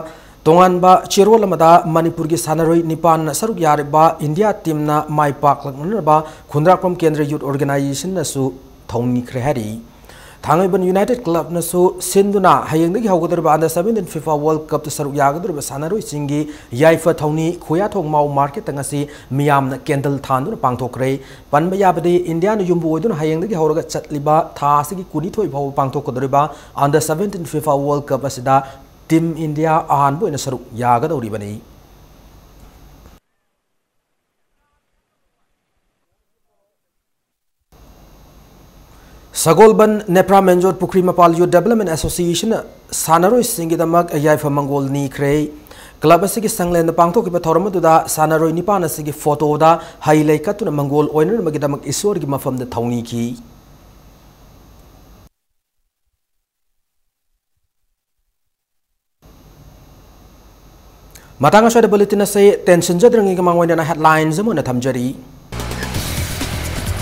ꯇꯣꯉꯥꯟꯕ ꯆꯦꯔꯣꯜ ꯑꯃꯗ ꯃꯅꯤꯄꯨꯔꯒꯤ ꯁꯥꯟꯅꯔꯣꯏ ꯅꯤꯄꯥꯟꯅ ꯁꯔꯨꯛ ꯌꯥꯔꯤꯕ ꯏꯟꯗꯤꯌꯥ team ꯅ ꯃꯥꯏ ꯄꯥꯛꯂꯛꯅꯅꯕ ꯈꯨꯟꯗ꯭ꯔꯥꯛꯄꯝ ꯀꯦꯟꯗ꯭ꯔ Youth Organization ꯅꯁꯨ ꯊꯧꯅꯤꯈ꯭ꯔꯦ ꯍꯥꯏꯔꯤ꯫ ꯊꯥꯡꯃꯩꯕꯟ United Club ꯅꯁꯨ ꯁꯤꯟꯗꯨꯅ ꯍꯌꯦꯡꯗꯒꯤ ꯍꯧꯒꯗꯧꯔꯤꯕ Under seventeen FIFA World Cup ꯇ ꯁꯔꯨꯛ ꯌꯥꯒꯗꯧꯔꯤꯕ ꯁꯥꯟꯅꯔꯣꯏꯁꯤꯡꯒꯤ ꯌꯥꯏꯐ ꯊꯧꯅꯤ ꯈꯨꯌꯥꯊꯣꯡ ꯃꯥꯎ market ꯇ ꯉꯁꯤ ꯃꯤꯌꯥꯝꯅ candle ꯊꯥꯟꯗꯨꯅ ꯄꯥꯡꯊꯣꯛꯈ꯭ꯔꯦ꯫ ꯄꯟꯕ ꯌꯥꯕꯗꯤ, ꯏꯟꯗꯤꯌꯥꯅ ꯌꯨꯝꯕꯨ ꯑꯣꯏꯗꯨꯅ ꯍꯌꯦꯡꯗꯒꯤ ꯍꯧꯔꯒ ꯆꯠꯂꯤꯕ ꯊꯥ ꯑꯁꯤꯒꯤ ꯀꯨꯟꯅꯤꯊꯣꯏ ꯐꯥꯎꯕ ꯄꯥꯡꯊꯣꯛꯀꯗꯧꯔꯤꯕ Under seventeen FIFA World Cup ꯑꯁꯤꯗ Team India ꯑꯍꯥꯟꯕ ꯑꯣꯏꯅ ꯁꯔꯨꯛ ꯌꯥꯒꯗꯧꯔꯤꯕꯅꯤ꯫ ꯁꯒꯣꯜꯕꯟ ꯅꯦꯄ꯭ꯔꯥ ꯃꯦꯟꯖꯣꯠ ꯄꯨꯈ꯭ꯔꯤ ꯃꯄꯥꯜ Youth Development Association ꯅ ꯁꯥꯟꯅꯔꯣꯏꯁꯤꯡꯒꯤꯗꯃꯛ ꯌꯥꯏꯐ ꯃꯪꯒꯣꯜ ꯅꯤꯈ꯭ꯔꯦ꯫ Club ꯑꯁꯤꯒꯤ ꯁꯪꯂꯦꯟꯗ ꯄꯥꯡꯊꯣꯛꯈꯤꯕ ꯊꯧꯔꯝ ꯑꯗꯨꯗ ꯁꯥꯟꯅꯔꯣꯏ ꯅꯤꯄꯥꯟ ꯑꯁꯤꯒꯤ photo ꯗ ꯍꯩ ꯂꯩ ꯀꯠꯇꯨꯅ ꯃꯪꯒꯣꯜ ꯑꯣꯏꯅꯅꯕꯒꯤꯗꯃꯛ ꯏꯁꯣꯔꯒꯤ ꯃꯐꯝꯗ ꯊꯧꯅꯤꯈꯤ꯫ ꯃꯇꯥꯡ ꯑꯁ꯭ꯋꯥꯏꯗ bulletin ꯑꯁꯤ ꯇꯦꯟꯁꯤꯟꯖꯗ꯭ꯔꯤꯉꯩꯒꯤ ꯃꯥꯡꯑꯣꯏꯅꯅ headlines ꯑꯃ ꯑꯣꯏꯅ ꯊꯝꯖꯔꯤ꯫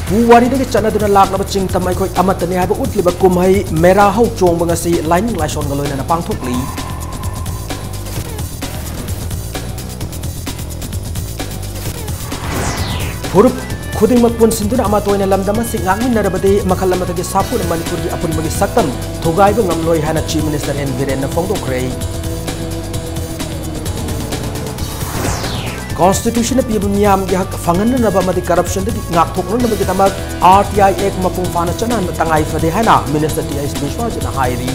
ꯄꯨꯋꯥꯔꯤꯗꯒꯤ ꯆꯠꯅꯗꯨꯅ ꯂꯥꯛꯂꯕ ꯆꯤꯡꯇꯝ ꯑꯩꯈꯣꯏ ꯑꯃꯠꯇꯅꯤ ꯍꯥꯏꯕ ꯎꯠꯂꯤꯕ ꯀꯨꯝꯍꯩ ꯃꯦꯔꯥ ꯍꯧ ꯆꯣꯡꯕ ꯉꯁꯤ ꯂꯥꯏꯅꯤꯡ ꯂꯥꯏꯁꯣꯟꯒ ꯂꯣꯏꯅꯅ ꯄꯥꯡꯊꯣꯛꯂꯤ꯫ ꯐꯨꯔꯨꯞ ꯈꯨꯗꯤꯡꯃꯛ ꯄꯨꯟꯁꯤꯟꯗꯨꯅ ꯑꯃꯠꯇ ꯑꯣꯏꯅ ꯂꯝꯗꯝ ꯑꯁꯤ ꯉꯥꯛꯃꯤꯟꯅꯔꯕꯗꯤ ꯃꯈꯜ ꯑꯃꯠꯇꯒꯤ ꯁꯥꯐꯨꯅ ꯃꯅꯤꯄꯨꯔꯒꯤ ꯑꯄꯨꯟꯕꯒꯤ ꯁꯛꯇꯝ ꯊꯨꯒꯥꯏꯕ ꯉꯝꯂꯣꯏ ꯍꯥꯏꯅ Chief Minister N ꯕꯤꯔꯦꯟꯅ ꯐꯣꯡꯗꯣꯛꯈ꯭ꯔꯦ꯫ Constitution ꯅ ꯄꯤꯕ ꯃꯤꯌꯥꯝꯒꯤ ꯍꯛ ꯐꯪꯍꯟꯅꯅꯕ ꯑꯃꯗꯤ corruption ꯗꯒꯤ ꯉꯥꯛꯊꯣꯛꯅꯅꯕꯒꯤꯗꯃꯛ R T I Act ꯃꯄꯨꯡ ꯐꯥꯅ ꯆꯠꯅꯍꯟꯕ ꯇꯉꯥꯏ ꯐꯗꯦ ꯍꯥꯏꯅ Minister ꯇꯤ ꯑꯩꯆ ꯕꯤꯁ꯭ꯋꯥꯖꯤꯠꯅ ꯍꯥꯏꯔꯤ꯫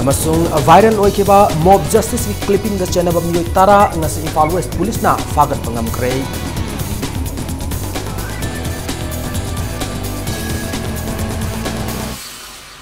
ꯑꯃꯁꯨꯡ viral ꯑꯣꯏꯈꯤꯕ mob justiceꯀꯤ clippingꯗ ꯆꯦꯟꯅꯕ ꯃꯤꯑꯣꯏ ꯇꯔꯥ ꯉꯁꯤ ꯏꯝꯐꯥꯜ West Policeꯅ ꯐꯥꯒꯠꯄ ꯉꯝꯈ꯭ꯔꯦ꯫